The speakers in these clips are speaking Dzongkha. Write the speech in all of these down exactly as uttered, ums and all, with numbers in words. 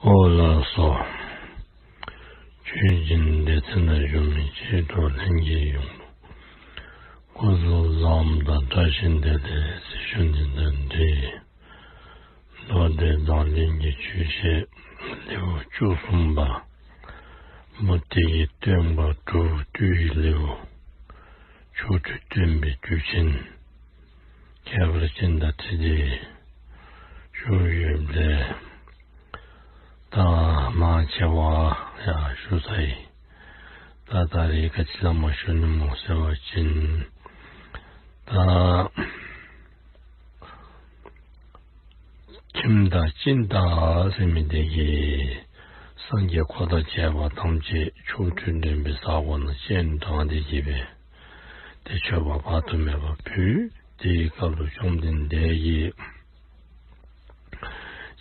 ཨོ་ལགས་སོ། ཆོས་སྦྱིན་སྡེ་ཚན་ནང་བཞུགས་མི་ཆོས་གྲོགས་ལྷན་རྒྱས་ཡོངས་ལུ་སྐུ་གཟུགས་བཟང་པོ་དང་བཀྲ་ཤིས་བདེ་ལེགས་ཟེར་ཞུ་ནི་དང་འབྲེལ། མདོ་སྡེ་མཛངས་བླུན་གྱི་ཆོས་བཤད་ལེའུ་བཅུ་གསུམ་པ། མུ་སྟེགས་ཀྱི་སྟོན་པ་དྲུག་བཏུལ་བའི་ལེའུ། ཆོ་འཕྲུལ་སྟོན་པའི་རྒྱུ་ཅན། ཁྱད་པར་ཅན་དང་འཁྲིལ་ཏེ་ཞུ་ཡོདཔ་ལས། ད་མང་ཆེ་བ་ཡང་ཞུ་ཚར་ཡི། ད་ད་རེས་ག་ཅི་ལས་མར་ཞུ་ནི་སྨོ་ཟེར་བ་ཅིན། ད་ཁྱིམ་བདག་སྦྱིན་བདག་ཟེར་མི་དེ་གིས་སངས་རྒྱས་འཁོར་དང་བཅས་པ་ཐམས་ཅད་ཆོ་འཕྲུལ་སྟོན་པའི་ས་གོ་ནང་སྤྱན་དྲངས་ཏེ་གི་སྦེ་ཏེ་མཆོད་པ་དཔག་ཏུ་མེད་པ་ཕུལ། དེའི་སྐབས་ལུ་བཅོམ་ལྡན་འདས་ཀྱིས་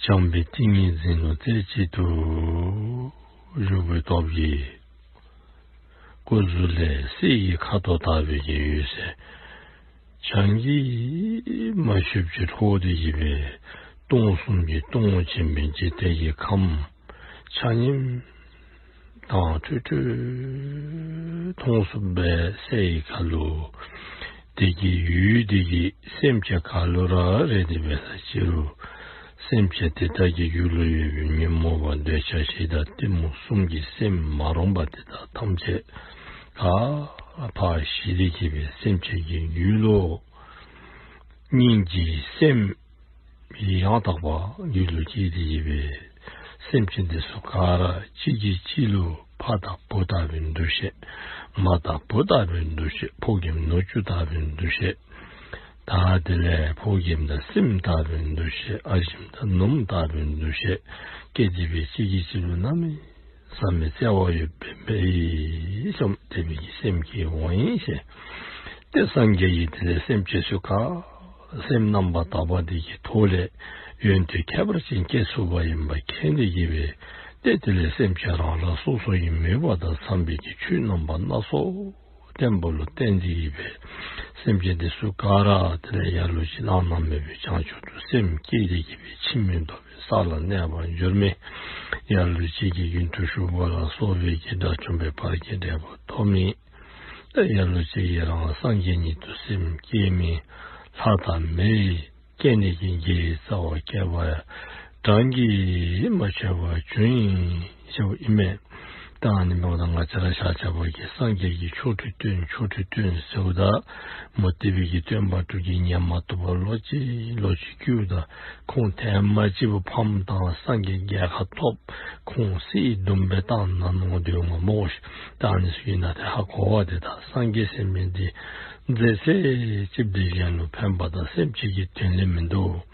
བྱམས་པའི་ཏིང་ངེ་འཛིན་ལུ་རྩེ་གཅིག་ཏུ་བཞུགས་པའི་སྟོབས་ཀྱིས་སྐུ་གཟུགས་ལས་གསེར་གྱི་ཁ་དོག་ལྟ་བུའི་གི་འོད་ཟེར་བྱང་གི་མ་ཤུབ་ཅིག་འཕྲོ་སྟེ་གི་སྦེ་སྟོང་གསུམ་གྱི་སྟོང་ཆེན་པོའི་འཇིག་རྟེན་གྱི་ཁམས་ཆ་མཉམ་དྭངས་འཕྲོས་འཕྲོས་མཐོང་ཚུགསཔ་སྦེ་གསལ་བའི་ཁར་ལུ། དེ་གི་འོད་དེ་གིས་སེམས་ཅན་ག་ལུ་ར་རེག་སྟེ་འབད་ས་ཅི་རུང་སེམས་ཅན་དེ་དག་གི་རྒྱུད་ལུ་ཡོད་པའི་ཉོན་མོངས་པ་འདོད་ཆགས་ཞེ་སྡང་གཏི་མུག་གསུམ་གྱི་སེམས་མ་རུངས་པ་དེ་དག་ཐམས་ཅད་ག་ར་ཕར་ཞི་སྟེ་གི་སྦེ་སེམས་ཅན་གྱི་རྒྱུད་ལུ་སྙིང་རྗེའི་སེམས་ཡང་དག་པ་རྒྱུད་ལུ་སྐྱེས་ཏེ་གི་སྦེ་སེམས་ཅན་དེ་ཚུ་ག་ར་གཅིག་གིས་གཅིག་ལུ་ཕ་དང་བུ་ལྟ་བུའི་འདུ་ཤེས། མ་དང་བུ་ལྟ་བུའི་འདུ་ཤེས། ཕོ་རྒནམ་ནུ་གཅུང་ལྟ་བུའི་འདུ་ཤེས། ད་དེ་ལས་ཕོ་རྒནམ་དང་སྲིངམ་ལྟ་བུའི་འདུ་ཤེས། ཨ་ཞེམོ་དང་ནུམོ་ལྟ་བུའི་འདུ་ཤེས་སྐྱེས་ཏེ་སྦེ་གཅིག་གིས་གཅིག་ལུ་གནམ་མེད་ས་མེད་བརྩེ་བ་ཡོདཔ་སྦེ་འབད་ཡི་ཟེར་དེ་སྦེ་གི་སེམས་བསྐྱེད་འོང་ཡི་ཟེར། ཏེ་སངས་རྒྱས་ཀྱིས་དེ་ལས་སེམས་ཅན་ཚུ་ག་སེམས་རྣམ་པར་དག་པ་དེ་གི་ཐོག་ལས་ཡོན་ཏན་ཁྱད་པར་ཅན་སྐྱེ་ཚུགས་པ་ཨིནམ་མཁྱེན་ཏེ་གི་སྦེ་ཏེ་དེ་ལས་སེམས་ཅན་རང་རང་སོ་སོ་གི་མོས་པ་དང་འཚམས་པའི་གི་ཆོས་རྣམ་པ་སྣ་ཚོགས་བསྟན་པ་ལུ་བརྟེན་ཏེ་གི་སྦེ་སེམས་ཅན་དེ་ཚུ་ག་ར་དེ་ལས་ལ་ལུ་ཅིག་བླ་ན་མེད་པའི་བྱང་ཆུབ་ཏུ་སེམས་བསྐྱེད་དེ་གི་སྦེ་ཕྱིར་མི་ལྡོག་པའི་ས་ལ་གནས་པར་འགྱུར་མི། ལ་ལུ་ཅིག་གིས་རྒྱུན་དུ་ཞུགས་པ་ལ་སོགས་པའི་གི་དགྲ་བཅོམ་པའི་བར་གྱི་འབྲས་བུ་ཐོབ་མི། ཏེ་ལ་ལུ་ཅིག་གིས་རང་སངས་རྒྱས་ཉིད་དུ་སེམས་བསྐྱེད་མི། ལྷ་དང་མིའི་སྐྱེ་གནས་ཀྱི་དགེ་བའི་རྩ་བ་བསྐལ་པ་གྲངས་ཀྱིས་མ་ཆོད་པ་བྱུང་ཡི་ཟེརཝ་ཨིན་མས། ད་ཨ་ནི་འབདཝ་ད་ང་བཅས་ར་ཤ་ཚ་བ་གིས་སངས་རྒྱས་ཀྱིས་ཆོ་འཕྲུལ་སྟོན་ཆོ་འཕྲུལ་སྟོན་ཟེརཝ་ད་མུ་སྟེགས་པའི་གི་སྟོན་པ་དྲུག་གིས་ཉན་མ་བཏུབ་པར་ལོག་ཅི་ལོག་ཅི་བསྐུལཝ་ད་ཁོང་ཐེངས་མ་གཅིག་པོ་ཕམ་བཏང་སངས་རྒྱས་རྒྱལ་ཁ་ཐོབ། ཁོང་གསེར་དུམ་སྦེ་བཏང་ནུག་ཟེར་མས་སྨོ་ཤིག། ད་ཨ་ནི་ཚུ་གི་ནང་ཏེ་ཧ་གོ་བ་དེ་ད་སངས་རྒྱས་ཟེར་མི་འདི་མཛད་ཚད་ཅིག་འདི་གཞན་ལུ་ཕན་པ་དང་སེམས་ཅན་གྱི་དོན་ལས་མིན་འདུག།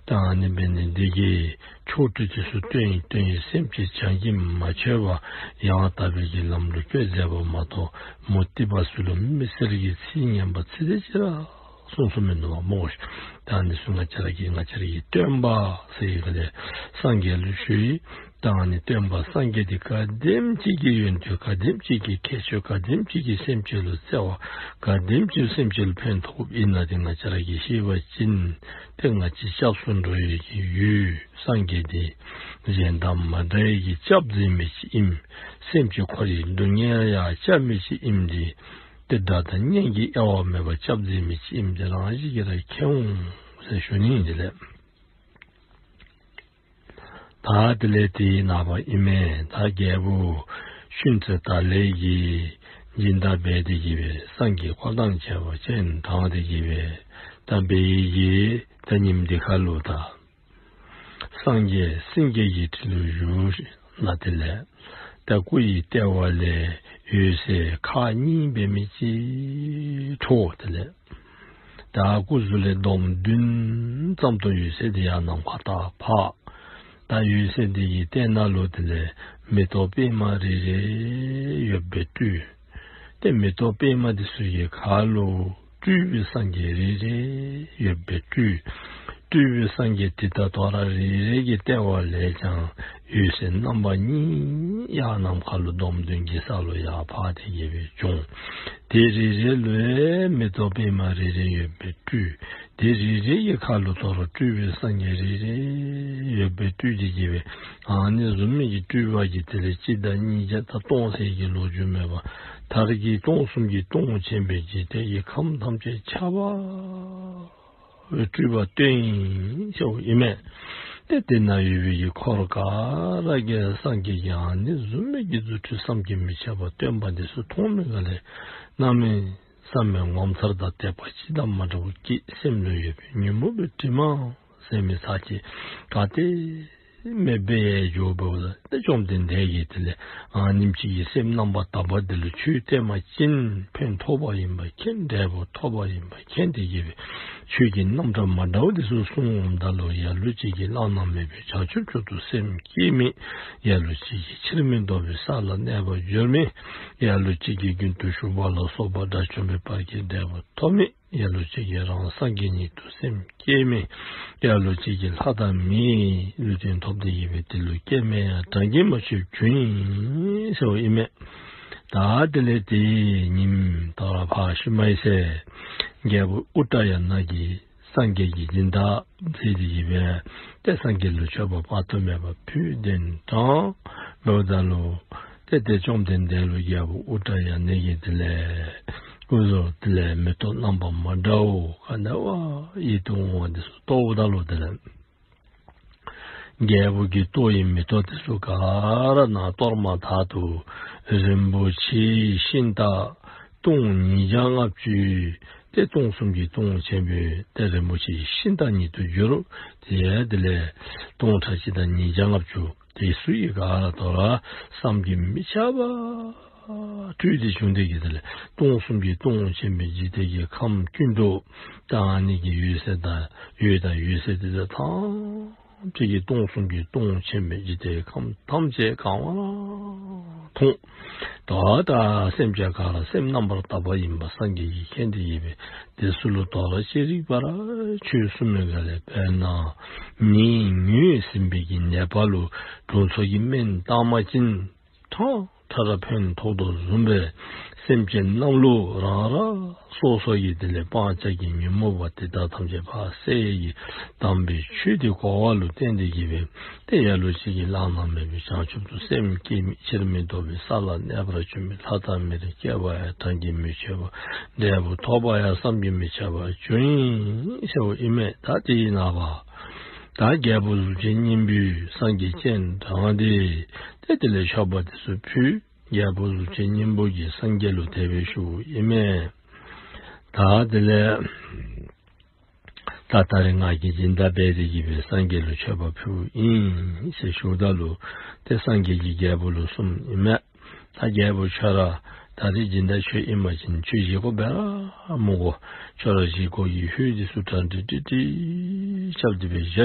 ད་ཨ་ནི་འབད་ནི་འདི་གིས་ཆོ་འཕྲུལ་དེ་ཚུ་སྟོན་ཡི་སྟོན་ཡི་སེམས་ཅན་གྲངས་ཀྱིས་མ་ཆོད་པར་ཡང་དག་པའི་གི་ལམ་ལུ་བཀོད་མཛད་པ་མ་གཏོགས་མུ་སྟེགས་པ་ཚུ་ལུ་མི་སེར་གྱིས་ཚིག་ངན་པ་ཚིག་དེ་ཅིག་ར་གསུངས་གསུངསམ་མིན་འདུག་པ་སྨོ་ཤིག། ད་ཨ་ནི་ཚུ་ང་བཅས་ར་གིས་ང་བཅས་ར་གི་སྟོན་པ་ཟེར་བའི་སྒང་ལས་སངས་རྒྱས་ལུ་ཞུ་ཡི། ད་ཨ་ནི་སྟོན་པ་སངས་རྒྱས་འདི་ག་དེམ་ཅིག་གི་ཡོན་ཏན་ག་དེམ་ཅིག་གི་ཁྱད་ཆོས་ག་དེམ་ཅིག་གི་སེམས་ཅན་ལུ་བརྩེ་བ་ག་དེམ་ཅིག་སེམས་ཅན་ལུ་ཕན་ཐོགས་ཨིན་ན་འདི་ང་བཅས་ར་གིས་ཤེས་པ་ཅིན་ཏེ་ང་བཅས་སྐྱབས་སུ་འགྲོ་བའི་གི་ཡུལ་སངས་རྒྱས་འདི་གཞན་དང་མ་འདྲ་བའི་གི་སྐྱབས་མཛད་མི་ཅིག་ཨིནམ། སེམས་ཅན་འཁོར་བའི་སྡུག་བསྔལ་ཡང་བསྐྱབ་མི་ཅིག་ཨིནམ་འདི་ཏེ་དགྲ་དང་གཉེན་གྱི་དབྱེ་བ་མེད་པར་སྐྱབས་མཛད་མི་ཅིག་ཨིནམ་འདི་རང་བཞིན་གྱིས་ར་མཁྱེན་འོང་ཟེར་ཞུ་ནི་ཨིན། དེ་ལས་ད་དེ་ལས་དེའི་ནངས་པ་ཨིན་མས། ད་རྒྱལ་པོ་ཤུན་ཙི་ཏ་ལའི་གིས་སྦྱིན་བདག་འབད་དེ་གི་སྦེ་སངས་རྒྱས་འཁོར་དང་བཅས་པ་སྤྱན་དྲངས་ཏེ་གི་སྦེ་ད་འབད་ཡི་གི་ད་ཉིནམ་འདི་ཁར་ལུ་ད་སངས་རྒྱས་སེང་གེ་གི་ཁྲི་ལུ་བཞུགས་ནུག། དེ་ལས་ད་སྐུ་ཡི་ལྟེ་བ་ལས་འོད་ཟེར་ཁག་གཉིས་འབད་མི་ཅིག་འཕྲོ། དེ་ལས་ད་སྐུ་གཟུགས་ལས་སྡོམ་བདུན་ཙམ་དུ་འོད་ཟེར་དེ་ཡང་ནམ་མཁའ་ལྟར་འཕགས། ད་འོད་ཟེར་དེ་གི་སྟེང་ན་ལུ་དེ་ལས་མེ་ཏོག་པདྨ་རེ་རེ་ཡོདཔ་སྦེ་སྤྲུལ། ཏེ་མེ་ཏོག་པདྨ་དེ་ཚུ་གི་ཁར་ལུ་སྤྲུལ་པའི་སངས་རྒྱས་རེ་རེ་ཡོདཔ་སྦེ་སྤྲུལ། སྤྲུལ་པའི་སངས་རྒྱས་དེ་དག་དོ་རུང་རེ་རེ་གི་ལྟེ་བ་ལས་ཀྱང་འོད་ཟེར་རྣམ་པ་གཉིས་ཡར་ནམ་མཁའ་ལུ་སྡོམ་བདུན་གྱི་ས་ལུ་ཡར་འཕགས་ཏེ་གི་སྦེ་བྱུང་། དེ་རེ་རེ་ལུ་ཡང་མེ་ཏོག་པདྨ་རེ་རེ་ཡོདཔ་སྦེ་སྤྲུལ། དེ་རེ་རེ་གི་ཁར་ལུ་དོ་རུང་སྤྲུལ་པའི་སངས་རྒྱས་རེ་རེ་ ཡོད་པའི་སྤྲུལ་ཏེ་གི་སྦེ་ཨ་ནི་བཟུམ་མའི་གི་སྤྲུལ་པ་གིས་དེ་ལས་གཅིག་དང་གཉིས་བརྒྱ་དང་སྟོང་ཟེར་གྱི་ལོ་རྒྱུས་མེད་པར་མཐར་གྱིས་སྟོང་གསུམ་གྱི་སྟོང་ཆེན་པོའི་འཇིག་རྟེན་གྱི་ཁམས་ཐམས་ཅད་ཁྱབ་པ་སྤྲུལ་པ་སྟོན་ཡི་ཟེརཝ་ཨིན་མས། ཏེ་དེ་ན་ཡོད་པའི་གི་འཁོར་ག་ར་གིས་སངས་རྒྱས་ཀྱི་ཨ་ནི་བཟུམ་མའི་གི་རྫུ་འཕྲུལ་བསམ་གྱིས་མི་ཁྱབ་པ་སྟོན་པ་འདི་ཚུ་མཐོང་མི་ག་ལས་གནམ་མེད་ས་མེད་ངོ་མཚར་དང་དད་པ་ཅི་དང་མ་འདྲཝ་སྐྱེས། སེམས་ལུ་ཡོད་པའི་ཉོན་མོངས་པའི་དྲི་མ་ཟེར་མི་ཚར་གྱིས་ག་ཏེ་མེདཔ་སྦེ་འགྱོཝ་ད་ཏེ་བཅོམ་ལྡན་འདས་ཀྱིས་དེ་ལས་ཨ་ནེམ་ཅིག་གི་སེམས་རྣམ་པར་དག་པ་འདི་ལུ་ཆོས་བསྟན་པ་ཅིན་ཕན་ཐོགས་པ་ཨིན་པ་མཁྱེན། འབྲས་བུ་ཐོབ་པ་ཨིན་པ་མཁྱེན་ཏེ་གི་སྦེ་ཆོས་ཀྱི་རྣམ་གྲངས་མ་འདྲཝ་འདི་ཚུ་གསུངསམ་ད་ལུ་ལ་ལུ་ཅིག་གིས་བླ་ན་མེད་པའི་བྱང་ཆུབ་མཆོག་ཏུ་སེམས་བསྐྱེད་མི། ལ་ལུ་ཅིག་གིས་ཕྱིར་མི་ལྡོག་པའི་ས་ལ་གནས་པར་འགྱུར་མི། ལ་ལུ་ཅིག་གིས་རྒྱུན་དུ་ཞུགས་པ་ལ་སོགས་པ་དགྲ་བཅོམ་པའི་བར་གྱི་འབྲས་བུ་ཐོབ་མི། ལ་ལུ་ཅིག་གིས་རང་སངས་རྒྱས་ཉིད་དུ་སེམས་བསྐྱེད་མི། ལ་ལུ་ཅིག་གིས་ལྷ་དང་མིའི་ལུས་རྟེན་ཐོབ་སྟེ་ཡོད་པའི་དེ་ལུ་སྐྱེ་མེད་ཡང་གྲངས་ཀྱིས་མ་ཆོདཔ་བྱུང་ཡི་ཟེརཝ་ཨིན་མས། ད་དེ་ལས་དེའི་ཉིནམ་དོ་རུང་ཕར་ཤུལ་མའི་ཚེ་རྒྱལ་པོ་ཨུ་ཏྲ་ཡ་ན་གིས་སངས་རྒྱས་ཀྱི་སྦྱིན་བདག་མཛད་དེ་གི་སྦེ་ཏེ་སངས་རྒྱས་ལུ་མཆོད་པ་དཔག་ཏུ་མེད་པ་ཕུལ་གདན་དྲངས་འབདཝ་ད་ལུ་ཏེ་ཏེ་བཅོམ་ལྡན་འདས་ལུ་རྒྱལ་པོ་ཨུ་ཏྲ་ཡ་ན་གིས་དེ་ལས་སྐུ་གཟུགས་དེ་ལས་མེ་ཏོག་རྣམ་པ་མ་འདྲཝ་ག་ནི་བ་ཡིད་དུ་འོང་བ་འདི་ཚུ་བསྟོདཔ་ད་ལུ་དེ་ལས་རྒྱལ་པོ་གིས་བསྟོད་པའི་མེ་ཏོག་འདི་ཚུ་ག་ར་ནང་གཏོར་མ་དག་ཏུ་རིན་པོ་ཆེའི་ཤིང་རྟ་སྟོང་ཉིས་བརྒྱ་ལྔ་བཅུ་ཏེ་སྟོང་གསུམ་གྱི་སྟོང་ཆེན་པོའི་ཏེ་རིན་པོ་ཆེའི་ཤིང་རྟ་ཉིད་དུ་གྱུར། ཏེ་དེ་ལས་སྟོང་ཕྲག་གཅིག་དང་ཉིས་བརྒྱ་ལྔ་བཅུ་དེ་ཚུ་ཡི་ག་ར་དོ་རུང་བསམ་གྱིས་མི་ཁྱབ་པ་སྤྲུལ་ཏེ་བྱུང་སྟེ་གི་དེ་ལས་སྟོང་གསུམ་གྱི་སྟོང་ཆེན་པོའི་འཇིག་རྟེན་གྱི་ཁམས་ཀུན་ཏུ་ད་ཨ་ནི་གི་འོད་ཟེར་དང་འོད་དང་འོད་ཟེར་དེ་ཚུ་ཐམས་ཅད་ཀྱིས་སྟོང་གསུམ་གྱི་སྟོང་ཆེན་པོའི་འཇིག་རྟེན་ཁམས་ཐམས་ཅད་གང་བ་ལ་མཐོང་། ད་ལྟ་སེམས་ཅན་ག་ར་སེམས་རྣམ་པར་དག་པ་ཨིན་པ་སངས་རྒྱས་ཀྱིས་མཁྱེན་ཏེ་ཡོད་པས། དེ་ཚུ་ལུ་དོ་རུང་ཅི་རིགས་པར་ཆོས་གསུངས་མི་ག་ལས། དཔེར་ན་ནད་ངོས་ཟིན་པའི་གི་ནད་པ་ལུ་དྲུང་འཚོ་གིས་སྨན་བཏང་པ་ཅིན་ཁྲང་ཁྲ་ར་ཕན་ཐོགས་དོ་བཟུམ་སྦེ་སེམས་ཅན་རྣམས་ལུ་རང་རང་སོ་སོ་གི་དེ་ལས་སྤང་བྱ་གི་ཉོན་མོངས་པ་དེ་དག་ཐམས་ཅད་ཕར་བསལ་ཡི་གི་དམ་པའི་ཆོས་དེ་གོ་བ་ལུ་བརྟེན་ཏེ་གི་སྦེ་ཏེ་ལ་ལུ་ཅིག་གིས་བླ་ན་མེད་པའི་བྱང་ཆུབ་ཏུ་སེམས་བསྐྱེད་མི། ཕྱིར་མི་ལྡོག་པའི་ས་ལ་གནས་པར་འགྱུར་མི། ལྷ་དང་མིར་སྐྱེ་བ་ཡང་གྲངས་ཀྱིས་མི་ཆོད་པ། འབྲས་བུ་ཐོབ་པ་ཡང་བསམ་གྱིས་མི་ཁྱབ་པ་བྱུང་ཡི་ཟེརཝ་ཨིན་མས། ད་དེ་ཡི་ནངས་པ་ད་རྒྱལ་པོ་གཟུགས་ཅན་སྙིང་པོས་སངས་རྒྱས་སྤྱན་དྲངས་ཏེ་ཏེ་དེ་ལས་མཆོད་པ་དེ་ཚུ་ཕུལ། རྒྱལ་པོ་གཟུགས་ཅན་སྙིང་པོ་གིས་སངས་རྒྱས་ལུ་དེ་སྦེ་ཞུཝ་ཨིན་མས། ད་དེ་ལས་ད་ད་རེས་ང་གིས་སྦྱིན་བདག་འབད་དེ་གི་སྦེ་སངས་རྒྱས་ལུ་མཆོད་པ་ཕུལཝ་ཨིན་ཟེར་ཞུཝ་ད་ལུ་ཏེ་སངས་རྒྱས་ཀྱིས་རྒྱལ་པོ་ལུ་གསུངམ་ཨིན་མས། ད་རྒྱལ་པོ་ཁྱོད་ར་ད་རེས་སྦྱིན་བདག་ཁྱོད་ཨིན་པ་ཅིན་ཁྱོད་བཞེས་སྒོ་འབད་ར་མི་དགོ། ཁྱོད་ར་བཞེས་སྒོ་གི་ཧོད་འདི་ཚུ་གྲ་སྒྲིག་སྒྲིག་སྒྲིག་རྐྱབ་སྟེ་སྦེ་བཞག་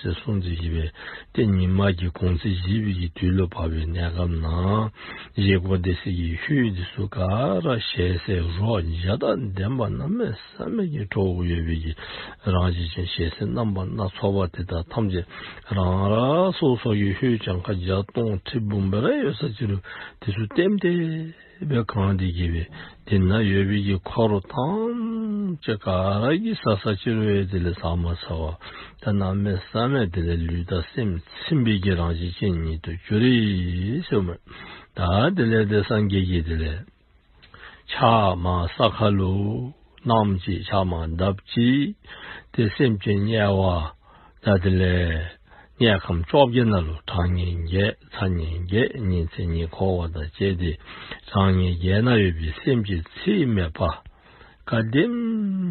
ཟེར་གསུངས་ཏེ་གི་སྦེ་ཏེ་ཉི་མ་གི་གུང་ཚིགས་བཞེས་པའི་གི་དུས་ལུ་བབ་པའི་གནས་སྐབས་ནང་བཞེས་སྒོ་འདི་ཚུ་གི་ཧོད་འདི་ཚུ་ག་ར་ཞལ་ཟས་རོ་བརྒྱ་དང་ལྡན་པ་གནམ་མེད་ས་མེད་ཀྱི་སྤྲོ་བོ་ཡོད་པའི་གི་རང་བཞིན་ཅན་ཞལ་ཟས་རྣམ་པ་སྣ་ཚོགས་པ་དེ་དག་ཐམས་ཅད་རང་རང་སོ་སོ་གི་ཧོད་གྱངས་ཁ་བརྒྱ་སྟོང་ཁྲི་འབུམ་སྦེ་ར་ཡོད་ས་ཅིག་ལུ་དེ་ཚུ་ལྟེམ་ལྟེ་སྦེ་གང་སྟེ་གི་སྦེ་དེ་ན་ཡོད་པའི་གི་འཁོར་ཐམས་ཅད་ག་ར་གིས་བཟའ་བཟའ་ཅི་རུང་ཡང་དེ་ལས་བཟའ་མ་ཚར་བར་ད་གནམ་མེད་ས་མེད་དེ་ལས་ལུས་དང་སེམས་ཚིམ་པའི་གི་རང་བཞིན་ཅན་ཉིད་དུ་གྱུར་ཡི་ཟེརཝ་མས། ད་དེ་ལས་ཏེ་སངས་རྒྱས་ཀྱིས་དེ་ལས་ཕྱག་མར་ས་ཁ་ལུ་བསྣམས་ཅི། ཕྱག་མར་བརྡབ་ཅི། ཏེ་སེམས་ཅན་དམྱལ་བ་ད་དེ་ལས་དམྱལ་ཁམས་བཅོ་བརྒྱད་ནང་ལུ་གྲངས་ངེས་བརྒྱད་ཚ་ངེས་བརྒྱད་ཉི་ཚེ་ཉི་འཁོར་བ་དང་བཅས་ཏེ་གྲངས་ངེས་བརྒྱད་ན་ཡོད་པའི་སེམས་ཅན་ཚད་མེད་པ་ག་དེམ་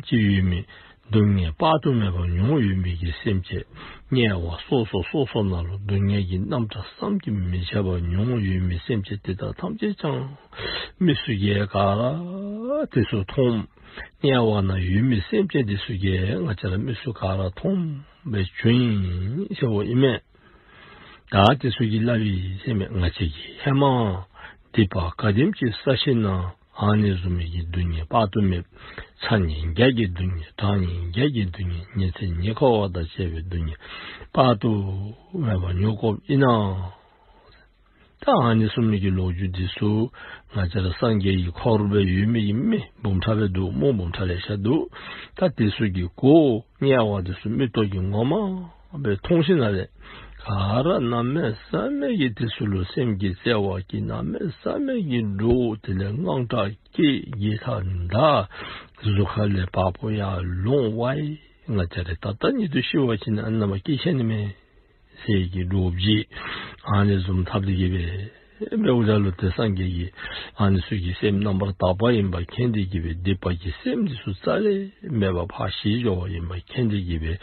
ཅིག་ཡོད་མི་སྡུག་བསྔལ་དཔག་ཏུ་མེད་པ་མྱོང་ཡོད་མི་གི་སེམས་ཅན་དམྱལ་བ་སོ་སོ་སོ་སོ་ནང་ལུ་སྡུག་བསྔལ་གྱི་རྣམ་གྲངས་བསམ་གྱིས་མི་ཁྱབ་པ་མྱོང་ཡོད་མི་སེམས་ཅན་དེ་དག་ཐམས་ཅད་ཀྱང་མི་སུ་གིས་ག་ར་དེ་ཚུ་མཐོང་། དམྱལ་བ་ན་ཡོད་མི་སེམས་ཅན་དེ་ཚུ་གིས་ང་བཅས་ར་མི་སུ་ག་ར་མཐོང་བའི་བྱུང་ཡི་ཟེརཝ་ཨིན་མས། ད་དེ་ཚུ་གིས་སླབ་ཡི་ཟེར་མས། ང་བཅས་ཀྱིས་ཧེ་མ་སྡིག་པ་ག་དེམ་ཅིག་བསགས་ཞིན་ན་ཨ་ནི་བཟུམ་མའི་གི་སྡུག་བསྔལ་དཔག་ཏུ་མེད་པ་ཚ་ངེས་བརྒྱད་ཀྱི་སྡུག་བསྔལ་གྲངས་ངེས་བརྒྱད་ཀྱི་སྡུག་བསྔལ་ཉི་ཚེ་ཉི་འཁོར་བ་དང་བཅས་པའི་སྡུག་བསྔལ་དཔག་ཏུ་མེད་པ་མྱོང་དགོཔ་ཨིན་ན། ད་ཨ་ནི་བཟུམ་མའི་གི་ལོ་རྒྱུས་འདི་ཚུ་ང་བཅས་ར་སངས་རྒྱས་ཀྱི་འཁོར་སྦེ་ཡོད་མི་གི་མི་འབུམ་ཕྲག་སྦེ་འདུག། མོ་འབུམ་ཕྲག་ལེ་ཤ་འདུག། ད་དེ་ཚུ་གིས་གོ། དམྱལ་བ་དེ་ཚུ་མིག་ཏོ་གིས་ངོ་མ་སྦེ་མཐོང་ཞིན་ན་ལས་ ག་ར་གནམ་མེད་ས་མེད་ཀྱི་དེ་ཚུ་ལུ་སེམས་ཀྱི་བརྩེ་བ་སྐྱེས། གནམ་མེད་ས་མེད་ཀྱི་འདྲོགས། དེ་ལས་དངངས་སྐྲག་སྐྱེས། ཡིད་ཐང་འདར། གཟུགས་ཁ་ལས་བ་སྤུ་ཡར་ལོང་། ཝའི་ང་བཅས་ར་ད་ལྟ་ཉིད་དུ་ཤི་བ་ཅིན་ཨ་ནི་མ་སྐྱེ་ཆི་ནི་མས་ཟེར་གྱི་འདྲོག་པའི་ཨ་ནི་བཟུམ་ཐབས་དེ་གིས་སྦེ་འབདཝ་ད་ལུ་ཏེ་སངས་རྒྱས་ཀྱིས་ཨ་ནི་ཚུ་གི་སེམས་རྣམ་པར་དག་པ་ཨིན་པ་མཁྱེན་ཏེ་གིས་སྦེ་སྡིག་པ་གི་སེམས་འདི་ཚུ་རྩ་ལས་མེད་པར་ཕར་ཞི་འགྱོཝ་ཨིན་པ་མཁྱེན་ཏེ་གིས་སྦེ་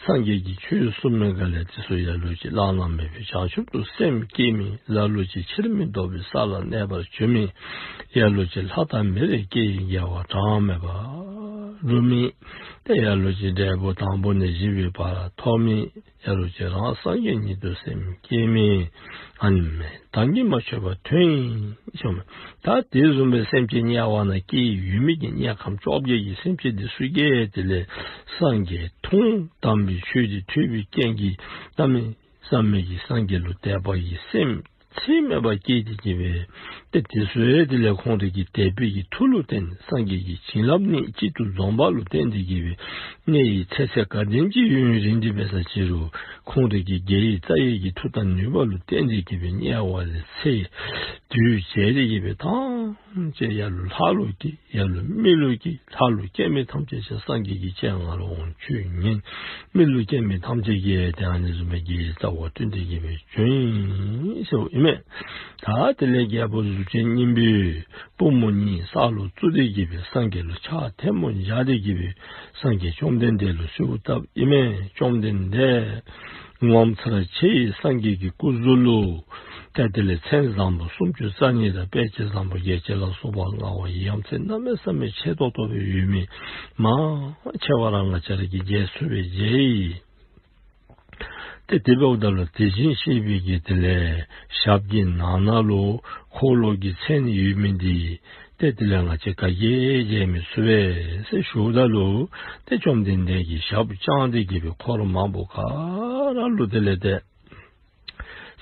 སངས་རྒྱས་ཀྱིས་ཆོས་གསུངས་མི་ག་ལས་དེ་ཚུ་ལ་ལུ་ཅིག་བླ་ན་མེད་པའི་བྱང་ཆུབ་ཏུ་སེམས་བསྐྱེད་མི། ལ་ལུ་ཅིག་ཕྱིར་མི་ལྡོག་པའི་ས་ལ་གནས་པར་འགྱུར་མི། ལ་ལུ་ཅིག་ལྷ་དང་མིར་སྐྱེ་ཡི་དགེ་བ་གྲངས་མེད་པ་སྒྲུབ་མི། ཏེ་ལ་ལུ་ཅིག་འབྲས་བུ་དང་པོ་ནས་བཞི་པའི་བར་ཐོབ་མི། ལ་ལུ་ཅིག་རང་སངས་རྒྱས་ཉིད་དུ་སེམས་བསྐྱེད་མི། ཨ་ནི་མེད་དང་གིས་མ་ཆོད་པ་ཐོན་ཡི་ཟེར་མས། ད་དེ་བཟུམ་སྦེ་སེམས་ཅན་དམྱལ་བ་ན་སྐྱེས་ཡོད་མི་གི་དམྱལ་ཁམས་བཅོ་བརྒྱད་ཀྱི་སེམས་ཅན་འདི་ཚུ་གིས་དེ་ལས་སངས་རྒྱས་མཐོང་། དམ་པའི་ཆོས་འདི་ཐོས་པའི་རྐྱེན་གྱིས་གནམ་མེད་ས་མེད་ཀྱི་སངས་རྒྱས་ལུ་དད་པ་གི་སེམས་ཚད་མེད་པ་སྐྱེས་ཏེ་གིས་སྦེ་ཏེ་དེ་ཚུ་ཡང་དེ་ལས་ཁོང་རའི་གི་དད་པའི་གི་མཐུ་ལུ་བརྟེན་སངས་རྒྱས་ཀྱི་བྱིན་རླབས་ནི་གཅིག་ཏུ་འཛོམས་པ་ལུ་བརྟེན་ཏེ་གིས་སྦེ་གནས་ཡུན་ཚེ་ཚད་ག་དེམ་ཅིག་ཡུན་རིང་སྟེ་འབད་ས་ཅི་རུང་ཁོང་རའི་གི་དགེ་བའི་རྩ་བའི་གི་མཐུ་དང་ནུས་པ་ལུ་བརྟེན་ཏེ་གིས་སྦེ་དམྱལ་བ་ལས་ཚེ་དུས་བྱས་ཏེ་གིས་སྦེ་ཐམས་ཅད་ལ་ལུ་ལྷ་ལུ་སྐྱེས། ལ་ལུ་མི་ལུ་སྐྱེས། ལྷ་ལུ་སྐྱེ་མི་ཐམས་ཅད་ཀྱང་སངས་རྒྱས་ཀྱི་སྤྱན་སྔར་འོང་ཆོས་ཉན། མི་ལུ་སྐྱེ་མི་ཐམས་ཅད་ཀྱིས་ཏེ་ཨ་ནི་བཟུམ་མའི་དགེ་བའི་རྩ་བ་བསྐྲུན་ཏེ་གིས་སྦེ་བྱོན་ཡི་ཟེརཝ་ཨིན་མས། ད་དེ་ལས་རྒྱལ་པོ་གཟུགས་ཅན་སྙིང་པོས་པུས་མོ་གཉིས་ས་ལུ་བཙུགས་ཏེ་གིས་སྦེ་སངས་རྒྱས་ལུ་ཕྱག་ཐལ་མོ་སྦྱར་ཏེ་གིས་སྦེ་སངས་རྒྱས་བཅོམ་ལྡན་འདས་ལུ་གསོལཝ་བཏབ་ཨིན་མས། བཅོམ་ལྡན་འདས། ངོ་མཚར་ཆེ་བའི་སངས་རྒྱས་ཀྱི་སྐུ་གཟུགས་ལུ་ཏེ་དེ་ལས་མཚན་བཟང་པོ་སུམ་ཅུ་རྩ་གཉིས་དང་དཔེ་བྱད་བཟང་པོ་བརྒྱད་ཅན་ལ་སོགས་པ་མངའ་བ་ཡ་མཚན་གནམ་མེད་ས་མེད་ཆེ་ཏོག་ཏོ་སྦེ་ཡོད་མི་མང་ཆེ་བ་ར་ང་བཅས་ར་གིས་མཇལ་ཚུགས་པས། མཇལ་ཡི། ཏེ་དེ་འབདཝ་ད་ལུ་དེ་བཞིན་གཤེགས་པའི་གི་དེ་ལས་ཞབས་ཀྱི་ནང་ན་ལུ་འཁོར་ལོ་གི་མཚན་ཡོད་མི་འདི་ཏེ་དེ་ལས་ང་བཅས་ག་གིས་མཇལ་མི་ཚུགས་པས་ཟེར་ཞུཝ་ད་ལུ་ཏེ་བཅོམ་ལྡན་འདས་ཀྱིས་ཞབས་བརྐྱངས་ཏེ་གིས་སྦེ་འཁོར་མང་པོ་ག་ར་ལུ་དེ་ལས་ཏེ་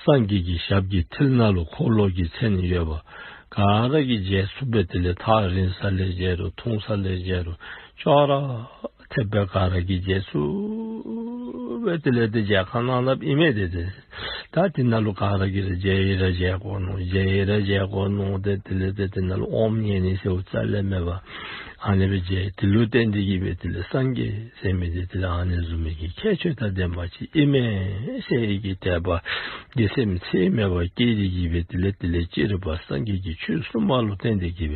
སངས་རྒྱས་ཀྱི་ཞབས་ཀྱི་མཐིལ་ན་ལུ་འཁོར་ལོ་གི་མཚན་ཡོད་པ་ག་ར་གིས་མཇལ་ཚུགས་པས། དེ་ལས་ཐག་རིང་ས་ལས་མཇལ་རུང་ཐུང་ས་ལས་མཇལ་རུང་ཅོག་ར་འཐདཔ་སྦེ་ག་ར་གིས་མཇལ་ཚུགས་པས། དེ་ལས་ཏེ་མཇལ་ཁ་གནང་གནངམ་ཨིན་མས། ཏེ་ཏེ་ད་དེ་ནང་ལུ་ག་ར་གིས་ར་མཇལ་ཡི་ར་མཇལ་དགོ་མནོ། མཇལ་ཡི་ར་མཇལ་དགོ་མནོ། ཏེ་དེ་ལས་ཏེ་དེ་ནང་ལུ་ཨོམ་ཉན་ནི་ཟེརཝ་རྩ་ལས་མེད་པར་ཨ་ནི་སྦེ་མཇལ། དེ་ལུ་བརྟེན་ཏེ་གིས་སྦེ་དེ་ལས་སངས་རྒྱས་ཟེར་མི་འདི་དེ་ལས་ཨ་ནི་བཟུམ་མའི་གི་ཁྱད་ཆོས་དང་ལྡན་པ་ཅིག་ཨིན་མས་ཟེར་གྱི་དད་པ་གི་སེམས་ཚད་མེད་པ་སྐྱེས་ཏེ་གིས་སྦེ་དེ་ལས་དེ་ལས་ཅི་རིགས་པ་སངས་རྒྱས་ཀྱི་ཆོས་གསུངས་པ་ལུ་བརྟེན་ཏེ་གིས་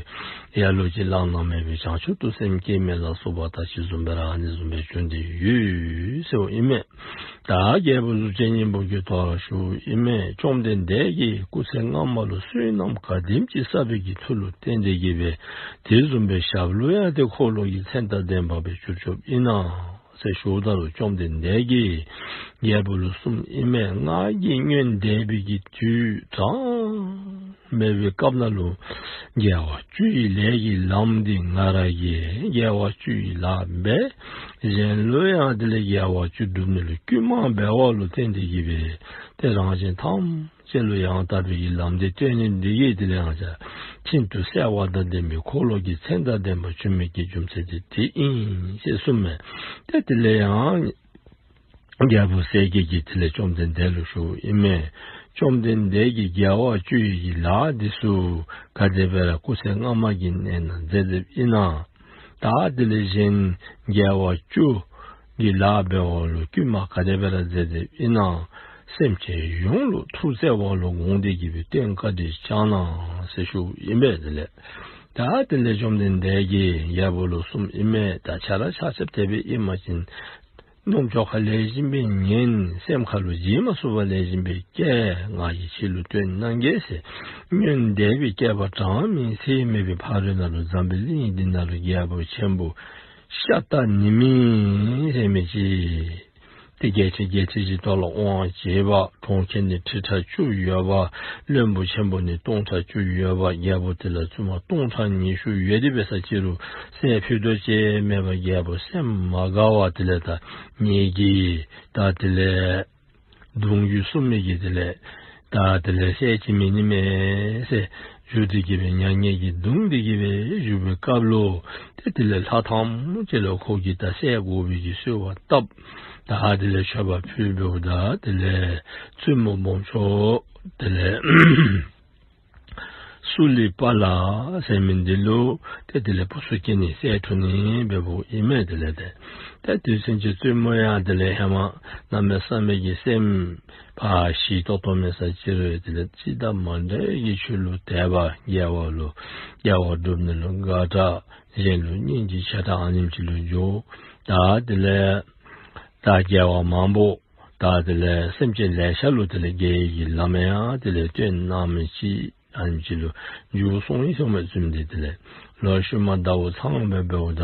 སྦེ་ལ་ལུ་ཅིག་བླ་ན་མེད་པའི་བྱང་ཆུབ་ཏུ་སེམས་བསྐྱེད་མི་ལ་སོགས་པ་ད་ཅི་བཟུམ་སྦེ་ར་ཨ་ནི་བཟུམ་སྦེ་བྱོན་ཏེ་ཡོད་ཟེརཝ་ཨིན་མས། ད་རྒྱལ་པོ་གཟུགས་ཅན་སྙིང་པོ་གིས་དོ་རུང་ཞུཝ་ཨིན་མས། བཅོམ་ལྡན་འདས་ཀྱིས་སྐུ་ཚེ་སྔ་མ་ལུ་བསོད་ནམས་ག་དེམ་ཅིག་བསགས་པའི་གི་མཐུ་ལུ་བརྟེན་ཏེ་གིས་སྦེ་དེ་བཟུམ་སྦེ་ཞབས་ལུ་ཡང་ཏེ་འཁོར་ལོ་གི་མཚན་དང་ལྡན་པ་སྦེ་གྱུར་གྱུརཝ་ཨིན་ན་ཟེར་ཞུཝ་ད་ལུ་བཅོམ་ལྡན་འདས་ཀྱིས་རྒྱལ་པོ་ལུ་གསུངམ་ཨིན་མས། ང་གིས་སྔོན་འདས་པའི་གི་དུས་གྲངས་མེད་པའི་སྐབས་ནང་ལུ་དགེ་བ་བཅུ་ཡི་ལས་ཀྱི་ལམ་འདི་ང་ར་གིས་དགེ་བ་བཅུ་ཡི་ལཱ་འབད། གཞན་ལུ་ཡང་དེ་ལས་དགེ་བ་བཅུ་སྒྲུབ་ནི་ལུ་བསྐུལ་མ་འབད་བ་ལུ་བརྟེན་ཏེ་གིས་སྦེ་ཏེ་རང་གཞན་ཐམས་ཅད་ལུ་ཡང་དག་པའི་གི་ལམ་འདི་སྟོན་ནི་འདི་གིས་དེ་ལས་ང་བཅས་ཁྱིམ་དུ་གསལ་བ་དང་ལྡན་པའི་འཁོར་ལོ་གི་མཚན་དང་ལྡན་པ་བྱུང་མི་གི་རྒྱུ་མཚན་འདི་དེ་ཨིན་ཟེར་གསུངམ་མས། ཏེ་དེ་ལས་ཡང་རྒྱལ་པོ་གསལ་རྒྱལ་གྱིས་དེ་ལས་བཅོམ་ལྡན་འདས་ལུ་ཞུཝ་ཨིན་མས། བཅོམ་ལྡན་འདས་ཀྱིས་དགེ་བ་བཅུ་ཡི་ལཱ་འདི་ཚུ་ག་དེ་སྦེ་ར་སྐུ་ཚེ་སྔ་མ་གི་གནས་ན་མཛད་མཛདཔ་ཨིན་ན། ད་དེ་ལས་གཞན་དགེ་བ་བཅུ་གི་ལཱ་འབད་བ་ལུ་བསྐུལ་མ་ག་དེ་སྦེ་ར་མཛད་མཛདཔ་ཨིན་ན། སེམས་ཅན་ཡོངས་ལུ་ཐུགས་བརྩེ་བ་ལུ་དགོངས་ཏེ་གིས་སྦེ་བསྟན་བཀའ་དྲིན་བསྐྱང་གནང་ཟེར་ཞུཝ་ཨིན་པས། དེ་ལས་ད་དེ་ལས་བཅོམ་ལྡན་འདས་ཀྱིས་རྒྱལ་པོ་ལུ་གསུངམ་ཨིན་མས། ད་ཆ་ར་ཆ་ཁྱབ་དེ་སྦེ་ཨིན་པ་ཅིན་རྣམ་ཅོག་ཁར་ལེགས་ཤོམ་སྦེ་ཉན། སེམས་ཁར་ལུ་བརྗེད་མ་ཚུགས་པར་ལེགས་ཤོམ་སྦེ་བཀལ། ང་གིས་ཁྱེད་ལུ་སྟོན་གནང་གེ་ཟེར། སྔོན་འདས་པའི་བསྐལ་པ་གྲངས་མེད་ཚད་མེད་པའི་ཕ་རོལ་ནང་ལུ་འཛམ་བུའི་གླིང་འདི་ནང་ལུ་རྒྱལ་པོ་ཆེན་པོ་ཤཱཀྱ་ནི་མི་ཟེར་མི་ཅིག་ཏེ་རྒྱལ་ཕྲན་བརྒྱད་ཁྲི་བཞི་སྟོང་ལ་དབང་བྱེད་པ། གྲོང་ཁྱེར་ནི་ཁྲི་ཕྲག་བཅུ་ཡོད་པ། བློན་པོ་ཆེན་པོ་ནི་སྟོང་ཕྲག་བཅུ་ཡོད་པ། རྒྱལ་པོ་དེ་ལ་བཙུན་མ་སྟོང་ཕྲག་ཉི་ཤུ་ཡོད་དེ་འབད་ས་ཅི་རུང་སྲས་ཕུད་རྡོག་ཅིག་མེད་པར་རྒྱལ་པོ་སེམས་མ་དགའ་བར་དེ་ལས་ད་ངེ་གི་ད་དེ་ལས་གདུང་བརྒྱུད་སྲུང་མི་གི་དེ་ལས་ད་དེ་ལས་སྲས་ཅིག་མེད་ནི་མས་ཟེར་ཞུ་སྟེ་གིས་སྦེ་མྱ་ངན་གྱིས་གདུངས་ཏེ་གིས་སྦེ་བཞུགས་པའི་སྐབས་ལུ་ཏེ་དེ་ལས་ལྷ་ཐམས་ཅད་ལུ་ཁོ་གིས་ད་སྲས་དགོ་པའི་གི་གསོལ་བ་བཏབ། ད་དེ་ལས་མཆོད་པ་ཕུལ་འབདཝ་ད་དེ་ལས་བཙུན་མོ་སྦོམ་ཤོས་དེ་ལས་སུ་ལི་པ་ལ་ཟེར་མི་འདི་ལུ་ཏེ་དེ་ལས་བུ་ཚུ་སྐྱེ་ནི་སྲས་འཁྲུངས་ནི་འབདཝ་ཨིན་མས། དེ་ལས་ཏེ་ཏེ་དུས་ཚོད་ཅིག་བཙུན་མོ་ཡང་དེ་ལས་ཧེ་མ་གནམ་མེད་ས་མེད་ཀྱི་སེམས་ཕར་ཞི་ཏོག་ཏོ་མེད་ས་ཅིག་རུང་དེ་ལས་ཅི་དང་མ་འདྲ་བའི་ཆོས་ལུ་དད་པ་དགེ་བ་ལུ་དགེ་བ་སྒྲུབ་ནི་ལུ་དགའ་དྲགས་གཞན་ལུ་སྙིང་རྗེ་ཆེ་དྲགས་ཨ་ནེམ་ཅིག་ལུ་འགྱུར། ད་དེ་ལས་ད་དགེ་བ་མང་པོ་ད་དེ་ལས་སེམས་ཅན་ལེ་ཤ་ལུ་དེ་ལས་དགེ་བའི་ལམ་ཡང་དེ་ལས་སྟོན་གནང་མི་ཅིག་ཨ་ནེམ་ཅིག་ལུ་འགྱུར་སོང་ཡི་ཟེར་མས། བཙུནམོ་འདི་དེ་ལས་ལོ་ཤུལ་མ་ཟླཝ་ཚང་སྦེ་འབདཝ་ད་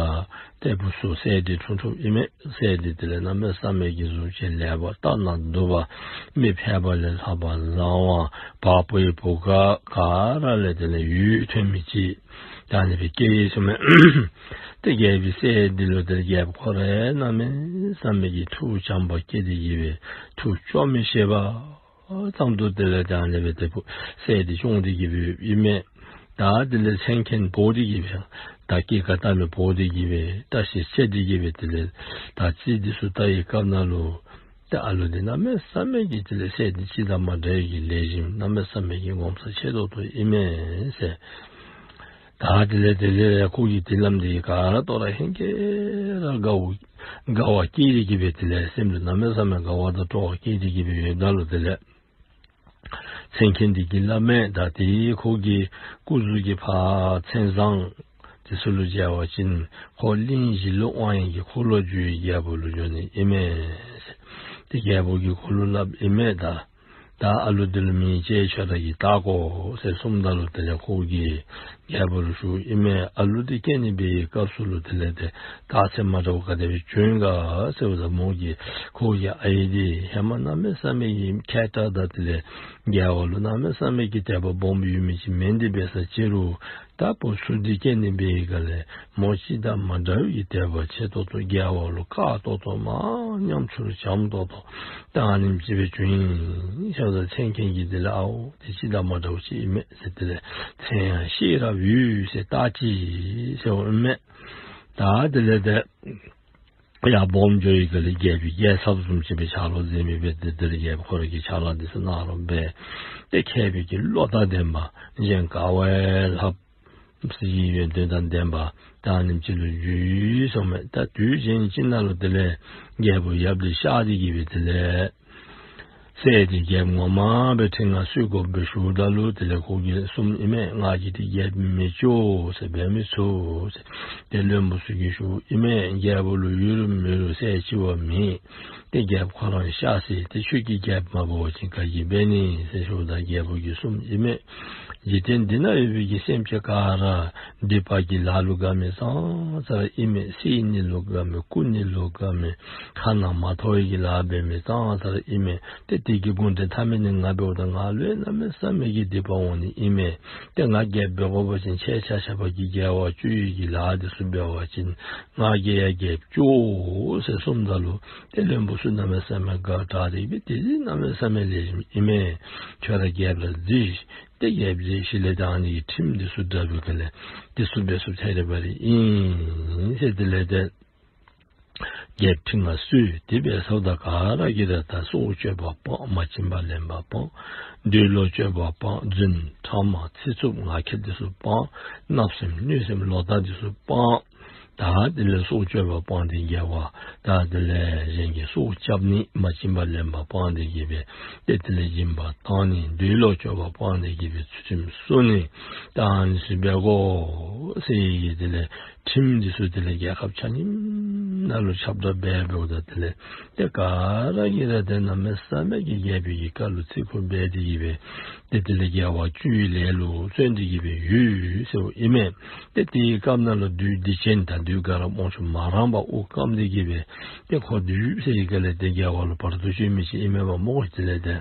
ཏེ་བུ་ཚུ་སྲས་འདི་འཁྲུངས་འཁྲུངསམ་ཨིན་མས། སྲས་འདི་དེ་ལས་གནམ་མེད་ས་མེད་ཀྱི་གཟུགས་ཅན་ལེགས་པ་ལྟ་ན་སྡུག་པ་མི་ཕལ་པ་ལས་ལྷག་པ་བཟང་བ་བ་སྤུའི་བུ་ག་ག་ར་ལས་དེ་ལས་ཡིད་མཐུན་མི་ཅིག་ད་ཨ་ནི་སྦེ་སྐྱེས་ཡི་ཟེར་མས། ཏེ་རྒྱལ་པོའི་སྲས་འདི་ལུ་ཏེ་རྒྱལཔོ་ཁོ་ར་གནམ་མེད་ས་མེད་ཀྱི་ཐུགས་བྱམས་པ་སྐྱེས་ཏེ་གི་སྦེ་ཐུགས་སྐྱོ་མི་ཤེས་པ་ཙམ་དུ་དེ་ལས་ད་ཨ་ནི་སྦེ་ཏེ་བུ་སྲས་འདི་སྐྱོང་སྟེ་གི་སྦེ་ཨིན་མས། ད་དེ་ལས་མཚན་མཁན་འབོ་སྟེ་གི་སྦེ་ད་སྐྱེས་ཀ་ད་མི་འབོ་སྟེ་གི་སྦེ་བཀྲ་ཤིས་ཆེ་སྟེ་གི་སྦེ་དེ་ལས་ད་རྩིས་འདི་ཚུ་བལྟ་བའི་སྐབས་ནང་ལུ་ཏེ་ཨ་ལུ་འདི་གནམ་མེད་ས་མེད་ཀྱི་དེ་ལས་སྲས་འདི་ཅི་དང་མ་འདྲ་བའི་གི་ལེགས་ཤོམ་གནམ་མེད་ས་མེད་ཀྱི་ངོ་མཚར་ཆེ་ཏོག་ཏོ་ཨིན་མས་ཟེར། ད་དེ་ལས་དེ་ལས་ཁོ་གིས་དེ་ལམ་འདི་ག་ར་ཐོག་ར་ཧིང་གིས་ར་དགའ་བ་དགའ་བ་སྐྱེས་ཏེ་གི་སྦེ་དེ་ལས་སེམས་ལུ་གནམ་མེད་ས་མེད་དགའ་བ་དང་སྤྲོ་བ་སྐྱེས་ཏེ་གི་སྦེ་ཡོདཔ་ད་ལུ་དེ་ལས་མཚན་མཁན་འདི་གིས་སླབ་མས། ད་དེ་ཁོ་གི་སྐུ་གཟུགས་ཀྱི་ཕར་མཚན་བཟང་དེ་ཚུ་ལུ་མཇལ་བ་ཅིན་ཁོ་གླིང་བཞི་ལུ་དབང་བའི་གི་འཁོར་ལོ་བསྒྱུར་བའི་རྒྱལ་པོ་ལུ་འགྱུར་ནི་ཨིན་མས་ཟེར་ཏེ་རྒྱལ་པོ་གིས་ཁོ་ལུ་སླབ་ཨིན་མས། ད་ད་ཨ་ལུ་འདི་ལུ་མིང་ཅིག་ཁྱོད་ར་གིས་བཏགས་དགོ་ཟེར་གསུངམ་ད་ལུ་དེ་ལས་ཁོ་གིས་རྒྱལ་པོ་ལུ་ཞུཝ་ཨིན་མས། ཨ་ལུ་འདི་སྐྱེ་ནི་འབད་བའི་སྐབས་སུ་ལུ་དེ་ལས་ཏེ་རྟགས་མཚན་མ་འདྲཝ་ག་དེ་སྦེ་བྱུང་ག་ཟེརཝ་ད་མོ་གིས་ཁོ་གི་ཨའི་འདི་ཧེ་མ་གནམ་མེད་ས་མེད་ཀྱི་མཁས་དྲགས་དང་དེ་ལས་དགེ་བ་ལུ་གནམ་མེད་ས་མེད་ཀྱི་དད་པ་སྦོམ་ཡོད་མི་ཅིག་མེན་ཏེ་འབད་ས་ཅིག་རུང་ད་བུ་ཚུ་འདི་སྐྱེ་ནི་འབད་བའི་སྐབས་ལས་མོ་ཅི་དང་མ་འདྲ་བའི་དད་པ་ཆེ་ཏོག་ཏོ་དགེ་བ་ལུ་དཀར་ཏོག་ཏོ་མ་ཉམས་ཆུང་བྱམས་ཏོག་ཏོ་ད་ཨ་ནེམ་ཅིག་སྦེ་བྱུང་ཡི་ཟེརཝ་ད་མཚན་མཁན་གྱིས་དེ་ལས་ཨའོ་དེ་ཅི་དང་མ་འདྲཝ་ཅིག་ཨིན་མས་ཟེར་དེ་ལས་མཚན་ཡང་ཤེས་རབ་འོད་ཟེར་བཏགས་ཅི་ཟེརཝ་ཨིན་མས། ད་དེ་ལས་ཏེ་ཡར་སྦོམ་འགྱོ་བའི་སྐབས་ལས་རྒྱལ་པོའི་རྒྱལ་ཚབ་བཟུམ་ཅིག་སྦེ་ཆ་ལུགས་མཛད་མི་སྦེ་ཏེ་དེར་རྒྱལ་པོ་ཁོ་ར་གིས་ཕྱག་ལཱ་འདི་ཚུ་གནང་རོགས་འབད། ཏེ་མཁས་པའི་གི་བློ་དང་ལྡན་པ་གཞན་ག་བ་ཡང་ལྷག་སྲིད་ཀྱི་ཡོན་ཏན་དང་ལྡན་པ་ད་ཨ་ནེམ་ཅིག་ལུ་འགྱུར་ཡི་ཟེརཝ་མས། ད་དུས་གཞན་ཅིག་ནང་ལུ་དེ་ལས་རྒྱལ་པོ་ཡབ་འདི་གཤགས་ཏེ་གི་སྦེ་དེ་ལས་སྲས་འདི་རྒྱལཔོ་ངོ་མ་སྦེ་ཁྲི་མངའ་གསོལ་དགོ་པས་ཞུཝ་ད་ལུ་དེ་ལས་ཁོ་གིས་གསུངམ་ཨིན་མས། ང་གིས་འདི་རྒྱལཔོ་མི་བཅུག་ཟེར་འབད་མི་ཚུགས་ཟེར། ཏེ་བློན་པོ་ཚུ་གིས་ཞུཝ་ཨིན་མས། རྒྱལ་པོ་ལུ་ཡོད་རུང་མེད་རུང་སྲས་གཅིག་བ་མེད། ཏེ་རྒྱལཔོ་ཁོ་ར་གཤགས་ཅི། ཏེ་ཁྱོད་ཀྱིས་རྒྱལཔོ་མ་འབོ་བ་ཅིན་ག་གིས་འབད་ནི་ཟེར་ཞུཝ་ད་རྒྱལ་པོ་གིས་གསུངམ་ཨིན་མས། འཇིག་རྟེན་འདི་ན་ཡོད་པའི་གི་སེམས་ཅན་ག་ར་སྡིག་པ་གི་ལཱ་ལུ་དགའ་མི་ཙང་ཙ་ར་ཨིན་མས། བསད་ནི་ལུ་དགའ་མི་རྐུ་ནི་ལུ་དགའ་མི་ཁ་ནང་མ་ཐོ་བའི་གི་ལཱ་འབད་མི་ཙང་ཙ་ར་ཨིན་མས། ཏེ་དེ་གི་མགོ་འདྲེན་འཐབ་མི་ནི་ང་འབདཝ་ད་ང་ལུ་ཡང་གནམ་མེད་ས་མེད་ཀྱི་སྡིག་པ་འོང་ནི་ཨིན་མས། ཏེ་ང་རྒྱལཔོ་འབད་དགོ་པ་ཅིན་ཁྱེད་ཆ་ཁྱབ་ཀྱིས་དགེ་བ་བཅུ་ཡི་གི་ལཱ་འདི་ཚུ་འབད་བ་ཅིན་ང་གིས་ཡང་རྒྱལཔོ་བཅུག་ཟེར་གསུངམ་ད་ལུ་ཏེ་བློན་པོ་ཚུ་གནམ་མེད་ས་མེད་དགའ་དྲགས་ཏེ་སྦེ་དེ་གནམ་མེད་ས་མེད་ལེགས་ཤོམ་ཨིན་མས། ཁྱོད་ར་རྒྱལཔོ་ར་མཛད། ཏེ་རྒྱལཔོ་མཛད་ཞིནམ་ལས་ད་ཨ་ནི་གི་ཁྲིམས་འདི་ཚུ་དྲག་པའི་སྐབས་ལས་འདི་ཚུ་འབད་ཚུགསཔ་ཐད་རི་བ་རི་ཨིན་ཟེར་དེ་ལས་ཏེ་རྒྱལཔོ་ཁྲི་མངའ་གསོལ། དེ་འབད་ཚརཝ་ད་ག་ར་གིས་ར་ད་སྲོག་གཅོད་པ་སྤང་། མ་བྱིན་པ་ལེན་པ་སྤང་། འདོད་ལོག་སྤྱོད་པ་སྤང་། རྫུན་ཕྲ་མ་ཚིག་རྩུབ་ངག་འཁྱལ་འདི་ཚུ་སྤང་། བརྣབ་སེམས་གནོད་སེམས་ལོག་ལྟ་འདི་ཚུ་སྤང་། ད་དེ་ལས་སྲོག་གཅོད་པ་སྤངས་ཏེ་དགེ་བ་ད་དེ་ལས་གཞན་གྱི་སྲོག་སྐྱབས་ནི། མ་བྱིན་པ་ལེན་པ་སྤངས་ཏེ་གི་སྦེ་ཏེ་དེ་ལས་སྦྱིན་པ་བཏང་ནི། འདོད་ལོག་སྤྱོད་པ་སྤངས་ཏེ་གི་སྦེ་ཚུལ་ཁྲིམས་བསྲུང་ནི། ད་ཨ་ནི་ཚུ་འབད་དགོ་ཟེར་གི་དེ་ལས་ཁྲིམས་འདི་ཚུ་དེ་ལས་རྒྱལ་ཁབ་ཆ་མཉམ་ནང་ལུ་ཁྱབ་བསྒྲགས་འབད་འབདཝ་ད་དེ་ལས་ཏེ་ག་ར་གིས་ར་ཏེ་གནམ་མེད་ས་མེད་ཀྱི་རྒྱལ་པོའི་གི་བཀའ་ལུ་བརྩི་བཀུར་འབད་དེ་གི་སྦེ་ཏེ་དེ་ལས་དགེ་བ་བཅུའི་ལས་ལུ་བརྩོན་ཏེ་གི་སྦེ་ཡོད་ཟེརཝ་ཨིན་མས། ཏེ་དེའི་སྐབས་ནང་ལུ་བདུད་སྡིག་ཅན་དང་བདུད་དགའ་རབ་དབང་ཕྱུག་མ་རངས་པ་དབུ་བསྐམས་ཏེ་གི་སྦེ་ཏེ་ཁོ་བདུད་ཟེར་བའི་སྐབས་ལས་ཏེ་དགེ་བ་ལུ་བར་དུ་གཅོད་མི་ཅིག་ཨིན་མས་པ་སྨོ། དེ་ལས་ཏེ་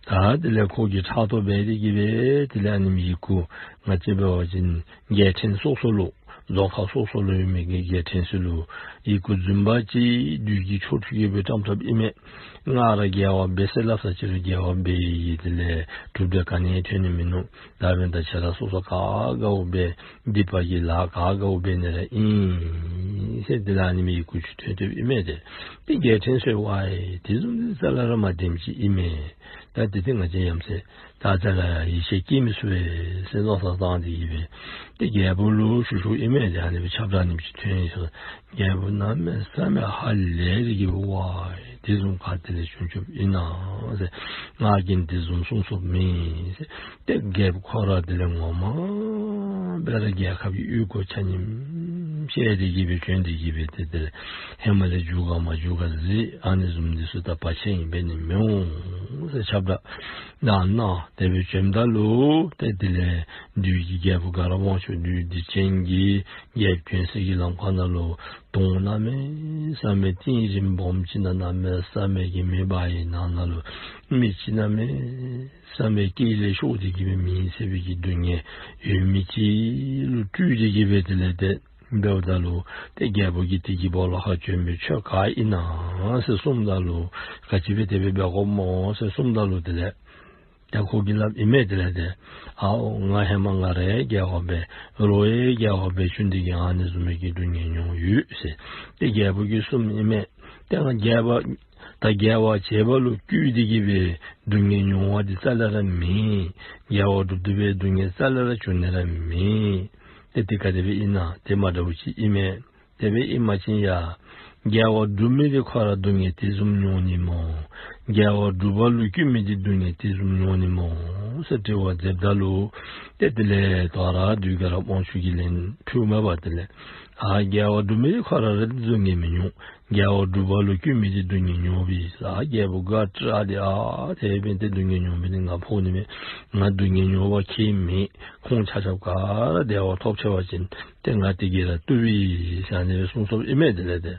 ད་དེ་ལས་ཁོ་གིས་ཕྲག་དོག་འབད་དེ་གི་སྦེ་དེ་ལས་ཨ་ནེམ་ཡི་གུ་ང་བཅས་འབད་བ་ཅིན་རྒྱལ་ཕྲན་སོ་སོ་ལུ་རྫོང་ཁག་སོ་སོ་ལུ་ཡོད་མི་གི་རྒྱལ་ཕྲན་ཚུ་ལུ་ ཡི་གུ་རྫུན་པ་ཅིག་བདུད་ཀྱི་ཆོ་འཕྲུལ་གྱིས་སྦེ་བཀྲམ་བཀྲམ་ཨིན་མས། ང་ར་རྒྱལ་བ་འབད་ཟེར་སླབ་ས་ཅིག་རུང་རྒྱལ་བ་འབད་ཡི་དེ་ལས་གྲུབ་འབྲས་ག་ནི་ཐོན་ནི་མིན་ནུག། ད་འབདན་ད་ཁྱེད་ར་སོ་སོ་ག་དགའཝ་སྦེ་སྡིག་པ་གི་ལཱ་ག་དགའཝ་འབད་ནི་ར་ཨིན་ཟེར་དེ་ལས་ཨ་ནི་མི་ཡི་གུ་ཅིག་ཐོན་ཐོནམ་ཨིན་མས། ཏེ་ཏེ་རྒྱལ་ཕྲན་ཚུ་ཝའི་དེ་བཟུམ་ཅིག་རྩ་ལས་ར་མ་བདེནམ་ཅིག་ཨིན་མས། ད་དེ་ཏེ་ང་བཅས་ཡ་མཚན་ད་ད་ར་ཡིད་ཆེས་སྐྱེ་མི་ཚུགས་པས་ཟེར་མནོ་བསམ་བཏང་སྟེ་གི་སྦེ་ཏེ་རྒྱལ་པོ་ལུ་ཞུ་ཞུཝ་ཨིན་མས། ཏེ་ཨ་ནི་སྦེ་ཁྱབ་བསྒྲགས་ཨ་ནེམ་ཅིག་ཐོན་ཡི་ཟེར། རྒྱལ་པོ་གནམ་མེད་ས་མེད་ཧ་ལས་ཏེ་གི་སྦེ་ཝའི་དེ་བཟུམ་ག་ཏེ་ལས་བྱུང་བྱུངམ་ཨིན་ན་ཟེར། ང་གིས་དེ་བཟུམ་གསུང་ཚུགསཔ་མེད་ཟེར། ཏེ་རྒྱལཔོ་ཁོ་ར་དེ་ལས་ངོ་མ་སྦེ་ར་རྒྱལ་ཁབ་ཀྱི་གཡུས་སྒོ་ཆ་མཉམ་བཤལ་ཏེ་གི་སྦེ་བྱོན་ཏེ་གི་སྦེ་ཏེ་དེ་ལས་ཧེ་མ་ལས་རྒྱུ་ག་མ་རྒྱུ་ག་གཟིགས། ཨ་ནི་བཟུམ་འདི་ཚུ་ད་བར་ཆད་ཨིན་འབད་ནི་མི་འོང་ཟེར་ཁྱབ་བསྒྲགས་གནང་གནང་དེ་སྦེ་བྱོནམ་ད་ལུ་ཏེ་དེ་ལས་བདུད་ཀྱི་རྒྱལ་པོ་དགའ་རབ་དབང་ཕྱུག་བདུད་སྡིག་ཅན་གྱིས་རྒྱལཔོ་བྱོན་སའི་གི་ལམ་ཁ་ནང་ལུ་དོང་གནམ་མེད་ས་མེད་ཏིང་རིམ་སྦོམ་ཅིག་ནང་གནམ་མེད་ས་མེད་ཀྱི་མེ་འབར་བའི་ནང་ན་ལུ་མི་ཅིག་གནམ་མེད་ས་མེད་སྐེ་ལས་ཤོར་ཏེ་གི་སྦེ་མི་ཚེ་བའི་གི་སྡུག་བསྔལ་ཡོད་མི་ཅིག་ལུ་སྤྲུལ་ཏེ་གི་སྦེ་དེ་ལས་ཏེ་འབདཝ་ད་ལུ་ཏེ་རྒྱལ་པོ་གིས་དེ་གི་སྦོ་ལོགས་ཁར་བྱོན་སྦེ་ཁྱོད་ག་ཨིན་ན་ཟེར་གསུངམ་ད་ལུ་ག་ཅི་སྦེ་དེ་སྦེ་འབད་དགོཔ་སྨོ་ཟེར་གསུངམ་ད་ལུ་དེ་ལས་ཏེ་ཁོ་གིས་སླབ་ཨིན་མས། དེ་ལས་ཏེ་ཨའོ་ང་ཧེ་མ་ང་རའི་རྒྱལ་བ་སྦེ་རོགས་ཀྱི་རྒྱལ་བ་སྦེ་བྱོན་ཏེ་གི་ཨ་ནི་བཟུམ་མའི་གི་སྡུག་བསྔལ་མྱོང་ཡོད་ཟེར། ཏེ་རྒྱལ་པོ་གིས་གསུངམ་ཨིན་མས། ཏེ་ང་རྒྱལ་བ་ད་རྒྱལ་བ་བྱེད་པ་ལུ་བསྐུལ་ཏེ་གི་སྦེ་སྡུག་བསྔལ་མྱོང་བ་འདི་རྩ་ལས་ར་མེད། རྒྱལ་བ་སྒྲུབ་སྟེ་སྦེ་སྡུག་བསྔལ་རྩ་ལས་ར་བྱུང་ནི་ར་མེད། ཏེ་དེ་ག་དེ་སྦེ་ཨིན་ན་དེ་མ་འདྲཝ་ཅིག་ཨིན་མས། དེ་སྦེ་ཨིན་པ་ཅིན་ཡང་རྒྱལ་བ་སྒྲུབ་མི་འདི་ཁོ་ར་སྡུག་བསྔལ་དེ་བཟུམ་མྱོང་ནི་སྨོ། རྒྱལ་བ་སྒྲུབ་པ་ལུ་བསྐུལ་མི་འདི་སྡུག་བསྔལ་དེ་བཟུམ་མྱོང་ནི་སྨོ་ཟེར་དྲི་བ་མཛདཔ་ད་ལུ་ཏེ་དེ་ལས་དོ་རུང་བདུད་དགའ་རབ་དབང་ཕྱུག་གིས་ལན་ཕུལཝ་མས་པ། དེ་ལས་ཨ་རྒྱལ་བ་སྒྲུབ་མི་འདི་ཁོ་ར་ར་སྡུག་བསྔལ་མི་མྱོང་། རྒྱལ་བ་སྒྲུབ་པ་ལུ་བསྐུལ་མི་འདི་སྡུག་བསྔལ་མྱོང་བས་ཟེར། ཨ་རྒྱལ་པོ་དགའ་སྤྲོ་སྟེ་ཨ་དེ་སྦེ་ཏེ་སྡུག་བསྔལ་མྱོང་མི་འདི་ང་ཕོག་ནི་མས། ང་སྡུག་བསྔལ་མྱོང་བ་ཁྱད་མེད། ཁོང་ཆ་ཁྱབ་ག་ར་བདེ་བ་ཐོབ་ཚར་བ་ཅིན་ཏེ་ང་དེ་གིས་ར་བཏུབ་པས་ཟེར་ཨ་ནི་སྦེ་གསུངས་སོཔ་ཨིན་མས། དེ་ལས་ཏེ་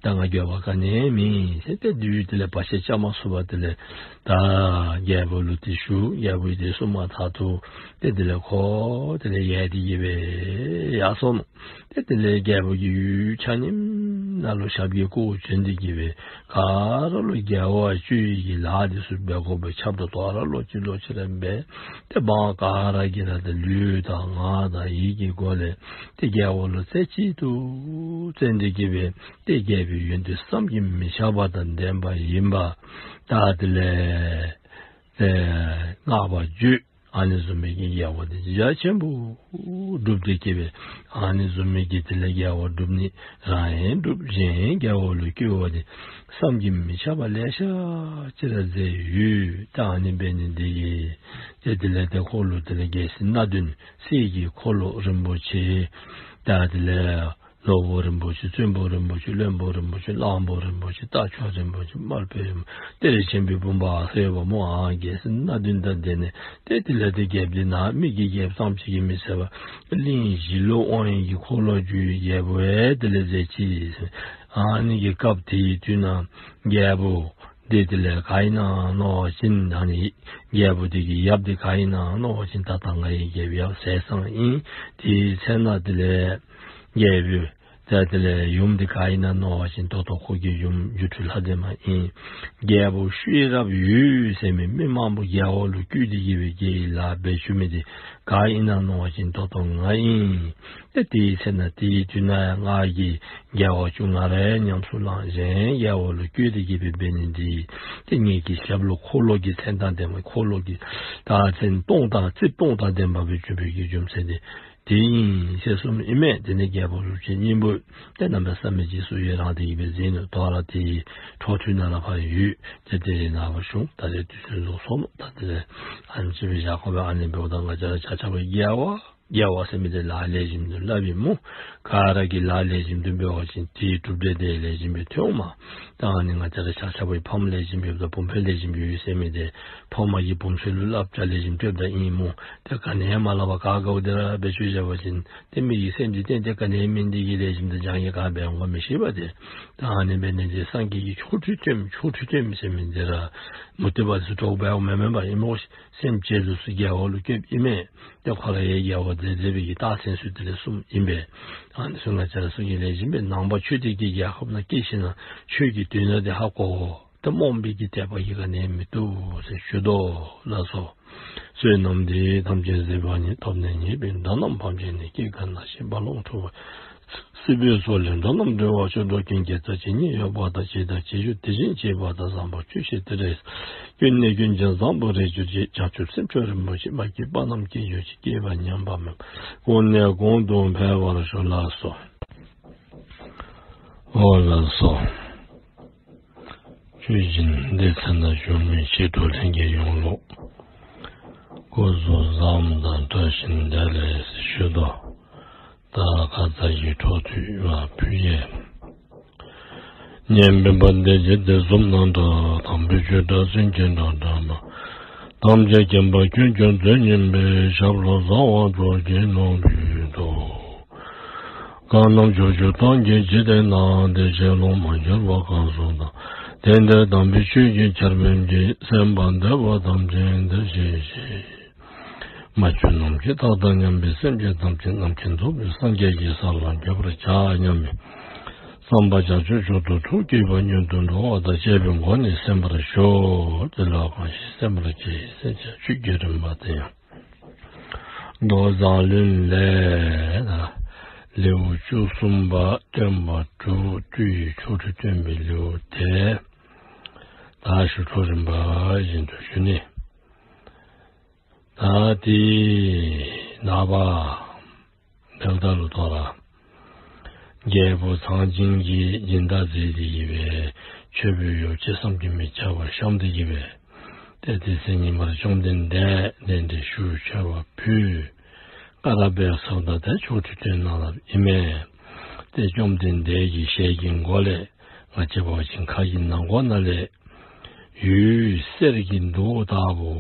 ད་ང་འགྱོད་པ་ག་ནི་ཡང་མེད་ཟེར་ཏེ་བདུད་དེ་ལས་བར་ཆད་རྐྱབ་མ་ཚུགས་པར་དེ་ལས་ད་རྒྱལ་པོ་ལུ་དེ་ཞུ། རྒྱལ་པོ་གིས་དེ་གསུངས་མ་ཐག་ཏུ་ཏེ་དེ་ལས་ཁོ་དེ་ལས་ཡལ་ཏེ་གི་སྦེ་ཡར་སོ་ནུག། ཏེ་དེ་ལས་རྒྱལ་པོ་གི་ཡུལ་ཆ་མཉམ་ནང་ལུ་ཞབས་ཀྱིས་བསྐོར་བྱོན་ཏེ་གི་སྦེ་ག་ར་ལུ་དགེ་བ་བཅུའི་གི་ལཱ་འདི་ཚུ་འབད་དགོ་པའི་ཁྱབ་བསྒྲགས་དོ་རུང་ལོག་ཅི་ལོག་ཅི་ར་འབད། ཏེ་འབངས་ག་ར་གིས་ར་ཏེ་ལུས་དང་ངག་དང་ཡིད་ཀྱི་སྒོ་ལས་ཏེ་རྒྱལ་པོ་ལུ་རྩེ་གཅིག་ཏུ་བརྩོན་ཏེ་གི་སྦེ་ཏེ་རྒྱལ་པོའི་ཡོན་ཏན་བསམ་གྱིས་མི་ཁྱབ་པ་དང་ལྡན་པ་ཡིན་པ་ད་དེ་ལས་ཏེ་བསྔགས་པ་བརྗོད། ཨ་ནི་བཟུམ་མའི་གི་དགེ་བ་འདི་རྒྱ་ཆེན་པོ་སྒྲུབ་སྟེ་གི་སྦེ་ཨ་ནི་བཟུམ་མའི་གི་དེ་ལས་དགེ་བ་སྒྲུབ་ནི་རང་ཡང་སྒྲུབ་གཞན་ཡང་དགེ་བ་ལུ་བསྐུལ་བ་འདི་བསམ་གྱིས་མི་ཁྱབ་པ་ལེ་ཤ་ཅིག་ར་མཛད་ཡོད། ད་ཨ་ནི་འབད་ནི་འདི་གིས་ཏེ་དེ་ལས་ཏེ་ཁོ་ལུ་དེ་ལས་རྒྱལ་སྲིད་སྣ་བདུན་གསེར་གྱི་འཁོར་ལོ་རིན་པོ་ཆེ་ད་དེ་ལས་ནོར་བུ་རིན་པོ་ཆེ་བཙུན་པོ་རིན་པོ་ཆེ་བློན་པོ་རིན་པོ་ཆེ་གླང་པོ་རིན་པོ་ཆེ་རྟ་མཆོག་རིན་པོ་ཆེ་དམར་པོའི་རིན་པོ་ཆེ་གཏེར་ཆེན་པོའི་བུམ་པ་ཟེར་བ་སྨོ། ཨ་རྒྱལ་སྲིད་སྣ་བདུན་དང་ལྡན་ནས་ཏེ་དེ་ལས་ཏེ་རྒྱལཔོ་འདི་ནཱ་མི་གི་རྒྱལཔོ་ཙམ་ཅིག་གིས་མི་ཚད་པར་གླིང་བཞི་ལུ་དབང་བའི་གི་འཁོར་ལོས་སྒྱུར་བའི་རྒྱལ་པོ་ཨེ་དེ་ལས་མཛད་ཅི། ཨ་ནི་གི་སྐབས་དེའི་དུས་ན་རྒྱལ་པོ་འདི་དེ་ལས་ག་ཨིན་ན་མནོ་བ་ཅིན་ཨ་ནི་རྒྱལ་པོ་འདི་གི་ཡབ་འདི་ག་ཨིན་ན་མནོ་བ་ཅིན་ད་ལྟོ་ང་ཡི་རྒྱལཔོ་ཡབ་ཟས་གཙང་ཨིན། དེའི་ཚེ་ན་དེ་ལས་རྒྱལ་པོའི་ད་དེ་ལས་ཡུམ་འདི་ག་ཨིན་ན་མནོ་བ་ཅིན་ད་ལྟོ་ཁོ་གི་ཡུམ་སྒྱུ་འཕྲུལ་ལྷ་ལྡན་མ་ཨིན། རྒྱལ་པོ་ཤེས་རབ་འོད་ཟེར་མི་མི་མང་པོ་རྒྱལ་པོ་ལུ་བསྐུལ་ཏེ་གི་སྦེ་དགེ་བའི་ལཱ་འབད་བཅུག་མི་འདི་ག་ཨིན་ན་མནོ་བ་ཅིན་ད་ལྟོ་ང་ཨིན། ཏེ་དེའི་ཚེ་ན་དེའི་དུས་ན་ཡང་ང་གིས་རྒྱལ་པོ་བཅུ་ང་ར་ཉམས་སུ་བླངས་གཞན་རྒྱལ་པོ་ལུ་བསྐུལ་ཏེ་གི་སྦེ་འབད་ནི་འདི་ཏེ་ངེ་གི་ཞབས་ལུ་འཁོར་ལོ་གི་མཚན་དང་ལྡན་པ་འཁོར་ལོ་གི་ད་མཚན་སྟོང་དང་རྩིབས་སྟོང་དང་ལྡན་པ་སྦེ་བྱུང་བའི་གི་རྒྱུ་མཚན་འདི་དེ་ཨིན་ཟེར་གསུངམ་ཨིན་མས། དེ་ནི་རྒྱལ་པོ་གཟུགས་ཅན་སྙིང་པོ་ཏེ་གནམ་མེད་ས་མེད་རྗེས་སུ་ཡི་རངས་ཏེ་གི་སྦེ་གཟིགས་ནུག། དོ་རུང་དེའི་འཕྲོ་མཐུད་ནཱ་ལས་ཕར་ཡོད། ཏེ་དེ་རེ་ནངས་པ་ཞུ། ད་རེས་དུས་ཚོད་ལོག་སོ་ནུག། ད་དེ་རེ་ཨ་ནེམ་ཅིག་སྦེ་བཞག་དགོ་པས། ཨ་ནི་འབདཝ་ད་ང་བཅས་ར་ཆ་ཁྱབ་ཀྱིས་དགེ་བ་དགེ་བ་ཟེར་མི་འདི་ལཱ་ལེགས་ཤོམ་དུ་སླབ་ཨིན་སྨོ། ག་ར་གིས་ལཱ་ལེགས་ཤོམ་དུ་འབད་བ་ཅིན་དེའི་གྲུབ་འབྲས་དེ་ལེགས་ཤོམ་སྦེ་ཐོནམ་མས། ད་ཨ་ནི་ང་བཅས་ར་ཆ་ཁྱབ་ཀྱིས་ཕམ་ལེགས་ཤོམ་ཡོདཔ་དང་བུམོ་ལེགས་ཤོམ་ཡོད་ཟེར་མི་འདི་ཕམ་གིས་བུམོ་ཚུ་ལུ་བསླབ་བྱ་ལེགས་ཤོམ་སྤྲོདཔ་ད་ཨིན་སྨོ། ཏེ་ག་ནི་ཡང་མ་སླབ་པར་ག་དགའཝ་དེ་ར་འབད་བཅུག་བཞག་པ་ཅིན་ཏེ་མི་གི་སེམས་འདི་ཏན་ཏན་ག་ནི་ཡང་མེད་ནི་འདི་གིས་ལེགས་ཤོམ་དུ་སྦྱང་ཡི་ག་འབད་འོང་ག་མི་ཤེས་པས་ཏེ། ད་ཨ་ནི་འབད་ནི་འདི་སངས་རྒྱས་ཀྱི་ཆོ་འཕྲུལ་སྟོནམ་ཆོ་འཕྲུལ་སྟོནམ་ཟེར་མི་འདི་ར་མུ་སྟེགས་པ་ཚུ་གྲོགས་འབདཝ་མེན་མེན་པར་ཨིན་སྨོ། སེམས་ཅན་ཚུ་དགེ་བ་ལུ་བསྐུལཝ་ཨིན་མས། ཏེ་ཁོ་ར་ཡང་དགེ་བ་ མཛད་མཛད་པའི་གི་རྟགས་མཚན་ཚུ་དེ་ལས་གསུངམ་ཨིན་པས། ཨ་ནི་ཚུ་ང་བཅས་ར་ཚུ་གིས་ལེགས་ཤོམ་སྦེ་ནང་པ་ཆོས་དད་ཀྱི་རྒྱལ་ཁབ་ནང་སྐྱེས་ཞིནམ་ལས་ཆོས་ཀྱི་དོན་དག་དེ་ཧ་གོ་དེ་རྨོངས་པའི་གི་དད་པ་གིས་ག་ནི་ཡང་མི་བཏུབ་ཟེར་ཞུ་དོ་ལགས་སོ། བསོད་ནམས་འདི་ཡིས་ཐམས་ཅད་གཟིགས་པ་ཉིད། ཐོབ་ནས་ཉེས་པའི་དགྲ་རྣམས་ཕམ་བྱས་ནས། སྐྱེ་རྒ་ན་འཆིའི་རྦ་ཀློང་འཁྲུགས་པ། སྲིད་པའི་མཚོ་ལས་འགྲོ་རྣམས་སྒྲོལ་བར་ཤོག། འགྲོ་ཀུན་དགེ་རྩ་ཇི་སྙེད་ཡོད་པ་དང་། བྱས་དང་བྱེད་འགྱུར་དེ་བཞིན་བྱེད་པ་དང་། བཟང་པོ་ཇི་བཞིན་དེ་འདྲའི་ཚེ། ཀུན་ནས་ཀུན་ཀྱང་བཟང་པོར་རེག་གྱུར་ཅིག། བྱང་ཆུབ་སེམས་མཆོག་རིན་པོ་ཆེ། མ་སྐྱེས་པ་རྣམས་སྐྱེ་གྱུར་ཅིག། སྐྱེས་པ་ཉམས་པ་མེད་པར། གོང་ནས་གོང་དུ་འཕེལ་བར་ཤོག། ལགས་སོ། འོ་ལགས་སོ། ཆོས་སྦྱིན་སྡེ་ཚན་ནང་བཞུགས་མི་མཆེད་གྲོགས་ལྷན་རྒྱས་ཡོངས་ལུ་སྐུ་གཟུགས་བཟང་དང་བཀྲ་ཤིས་བདེ་ལེགས་ཞུ་དོ། ད་ཁ་ཙ་གི་འཕྲོ་མཐུད་ལ་ཕུལ་ཡི། སྙན་པའི་བ་དན་འཇིག་རྟེན་གསུམ་ན་གྲགས། དམ་པའི་ཆོས་སྒྲ་སེང་གེའི་སྒྲ་བསྒྲགས་པ། ཐམས་ཅད་མཁྱེན་པ་ཁྱོད་ཀྱང་མཛོད་བརྙེས་པའི། ཞབས་ལ་ཟ་བ་རྫོགས་བྱེད་ནོར་བུའི་མདོག། གང་རྣམས་ཕྱོགས་བཅུ་སྟོང་གི་འཇིག་རྟེན་ན། བདེ་གཤེགས་སློབ་མར་གྱུར་པ་གང་སུ་དག། དེང་འདིར་དམ་པའི་ཆོས་ཀྱི་ཆར་འབེབས་ཀྱིས། སེམས་དཔའ་འདོད་པ་ཐམས་ཅད་འདིར་གཤེགས་ཤིག། མ་གྱུར་ནམ་མཁའི་མཐའ་དང་མཉམ་པའི་སེམས་ཅན་ཐམས་ཅད་རྣམ་མཁྱེན་རྫོགས་པའི་སངས་རྒྱས་ཀྱི་ས་ལ་འགོད་པར་བྱ་སྙམ་པའི་བསམ་པ་བྱང་ཆུབ་མཆོག་ཏུ་ཐུགས་བསྐྱེད་པ་སྔོན་དུ་འགྲོ་བ་དང་བཅས་པའི་སྒོ་ནས་གསན་པར་ཞུ། དེ་ལ་གང་ཞིག་གསན་པར་བྱ་བའི་སེམས་ཅན་ཆོས་ཀྱི་རིམ་པ་དེ་ཡང་། མདོ་མཛངས་བླུན་ལས་ལེའུ་བཅུ་གསུམ་པ་སྟོན་པ་དྲུག་སྤྲུལ་ཡུལ་ཆོ་འཕྲུལ་སྟོན་པའི་ལེའུ་དེ་ད་ཞུ་འཕྲོ་རིམ་པ་བཞིན་དུ་ཞུ་ནི། ད་དེ་ནངས་པ་འདི་ལྟ་ལུ་ཐོ་ར་རྒྱལ་པོ་ཚངས་སྦྱིན་གྱིས་སྦྱིན་བདག་མཛད་དེ་གི་སྦེ་མཆོད་པའི་ཡོ་བྱད་བསམ་གྱིས་མི་ཁྱབ་པ་བཤམས་ཏེ་གི་སྦེ་ཏེ་དེ་ཚེ་ཉིན་མར་བཅོམ་ལྡན་འདས་གདན་འདྲེན་ཞུ་མཆོད་པ་ཕུལ། བཀའ་ར་སྦེ་ཚརཝ་ད་ཏེ་ཆོ་འཕྲུལ་སྟོན་གནང་ལགས་ཨིན་མས། ཏེ་བཅོམ་ལྡན་འདས་ཀྱི་ཞལ་གྱི་མགོ་ལས་ང་བཅས་འབད་བ་ཅིན་ཁ་གི་ནང་གོ་ནང་ལས་འོད་ཟེར་གྱི་མདོག་ལྟ་བུ་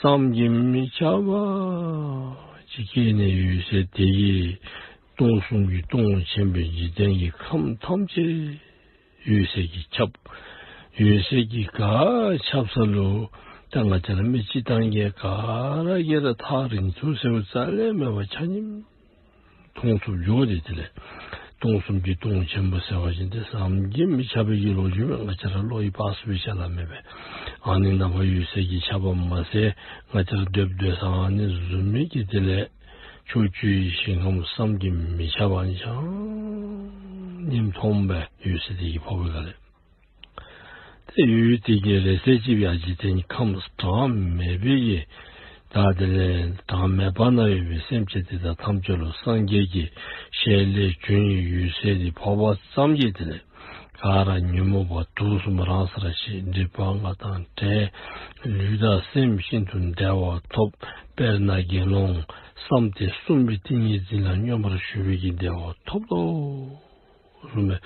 བསམ་གྱིས་མི་ཁྱབ་པ་ཅིག་སྐྱེས་ནས་འོད་ཟེར་དེ་གིས་སྟོང་གསུམ་གྱི་སྟོང་ཆེན་པོའི་འཇིག་རྟེན་གྱི་ཁམས་ཐམས་ཅད་འོད་ཟེར་གྱིས་ཁྱབ། འོད་ཟེར་གྱིས་ག་ཁྱབ་ས་ལུ་ད་ང་བཅས་ར་མི་སྤྱིར་བཏང་གི་ག་ར་གིས་ར་ཐག་རིང་ཐུང་ཟེརཝ་རྩ་ལས་མེད་པར་ཆ་མཉམ་མཐོང་ཚུགསཔ་འགྱོ་སྟེ་དེ་ལས་སྟོང་གསུམ་གྱི་སྟོང་ཆེན་པོ་ཟེར་བ་ཅིན་ཏེ་བསམ་གྱིས་མི་ཁྱབ་པའི་གི་ལོ་རྒྱུས་མས། ང་བཅས་ར་བློ་ཡིས་དཔག་ཚུགས་པའི་ཤ་ལ་མེད་པས། ཨ་ནི་ནངས་པ་འོད་ཟེར་གྱིས་ཁྱབ་པ་མ་ཚད་ང་བཅས་ར་སྡོད་སྡོད་ས་ཨ་ནི་བཟུམ་མའི་གི་དེ་ལས་ཕྱོགས་བཅུའི་ཞིང་ཁམས་བསམ་གྱིས་མི་ཁྱབ་པ་ཆ་མཉམ་མཐོང་པས། འོད་ཟེར་དེ་གིས་ཕོག་པའི་སྒང་ལས། ཏེ་འོད་དེ་གིས་རེག་ཚད་ཅིག་སྦེ་ཨ་འཇིག་རྟེན་གྱི་ཁམས་གྲངས་མེད་པའི་གི་ད་དེ་ལས་གྲངས་མེད་པ་ན་ཡོད་པའི་སེམས་ཅན་དེ་དག་ཐམས་ཅད་ལུ་སངས་རྒྱས་ཀྱི་ཞལ་ལས་བྱོན་ཡི་འོད་ཟེར་དེ་ཕོག་པ་ཙམ་གྱིས་དེ་ལས་ག་ར་ཉོན་མོངས་པ་དུག་གསུམ་རང་སར་ཞི། སྒྲིབ་པ་ལྔ་དང་བྲལ། ལུས་དང་སེམས་ཤིན་ཏུ་བདེ་བ་ཐོབ། དཔེར་ན་དགེ་སློང་བསམ་གཏན་གསུམ་པའི་ཏིང་ངེ་འཛིན་ལ་སྙོམས་པར་ཞུགས་པའི་གི་བདེ་བ་ཐོབ་དོ། བཟུམ་སྦེ་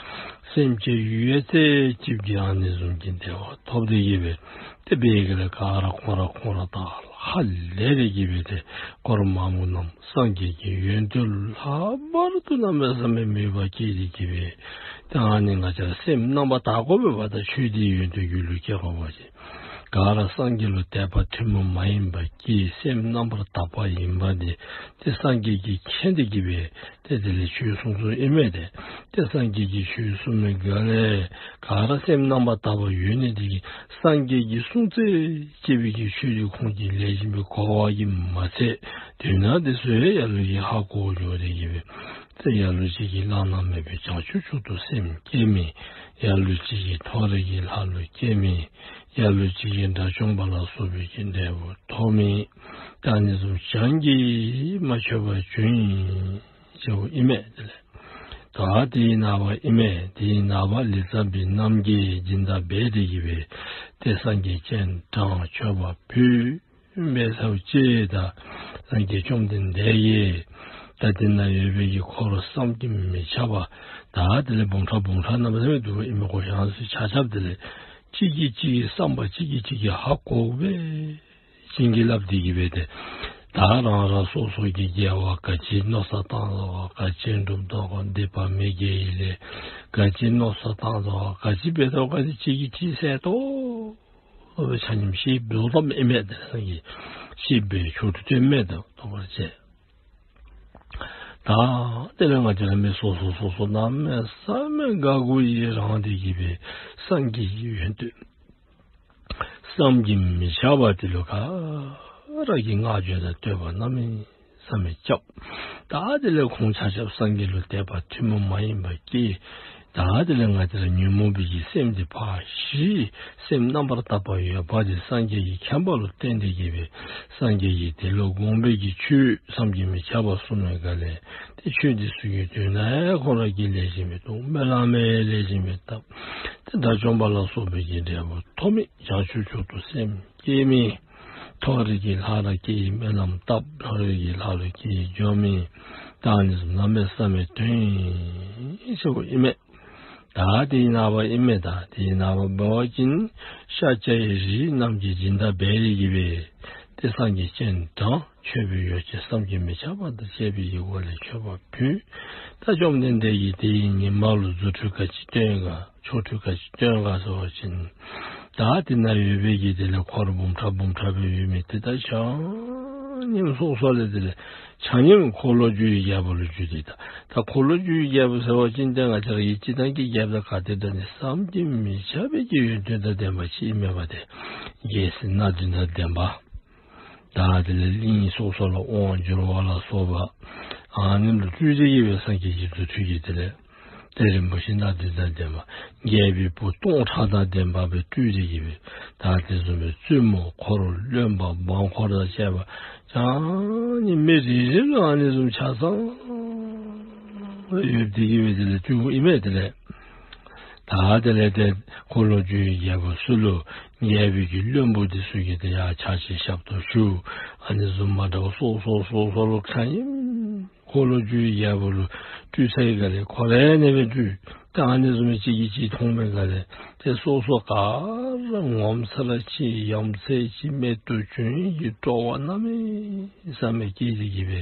སེམས་ཅན་ཡོད་ཚད་ཅིག་གིས་ཨ་ནི་བཟུམ་གྱི་བདེ་བ་ཐོབ་སྟེ་གི་སྦེ་ཏེ་འབད་གི་ལས་ག་ར་ཁོང་ར་ཁོང་ར་དང་ཧ་ལས་ཏེ་གི་སྦེ་ཏེ་འཁོར་མང་པོ་རྣམས་སངས་རྒྱས་ཀྱི་ཡོན་ཏན་ལྷག་པར་དུ་གནམ་མེད་ས་མེད་མོས་པ་སྐྱེས་ཏེ་གི་སྦེ་ཏེ་ཨ་ནི་ང་བཅས་ར་སེམས་རྣམ་པར་དག་དགོ་པས་པ། ད་ཆོས་འདི་ཡོན་ཏན་རྒྱུད་ལུ་སྐྱེ་དགོ་པ་ཅིན། ག་ར་སངས་རྒྱས་ལུ་དད་པ་ཐུན་མོང་མ་ཡིན་པ་སྐྱེས་སེམས་རྣམ་པར་དག་པ་ཡིན་པ་འདི་ཏེ་སངས་རྒྱས་ཀྱིས་མཁྱེན་ཏེ་གི་སྦེ་ཏེ་དེ་ལས་ཆོས་གསུངས་གསུངསམ་ཨིན་མས། ཏེ་ཏེ་སངས་རྒྱས་ཀྱིས་ཆོས་གསུངས་མི་ག་ལས་ག་ར་སེམས་རྣམ་པར་དག་པ་ཡོད་ནི་དེ་གིས་སངས་རྒྱས་ཀྱིས་གསུངས་ཚད་ཅིག་སྦེ་གི་ཆོས་འདི་ཁོང་གིས་ལེགས་ཤོམ་སྦེ་གོ་བ་གིས་མ་ཚད་དོན་དག་འདི་ཚུ་ཡང་ལ་ལུ་གིས་ཧ་གོ་འགྱོ་སྟེ་གི་སྦེ་ཏེ་ལ་ལུ་ཅིག་གིས་བླ་ན་མེད་པའི་བྱང་ཆུབ་མཆོག་ཏུ་སེམས་བསྐྱེད་མི། ལ་ལུ་ཅིག་གིས་མཐོ་རིས་ཀྱི་ལྷ་ལུ་སྐྱེ་མི། ལ་ལུ་ཅིག་གིས་དགྲ་བཅོམ་པ་ལ་སོགས་པའི་གི་འབྲས་བུ་ཐོབ་མི། ད་ཨ་ནི་བཟུམ་བྱང་གིས་མ་ཆོད་པར་བྱུང་ཡི་ཟེརཝ་ཨིན་མས། དེ་ལས་ད་དེའི་ནངས་པ་ཨིན་མས། དེའི་ནངས་པ་ལི་ཙ་བྱི་རྣམ་རྒྱལ་སྦྱིན་བདག་འབད་དེ་གི་སྦེ་ཏེ་སངས་རྒྱས་སྤྱན་དྲངས་མཆོད་པ་ཕུལ། འབད་ཚརཝ་ཅིག་ད་སངས་རྒྱས་བཅོམ་ལྡན་འདས་ཀྱིས་ད་དེ་ན་ཡོད་པའི་གི་འཁོར་བསམ་གྱིས་མི་ཁྱབ་པ་ད་དེ་ལས་འབུམ་ཕྲག་འབུམ་ཕྲག་རྣམ་པ་ཚང་མ་འདུག་ཨིན་མས། ཁོང་ཡང་སུ་ཆ་ཁྱབ་དེ་ལས་གཅིག་གིས་གཅིག་གི་བསམ་པ་གཅིག་གིས་གཅིག་གིས་ཧ་གོ་བའི་བྱིན་གྱིས་བརླབས་ཏེ་གི་སྦེ་ཏེ་ད་རང་རང་སོ་སོ་གི་དགེ་བ་ག་ཅི་མནོ་བསམ་བཏང་དོ་ག་ཅི་སྒྲུབ་དོ་ག་སྡིག་པ་མི་དགེ་བའི་ལས་ག་ཅི་མནོ་བསམ་བཏང་དོ་ག་ཅི་འབད་དོ་ག་ཅི་གཅིག་གིས་གཅིག་གསལ་ཏོག་ཏོ་སྦེ་ཆ་མཉམ་ཤེས་བཟོ་བཏངམ་ཨིན་མས། དེ་ལས་སངས་རྒྱས་ཤེས་པའི་ཆོ་འཕྲུལ་སྟོནམ་མས། ད་ཐོག་མར་བཅས་ ད་དེ་ལས་ང་བཅས་ར་མི་སོ་སོ་སོ་སོ་གནམ་མེད་ས་མེད་དགའ་མགུ་ཡི་རངས་ཏེ་གི་སྦེ་སངས་རྒྱས་ཀྱི་ཡོན་ཏན་བསམ་གྱིས་མི་ཁྱབ་པ་དེ་ལུ་ག་ར་གིས་བསྔགས་བརྗོད་དང་བསྟོད་པ་གནམ་མེད་ས་མེད་རྐྱབ། ད་དེ་ལས་ཁོང་ཆ་ཁྱབ་སངས་རྒྱས་ལུ་དད་པ་ཐུན་མོང་མ་ཡིན་པ་སྐྱེས། ད་དེ་ལས་ང་བཅས་ར་ཉོན་མོངས་པའི་གི་སེམས་དེ་ཕར་ཞི། སེམས་རྣམ་པར་དག་པ་ཡོད་པ་དེ་སངས་རྒྱས་ཀྱི་མཁྱེན་པ་ལུ་བརྟེན་ཏེ་གི་སྦེ་སངས་རྒྱས་ཀྱིས་དེ་ལུ་དགོངས་པའི་གི་ཆོས་བསམ་གྱིས་མི་ཁྱབ་པ་གསུངས་པའི་སྒང་ལས་ཏེ་ཆོས་འདི་ཚུ་གི་དོན་ལུ་ཁོང་ར་གིས་ལེགས་ཤོམ་སྦེ་མཐོང་། སྨོན་ལམ་ཡང་ལེགས་ཤོམ་སྦེ་བཏབ། ཏེ་དགྲ་བཅོམ་པ་ལ་སོགས་པའི་གི་འབྲས་བུ་ཐོབ་མི་བྱང་ཆུབ་མཆོག་ཏུ་སེམས་བསྐྱེད་མི་མཐོ་རིས་ཀྱི་ལྷ་རུ་སྐྱེ་བའི་སྨོན་ལམ་བཏབ། མཐོ་རིས་ཀྱི་ལྷ་རུ་སྐྱེ་བའི་འགྱོ་མི་ད་ཨ་ནི་ཚུ་གནམ་མེད་ས་མེད་དོན་ཆེ་བོ་ཨིན་མས། ད་དེ་ནངས་པ་ཨིན་མས། ད་དེ་ནངས་པ་འབད་བ་ཅིན་ཤཱཀྱའི་རིགས་རྣམས་ཀྱིས་སྦྱིན་བདག་འབད་དེ་གི་སྦེ་ཏེ་སངས་རྒྱས་སྤྱན་དྲངས། མཆོད་པའི་ཡོ་བྱད་བསམ་གྱིས་མི་ཁྱབ་པ་དང་བཅས་པའི་གི་སྒོ་ལས་མཆོད་པ་ཕུལ། ད་བཅོམ་ལྡན་འདས་ཀྱིས་དེའི་ཉིན་མ་ལུ་རྫུ་འཕྲུལ་ག་ཅི་སྟོན་ག་ཆོ་འཕྲུལ་ག་ཅི་སྟོན་ག་ཟེར་བ་ཅིན་ད་དེ་ནང་ཡོད་པའི་གི་དེ་ལས་འཁོར་འབུམ་ཕྲག་འབུམ་ཕྲག་སྦེ་ཡོད་མི་དེ་ད་ཆ་མཉམ་སོ་སོ་ལས་དེ་ལས་ཆ་མཉམ་འཁོར་ལོས་སྒྱུར་བའི་རྒྱལ་པོ་ལུ་གྱུར་ཏེ། ད་ད་འཁོར་ལོས་སྒྱུར་བའི་རྒྱལ་པོ་ཟེར་བ་ཅིན་ཏེ་ང་བཅས་ར་གི་སྤྱིར་བཏང་གི་རྒྱལཔོ་དང་ག་དེ་འདྲ་ནི་བསམ་གྱིས་མི་ཁྱབ་པའི་གི་ཡོན་ཏན་དང་ལྡན་པ་ཅིག་ཨིན་མས་པ། ཏེ་རྒྱལ་སྲིད་སྣ་བདུན་དང་ལྡན་པ། ད་དེ་ལས་གླིང་སོ་སོ་ལུ་དབང་བསྒྱུར་བ་ལ་སོགས་པ་ཨ་ནི་ལུ་སྤྲུལ་ཏེ་གི་སྦེ་སངས་རྒྱས་ཀྱི་རྫུ་འཕྲུལ་གྱིས་དེ་ལས་ཏེ་རིན་པོ་ཆེ་སྣ་བདུན་དང་ལྡན་པ་རྒྱལ་པོའི་བུ་སྟོང་ཕྲག་དང་ལྡན་པ་སྦེ་སྤྲུལ་ཏེ་གི་སྦེ་ད་དེ་བཟུམ་སྦེ་བཙུན་མོ་འཁོར་བློན་པོ་འབངས་འཁོར་དང་བཅས་པ་ཆ་མཉམ་མི་རེ་རེ་ལུ་ཨ་ནི་བཟུམ་ཆ་ཚང་ཡོད་དེ་གི་སྦེ་དེ་ལས་སྤྲུལ་ཨིན་མས། དེ་ལས་ད་དེ་ལས་ཏེ་འཁོར་ལོས་སྒྱུར་བའི་རྒྱལ་པོ་ཚུ་ལུ་རྒྱལ་པོའི་གི་བློན་པོ་དེ་ཚུ་གིས་ཏེ་ཡར་ཕྱག་ཕྱི་ཞབས་ཏོག་ཞུ། ཨ་ནི་བཟུམ་མ་འདྲཝ་སོ་སོ་སོ་སོ་ལུ་ཁ་ཉིམ་འཁོར་ལོས་སྒྱུར་བའི་རྒྱལ་པོ་ལུ་སྤྲུལ་ཚར་བའི་སྒང་ལས་ཁོ་ར་ཨ་ནི་སྦེ་སྤྲུལ། ད་ཨ་ནི་བཟུམ་སྦེ་གཅིག་གིས་གཅིག་མཐོང་བའི་སྒང་ལས་ཏེ་སོ་སོ་ག་ར་ངོ་མཚར་ཅིག་ཡ་མཚར་ཅིག་རྨད་དུ་བྱུང་བའི་གི་སྤྲོ་བ་གནམ་མེད་ས་མེད་སྐྱེས་ཏེ་གི་སྦེ་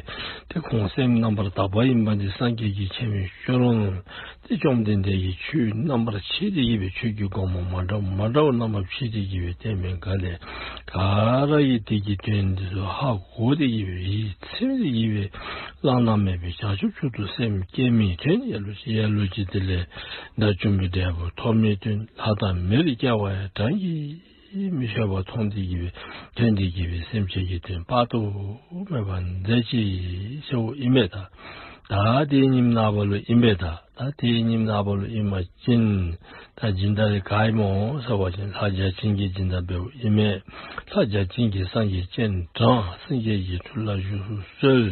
ཏེ་ཁོང་སེམས་རྣམ་པར་དག་པ་ཨིན་པ་འདི་སངས་རྒྱས་ཀྱིས་མཁྱེན་པའི་ཤུལ་ལུ་ཏེ་བཅོམ་ལྡན་འདས་ཀྱིས་ཆོས་རྣམ་པར་ཕྱེ་སྟེ་གི་སྦེ་ཆོས་ཀྱི་སྒོ་མོ་མ་འདྲཝ་མ་འདྲཝ་རྣམ་པར་ཕྱེ་སྟེ་གི་སྦེ་བསྟན་པའི་སྒང་ལས་ག་ར་གིས་དེ་གི་དོན་འདི་ཚུ་ཧ་གོ་སྟེ་གི་སྦེ་ཡིད་ཚིམ་སྟེ་གི་སྦེ་བླ་ན་མེད་པའི་བྱང་ཆུབ་མཆོག་ཏུ་སེམས་བསྐྱེད་མི་དོན་ལ་ལུ་ཅིག་ལ་ལུ་ཅིག་དེ་ལས་དགྲ་བཅོམ་པའི་འབྲས་བུ་ཐོབ་མི་དོན་ལྷ་དང་མིར་སྐྱེ་བ་ཡང་བགྲང་གིས་མི་ཆོད་པ་མཐོང་སྟེ་གི་སྦེ་དོན་དེ་གི་སྦེ་སེམས་ཅན་གྱི་དོན་དཔག་ཏུ་མེད་པ་མཛད་ཅི་ཟེརཝ་ཨིན་མས། ད་ད་དེའི་ཉིནམ་ནངས་པ་ལུ་ཨིན་པས། ད་ད་དེའི་ཉིནམ་ནངས་པ་ལུ་ཨིན་པ་ཅིན་ད་སྦྱིན་བདག་རེ་ག་ཨིན་མོ་ཟེར་བ་ཅིན་ལྷ་བརྒྱ་བྱིན་གྱིས་སྦྱིན་བདག་འབདཝ་ཨིན་མས། ལྷ་བརྒྱ་བྱིན་གྱིས་སངས་རྒྱས་སྤྱན་དྲངས། སངས་རྒྱས་ཀྱི་ཐུགས་ལ་བཞུགས་སུ་གསོལ།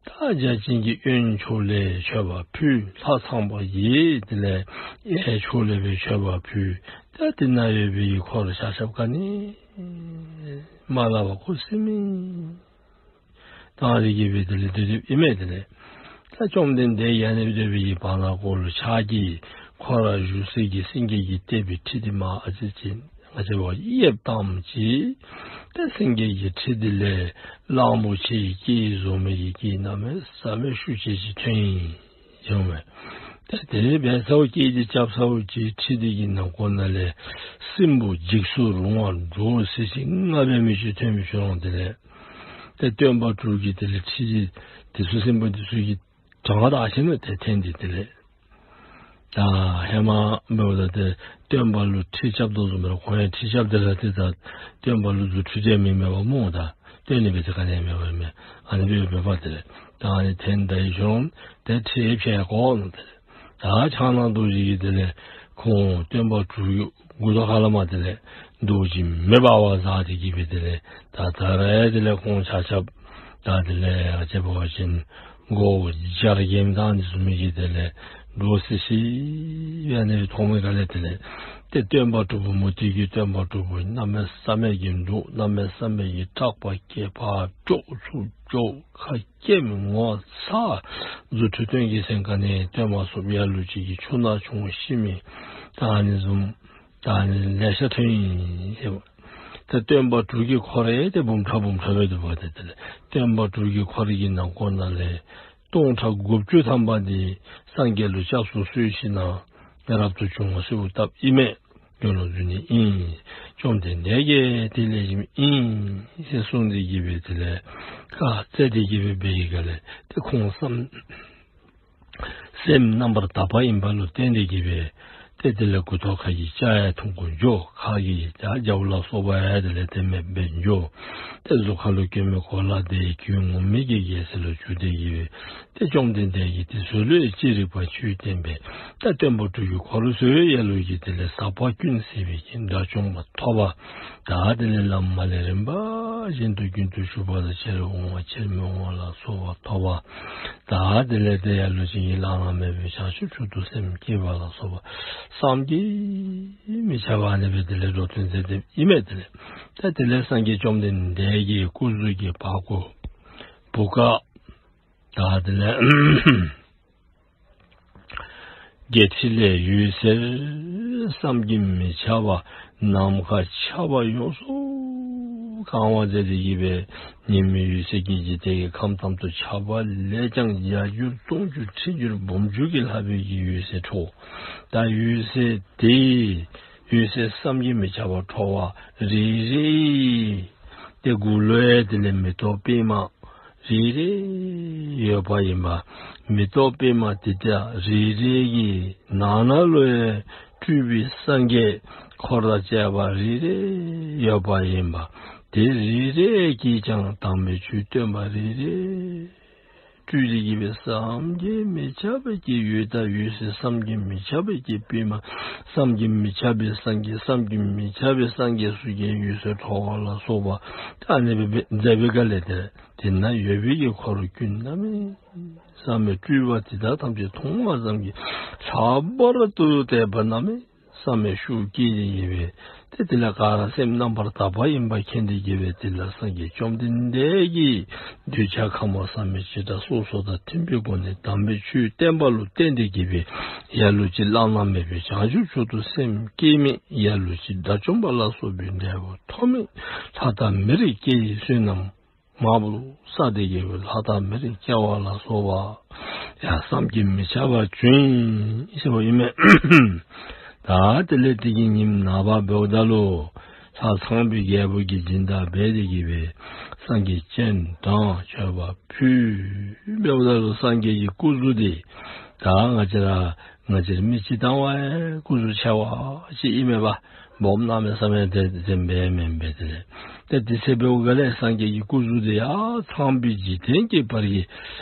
ད་བརྒྱ་བྱིན་གྱིས་གཡོན་ཕྱོགས་ལས་མཆོད་པ་ཕུལ། ལྷ་ཚངས་པ་གིས་དེ་ལས་གཡས་ཕྱོགས་ལས་སྦེ་མཆོད་པ་ཕུལ། ད་དེ་ནང་ཡོད་པའི་འཁོར་ཆ་ཁྱབ་ག་ནི་མ་སླབ་པར་ཁུ་སིམ་མེར་གཏང་སྟེ་གི་སྦེ་དེ་ལས་སྡོད་སྡོདཔ་ཨིན་མས། དེ་ལས་ད་བཅོམ་ལྡན་འདས་ཡར་ནི་སྡོད་པའི་གི་བར་ན་ཁོ་ལུ་ཕྱག་གི་ཁོ་ར་བཞུགས་སའི་གི་སེང་གེ་གིས་བཏེགས་པའི་ཁྲི་དེ་མར་ཨ་ཙི་ཅིག་ང་བཅས་པ་གཡསཔ་བཏངམ་ཅིག་ད་སེང་གེ་གི་ཁྲི་དེ་ལས་གླང་པོ་ཆེའི་སྐད་བཟུམ་མའི་གི་སྐད་གནམ་མེད་ས་མེད་ཤུགས་ཆེ་ཅིག་ཐོན་ཡི། ཡོང་མས། ད་དེ་སྦེ་ཚརཝ་སྐད་དེ་རྐྱབ་ཚརཝ་ཅིག་ཁྲི་དེ་གི་ནང་ཁོག་ནང་ལས་སྲིན་པོ་འཇིགས་སུ་རུང་བ་འདྲོག་སི་སི་ལྔ་འབད་མི་ཅིག་ཐོན་མི་ཅིག་འོང་། དེ་ལས་ཏེ་སྟོན་པ་དྲུག་གིས་དེ་ལས་ཁྲི་དེ་ཚུ་སྲིན་པོ་དེ་ཚུ་གིས་དྲང་བདའ་ཞིནམ་ལས་ཏེ་འཐེན་ཏེ་དེ་ལས་ད་ཧེ་མ་འབདཝ་ད་ཏེ་སྟོན་པ་ལུ་ཁྲི་རྐྱབ་དོ་བཟུམ་སྦེ་ཁོང་ཡང་ཁྲི་རྐྱབ་སྟེ་ར་ཏེ་ད་སྟོན་པ་ལུ་རྫུ་འཕྲུལ་དེ་མེད་མེད་པ་སྨོ། ད་སྟོན་ནི་སྦེ་ཏེ་ག་ནི་མེད་པ་མས། ཨ་ནི་སྦེ་འབད་བ་དེ་ལས་ད་ཨ་ནི་འཐེན་ད་ཞིནམ་ཏེ་ཁྲི་ཕྱེད་གོ་ནུག། དེ་ལས་ད་ཕྱག་ན་རྡོ་རྗེ་གིས་དེ་ལས་ཁོང་སྟོན་པ་དྲུག་གི་མགུ་ཏོ་ཁ་ལས་མར་དེ་ལས་རྡོ་རྗེ་མེ་འབར་བ་བཟའ་སྟེ་གི་སྦེ་དེ་ལས་ད་ད་རེས་དེ་ལས་ཁོང་ཆ་ཁྱབ་ད་དེ་ལས་ཨ་ཙི་འབད་བ་ཅིན་མགོ་བོ་འཇར་གེམ་བཏང་ནི་བཟུམ་མའི་གི་དེ་ལས་འདྲོག་སི་སི་སྦེ་ཨ་ནི་མཐོང་བའི་སྒང་ལས་དེ་ལས་ཏེ་སྟོན་པ་དྲུག་པོ་མུ་སྟེགས་ཀྱི་སྟོན་པ་དྲུག་པོ་གནམ་མེད་ས་མེད་ཀྱི་འདུག། གནམ་མེད་ས་མེད་ཀྱི་སྐྲག་པ་སྐྱེས། ཕར་ཅོག་ཚུར་ཅོག་ཁ་སྐྱེམས་ངོ་ཚ། རྫུ་འཕྲུལ་སྟོན་གེ་ཟེར་ག་ནི་སྟོན་མ་ཚུགས། ལ་ལུ་ཅིག་གིས་ཆུ་ནང་མཆོངས་ཤི་མི་ད་ཨ་ནི་བཟུམ་ད་ཨ་ནི་ལེ་ཤ་ཐོན་ཡི་ཟེར་བ། ད་སྟོན་པ་དྲུག་གི་འཁོར་ར་ཏེ་འབུམ་ཕྲག་འབུམ་ཕྲག་སྦེ་འདུག་པ། ཏེ་དེ་ལས་སྟོན་པ་དྲུག་གི་འཁོར་གྱི་ནང་ཁོག་ནང་ལས་སྟོང་ཕྲག་དགུ་བཅུ་ཐམ་པ་འདི་སངས་རྒྱས་ལུ་སྐྱབས་སུ་གསོལ་ཞིནམ་ལས་རབ་ཏུ་བྱུང་བ་གསོལཝ་བཏབ་ཨིན་མས། ཡོན་ལུ་འཛུལ་ནི་ཨིན། བཅོམ་ལྡན་འདས་ཀྱིས་དེ་ལེགས་ཤོམ་ཨིན་ཟེར་གསུངས་ཏེ་གི་སྦེ་དེ་ལས་བཀའ་སྩལ་ཏེ་གི་སྦེ་འབད་བའི་སྒང་ལས་ཏེ་ཁོང་བསམ་སེམས་རྣམ་པར་དག་པ་ཨིན་པ་ལུ་བརྟེན་ཏེ་གི་སྦེ་ཏེ་དེ་ལས་མགུ་ཏོ་ཁ་གི་སྐྱ་ཡང་ཐུང་ཀུ་འགྱོ། ཁ་གི་ཡང་རྒྱ་བོ་ལ་སོགས་པ་ཡང་དེ་ལས་ཏེ་མེདཔ་སྦེ་འགྱོ། ཏེ་གཟུགས་ཁ་ལུ་གྱོན་མི་གོ་ལ་དེ་ཡང་གོས་ངུར་སྨྲིག་གི་རྒྱལ་མཚན་ལུ་གྱུར་ཏེ་གི་སྦེ་ཏེ་བཅོམ་ལྡན་འདས་ཀྱིས་དེ་ཚུ་ལུ་ཅི་རིགས་པ་ཆོས་བསྟན་པས། ད་སྟོན་པ་སྤྲུལ་སྐུ་འཁོར་ལོ་བསྐོར་བའི་ལུགས་ཀྱི་དེ་ལས་ཟག་པ་ཀུན་ཟད་པའི་གི་དགྲ་བཅོམ་པ་ཐོབ་པ། ད་དེ་ལས་བླ་མ་ལས་རིམ་པ་བཞིན་དུ་རྒྱུན་དུ་ཞུགས་པ་དང་ཕྱིར་འོང་བ་ཕྱིར་མི་འོང་བ་ལ་སོགས་པ་ཐོབ་པ། ད་དེ་ལས་ཏེ་ལ་ལུ་ཅིག་གིས་བླ་ན་མེད་པའི་བྱང་ཆུབ་མཆོག་ཏུ་སེམས་བསྐྱེད་པ་ལ་སོགས་པ་བསམ་གྱིས་མི་ཁྱབ་པ་ཨ་ནི་སྦེ་དེ་ལས་འགྲོ་དོན་མཛད་དེ་ཨིན་མས། དེ་ལས་ད་དེ་ལས་སངས་རྒྱས་བཅོམ་ལྡན་འདས་ཀྱི་སྐུ་གཟུགས་ཀྱི་བར་སྐོར་བུ་ག་ད་དེ་ལས་བརྒྱད་ཁྲི་ལས་འོད་ཟེར་བསམ་གྱིས་མི་ཁྱབ་པ་ནམ་མཁའ་ཁྱབ་པ་ཡོངས་སུ་གང་བར་མཛད་དེ་གི་སྦེ་ཉི་མའི་འོད་ཟེར་གྱིས་འཇིག་རྟེན་གྱི་ཁམས་ཐམས་ཅད་ཁྱབ་པ་ལས་ཀྱང་བརྒྱ་འགྱུར་སྟོང་འགྱུར་ཁྲི་འགྱུར་འབུམ་འགྱུར་གྱི་ལྷག་པའི་གི་འོད་ཟེར་འཕྲོ། ད་འོད་ཟེར་དེ་འོད་ཟེར་བསམ་གྱིས་མི་ཁྱབ་པ་འཕྲོ་བ་རེ་རེ་ཏེ་མགུ་ལུ་ཡང་དེ་ལས་མེ་ཏོག་པདྨ་རེ་རེ་ཡོདཔ་ཨིན་པས། མེ་ཏོག་པདྨ་དེ་དག་རེ་རེ་གི་ནང་ན་ལུ་ཡང་སྤྲུལ་པའི་སངས་རྒྱས་འཁོར་དང་བཅས་པ་རེ་རེ་ཡོདཔ་ཨིན་པས། དེ་རེ་རེ་གིས་ཀྱང་དམ་པའི་ཆོས་སྟོན་པ་རེ་རེ་སྤྲུལ་ཏེ་གི་སྦེ་བསམ་གྱིས་མི་ཁྱབ་པའི་གི་འོད་དང་འོད་ཟེར་བསམ་གྱིས་མི་ཁྱབ་པའི་གི་པདྨ་བསམ་གྱིས་མི་ཁྱབ་པའི་སངས་རྒྱས་བསམ་གྱིས་མི་ཁྱབ་པའི་སངས་རྒྱས་ཚུ་གི་འོད་ཟེར་འཕྲོ་བ་ལ་སོགས་པ་ད་ཨ་ནི་སྦེ་མཛད་པའི་སྒང་ལས་ཏེ་དེ་ན་ཡོད་པའི་གི་འཁོར་ཀུན་གནམ་མེད་ས་མེད་སྤྲུལ་པ་དེ་དག་ཐམས་ཅད་མཐོང་བ་ཙམ་གྱིས་ལྷག་པར་དུ་དད་པ་གནམ་མེད་ས་མེད་ཤུགས་སྐྱེད་དེ་གི་སྦེ་ཏེ་དེ་ལས་ག་ར་སེམས་རྣམ་པར་དག་པ་ཨིན་པ་མཁྱེན་ཏེ་གི་སྦེ་དེ་ལས་སངས་རྒྱས་བཅོམ་ལྡན་འདས་ཀྱིས་གདུལ་བྱ་ཁམས་དཔག་བསམ་མེད་ཅིག་དང་སོ་སོ་དང་མཐུན་པའི་སྒོ་ནས་དམ་པའི་ཆོས་བསྟན་པ་ལུ་བརྟེན་ཏེ་གི་སྦེ་ལ་ལུ་ཅིག་བླ་ན་མེད་པའི་བྱང་ཆུབ་མཆོག་ཏུ་སེམས་བསྐྱེད་མི། ལ་ལུ་ཅིག་དགྲ་བཅོམ་པ་ལ་སོགས་པའི་འབྲས་བུ་ཐོབ་མི། ལྷ་དང་མིར་སྐྱེ་བའི་བསོད་ནམས་མང་པོ་བསགས་ཏེ་གི་སྦེ་ལྷ་དང་མིར་སྐྱེ་བ་ལ་སོགས་པ་ཡང་བསམ་གྱིས་མི་ཁྱབ་པ་བྱུང་ཡི་ཟེརཝ་ཨིན་མས། ད་དེ་ལས་དེ་གི་ཉིནམ་ནངས་པ་འབདཝ་ད་ལུ་ལྷ་ཚངས་པའི་རྒྱལ་པོ་གིས་སྦྱིན་བདག་འབད་དེ་གི་སྦེ་སངས་རྒྱས་སྤྱན་དྲངས་མཆོད་པ་ཕུལ། འབདཝ་ད་ལུ་སངས་རྒྱས་ཀྱི་སྐུ་གཟུགས་དེ་ད་ང་བཅས་ར་ང་བཅས་ར་མི་སྤྱིར་བཏང་བ་ཡང་སྐུ་གཟུགས་ཆེ་བ་ཅིག་ཨིན་མས་པ། སྦོམ་གནམ་མེད་ས་མེད་དེ་དེ་སྦེ་མེན་པས། དེ་ལས་ཏེ་དེ་ཚེ་འབདཝ་སྒང་ལས་སངས་རྒྱས་ཀྱི་སྐུ་གཟུགས་དེ་ཡང་ཚངས་པའི་འཇིག་རྟེན་གྱི་བར་གྱི་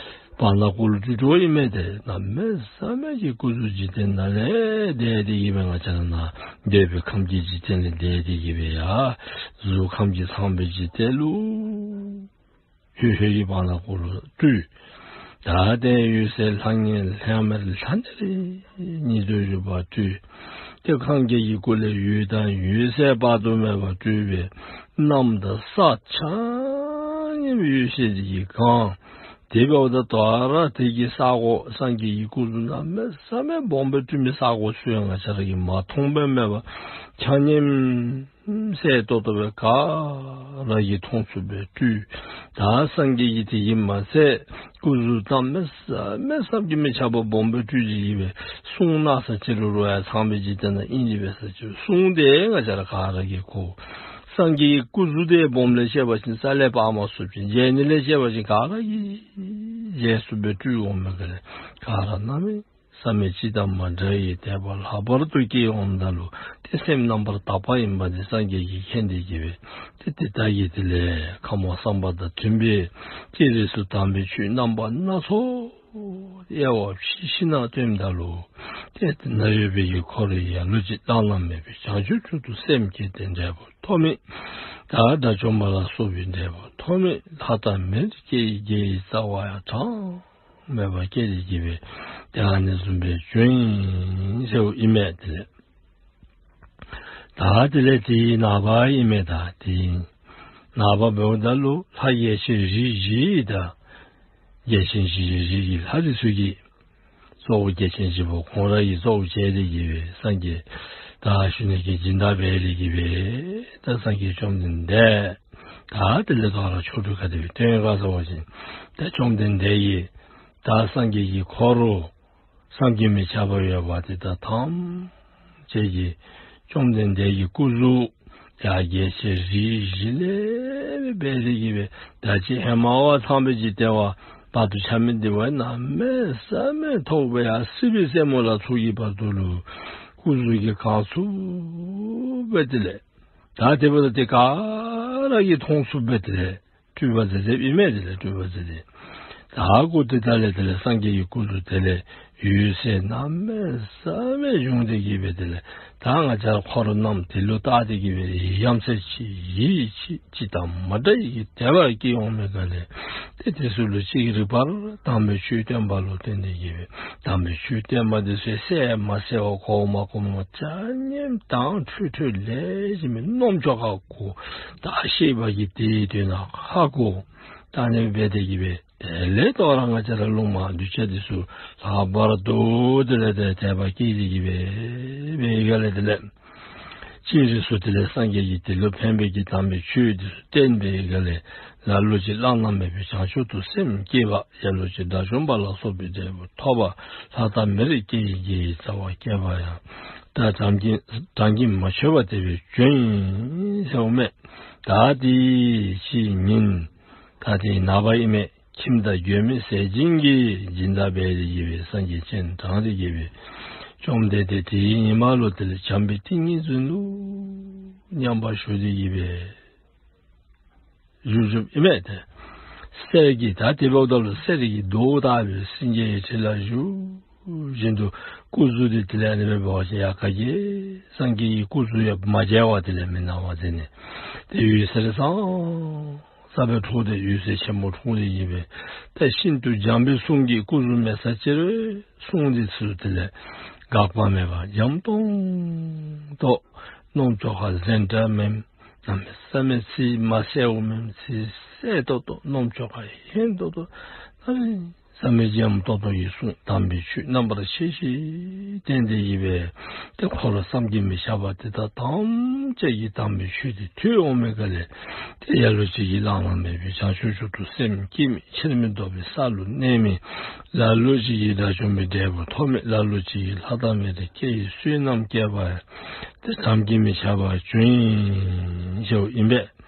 བར་ན་གུ་ལུ་སྤྲུལ་སྤྲུལཝ་ཨིན་མས། ཏེ་གནམ་མེད་ས་མེད་ཀྱི་སྐུ་གཟུགས་འཇིག་རྟེན་ནང་ལས་འདས་ཏེ་གི་སྦེ་ང་བཅས་ར་ནཱ་འདོད་པའི་ཁམས་ཀྱི་འཇིག་རྟེན་ལས་འདས་ཏེ་གི་སྦེ་ཡར་གཟུགས་ཁམས་ཀྱི་ཚངས་པའི་འཇིག་རྟེན་ལུ་ཧོད་ཧོད་ཀྱི་བར་ན་གུ་ལུ་སྤྲུལ། ད་ཏེ་འོད་ཟེར་ལྷང་ངེར་ལྷང་ངེར་ལྷང་ངེར་ཉི་ཟླ་བཞུགས་པ་སྤྲུལ། ཏེ་སངས་རྒྱས་ཀྱི་སྐུ་ལས་འོད་དང་འོད་ཟེར་དཔག་ཏུ་མེད་པ་སྤྲུལ་སྦེ་གནམ་དང་ས་ཆ་མཉམ་འོད་ཟེར་དེ་གིས་གང་། དེ་འབདཝ་ད་ད་རུང་དེ་གི་ས་གོ་སངས་རྒྱས་ཀྱི་སྐུ་གཟུགས་གནམ་མེད་ས་མེད་སྦོམ་སྦེ་སྤྲུལ་མི་ས་གོ་ཚུ་ཡང་ང་བཅས་ར་གིས་མ་མཐོང་པས་མེན་པ། ཆ་མཉམ་གསལ་ཏོག་ཏོ་སྦེ་ག་ར་གིས་མཐོང་ཚུགསཔ་སྦེ་སྤྲུལ། ད་སངས་རྒྱས་ཀྱི་དེ་གིས་མ་ཚད་སྐུ་གཟུགས་གནམ་མེད་ས་མེད་བསམ་གྱིས་མི་ཁྱབ་པ་སྦོམ་སྦེ་སྤྲུལ་ཏེ་གི་སྦེ་གསུང་གནང་ས་ཅི་རུང་རུང་ཡང་ཚངས་པའི་འཇིག་རྟེན་ནང་ཨིན་ཏེ་འབད་ས་ཅི་རུང་གསུང་དེ་ང་བཅས་ར་ག་ར་གིས་གོ། སངས་རྒྱས་ཀྱི་སྐུ་གཟུགས་དེ་སྦོམ་ལས་བཤད་པ་ཅིན་རྩ་ལས་དཔག་མ་ཚུགས་ཅིང་མཇལ་ནི་ལས་བཤད་པ་ཅིན་ག་ར་གིས་མཇལ་ཚུགསཔ་སྦེ་སྤྲུལ་འོང་མི་ག་ལས་ག་ར་གནམ་མེད་ས་མེད་སྤྱིར་བཏང་མ་འདྲ་བའི་དད་པ་ལྷག་པར་དུ་སྐྱེ་འོངམ་ད་ལུ་ཏེ་སེམས་རྣམ་པར་དག་པ་ཨིན་པ་དེ་སངས་རྒྱས་ཀྱིས་མཁྱེན་ཏེ་གི་སྦེ་ཏེ་དེ་ལྟ་གི་དེ་ལས་ཁམས་དཔག་བསམ་པ་དང་མཐུན་པའི་སྤྱན་རས་སུ་དམ་པའི་ཆོས་རྣམ་པ་སྣ་ཚོགས་དབྱེ་བ་ཕྱེ་ཞིནམ་སྟོནམ་ད་ལུ་ཏེ་དེ་ན་ཡོད་པའི་གི་འཁོར་ལ་ལུ་ཅིག་བླ་ན་མེད་པའི་བྱང་ཆུབ་མཆོག་ཏུ་སེམས་བསྐྱེད་དེ་འབྲས་བུ་ཐོབ་མི། ད་དགྲ་བཅོམ་པ་ལ་སོགས་པའི་འབྲས་བུ་ཐོབ་མི། ལྷ་དང་མིར་སྐྱེ་བའི་དགེ་བའི་རྩ་བ་ཡང་གྲངས་མེད་པ་སྐྱེས་ཏེ་གི་སྦེ་ཏེ་ཨ་ནི་བཟུམ་སྦེ་བྱུང་ཡི་ཟེརཝ་ཨིན་མས། དེ་ལས་ད་དེ་ལས་དེའི་ནངས་པ་ཨིན་མས། ད་དེའི་ནངས་པ་འབདཝ་ད་ལུ་ལྷ་རྒྱལ་ཆེན་རིགས་བཞི་དང་རྒྱལ་ཆེན་བཞི་བཞི་གི་ལྷ་རིགས་ཚུ་གིས་གཙོ་བོ་རྒྱལ་ཆེན་བཞི་པོ་ཁོང་ར་གིས་གཙོ་བོ་བྱས་ཏེ་གི་སྦེ་སངས་རྒྱས་ད་ཞུ་ནི་གི་སྦྱིན་བདག་འབད་དེ་གི་སྦེ་ད་སངས་རྒྱས་བཅོམ་ལྡན་འདས་ད་དེ་ལས་ད་རུང་ཆོ་འཕྲུལ་ག་དེ་སྦེ་སྟོན་ག་ཟེར་བ་ཅིན་ད་བཅོམ་ལྡན་འདས་ཀྱིས་ད་སངས་རྒྱས་ཀྱི་འཁོར་ལུ་བསམ་གྱིས་མི་ཁྱབ་པ་ཡོད་པ་དེ་དག་ཐམས་ཅད་ཀྱི་ བཅོམ་ལྡན་འདས་ཀྱི་སྐུ་གཟུགས་ཡར་རྒྱས་ཆེ་རིས་བཞི་ལས་འབད་དེ་གི་སྦེ་ད་ཅི་ཧེ་མ་བ་ཚངས་པའི་གི་ལྟེ་བ་བར་དུ་ཆ་མེད་འདི་བ་གནམ་མེད་ས་མེད་མཐོ་སྦེ་ཡར་སྲིད་པའི་རྩེ་མོ་ལ་ཚུད་ཀྱི་བར་དུ་ལུ་སྐུ་གཟུགས་ཀྱིས་གང་ཚུགས་སྦེ་དེ་ལས་ད་དེ་འབདཝ་ད་དེ་ག་ར་གིས་མཐོང་ཚུགསཔ་སྦེ་དེ་ལས་སྤྲུལ་པ་མཛད་མཛདཔ་ཨིན་མས། དེ་ལས་སྤྲུལ་པ་མཛད་དེ་ད་སྐུ་དེ་ད་ལས་དེ་ལས་སངས་རྒྱས་ཀྱི་སྐུ་གཟུགས་དེ་ལས་འོད་ཟེར་གནམ་མེད་ས་མེད་བྱུང་སྟེ་གི་སྦེ་དེ་ལས་ད་ང་བཅས་ར་འཁོར་རྣམས་དེ་ལུ་བལྟ་སྟེ་གི་སྦེ་ཡ་མཚན་ཆེ་ཡིད་ཆེས་ཅིག་དང་མ་འདྲ་བའི་གི་དད་པ་སྐྱེ་འོང་མི་ག་ལས་ཏེ་དེ་ཚུ་ལུ་ཅིག་རིག་པར་དམ་པའི་ཆོས་སྟོན་པ་ལུ་བརྟེན་ཏེ་གི་སྦེ་དམ་པའི་ཆོས་སྟོན་པ་དེ་ཚུ་གསལ་མ་གསལ་བ་གོ་མ་གོ་མ་ཆ་མཉམ་དྭངས་འཕྲོས་འཕྲོས་ལེགས་ཤོམ་སྦེ་རྣམ་ཅོ་ཁར་གོ། ད་ཤེས་པ་གིས་དེའི་དོན་ལུ་ཧ་གོ། ད་ཨ་ནི་སྦེ་འབད་དེ་གི་སྦེ་དེ་ལས་དོ་རུང་ང་བཅས་ར་ལུང་མ་གདུལ་བྱ་དེ་ཚུ་ལྷག་པར་དུ་དེ་ལས་དེ་དད་པ་སྐྱེས་ཏེ་གི་སྦེ་འབད་བའི་སྒང་ལས་དེ་ལས་སྤྱིར་རིགས་སུ་དེ་ལས་སངས་རྒྱས་ཀྱིས་དེ་ལུ་ཕན་པའི་གི་དམ་པའི་ཆོས་དེ་ཚུ་བསྟན་པའི་སྒང་ལས་ལ་ལུ་ཅིག་བླ་ན་མེད་པའི་བྱང་ཆུབ་ཏུ་སེམས་བསྐྱེད་པ། ལ་ལུ་ཅིག་དགྲ་བཅོམ་པ་ལ་སོགས་པའི་འབྲས་བུ་ཐོབ་པ། ལྷ་དང་མིར་སྐྱེ་ཞིང་དགེ་བའི་རྩ་བ་བསྐྱེད་པ་ཡང་། ད་གྲངས་ཀྱིས་གྲངས་ཀྱིས་མ་ཆོད་པ་དད་པའི་སྐྱོན་ཨིན་ཟེརཝ་མས། ད་དེ་ཕྱི་ཉིན་ད་དེ་ནངས་པ་ཨིན་མས། ཁྱིམ་བདག་མགོན་མེད་ཟས་སྦྱིན་གྱིས་སྦྱིན་བདག་འབད་དེ་གི་སྦེ་སངས་རྒྱས་སྤྱན་དྲངས་ཏེ་གི་སྦེ་བཅོམ་ལྡན་འདས་དེའི་ཉིན་མ་ལུ་དེ་ལས་བྱམས་པའི་ཏིང་ངེ་འཛིན་ལུ་མཉམ་པར་ཞུགས་ཏེ་གི་སྦེ་བཞུགས་བཞུགསཔ་ཨིན་མས། ཏེ་གསེར་གྱི་ད་དེ་འབདཝ་ད་ལུ་གསེར་གྱི་མདོག་ལྟ་བུའི་སེང་གེའི་ཁྲི་ལ་བཞུགས་བཞིན་དུ་སྐུ་གཟུགས་དེ་དེ་ལས་ཨ་ནི་སྦེ་འབད་བ་ཅིན་ཡར་ག་གིས་སངས་རྒྱས་ཀྱི་སྐུ་གཟུགས་ཡང་མ་མཇལ་བར་དེ་ལས་མི་སྣང་བར་མཛད་ནི། ཏེ་འོད་ཟེར་སང་ས་སྦེ་འཕྲོ་སྟེ་འོད་ཟེར་ཆེན་པོ་འཕྲོ་སྟེ་གི་སྦེ་ཏེ་ཤིན་ཏུ་འཇམ་པའི་གསུང་གིས། སྐུ་གཟུགས་མེད་ས་ཅིག་རུང་གསུང་དེ་ཚུ་དེ་ལས་འགག་པ་མེད་པར་འཇམ་ཏོང་ཏོ། རྣམ་ཅོ་ཁར་གཟན་འདྲ་མེད། གནམ་མེད་ས་མེད་ཚིག་མ་གསལཝ་མེད། ཚིག་གསལ་ཏོག་ཏོ། རྣམ་ཅོ་ཁར་ཧན་ཏོང་ཏོ། གནམ་མེད་ས་མེད་འཇམ་ཏོང་ཏོ་གི་གསུང་དམ་པའི་ཆོས་རྣམ་པར་ཕྱེ་ཞིནམ་བསྟན་ཏེ་གི་སྦེ་ཏེ་འཁོར་བསམ་གྱིས་མི་ཁྱབ་པ་དེ་དག་ཐམས་ཅད་ཀྱིས་དམ་པའི་ཆོས་དེ་ཐོས་འོང་མི་ག་ལས་ཏེ་ལ་ལུ་ཅིག་གིས་བླ་ན་མེད་པའི་བྱང་ཆུབ་མཆོག་ཏུ་སེམས་བསྐྱེད་མི་ཕྱིར་མི་ལྡོག་པའི་ས་ལུ་གནས་མི། ལ་ལུ་ཅིག་གིས་དགྲ་བཅོམ་པའི་འབྲས་བུ་ཐོབ་མི། ལ་ལུ་ཅིག་གིས་ལྷ་དང་མིར་སྐྱེ་ཡི་བསོད་ནམས་བསྐྱེད་པ་ཏེ་དམ་གྱིས་མི་ཁྱབ་པ་བྱུང་ཡི་ཟེརཝ་ཨིན་པས།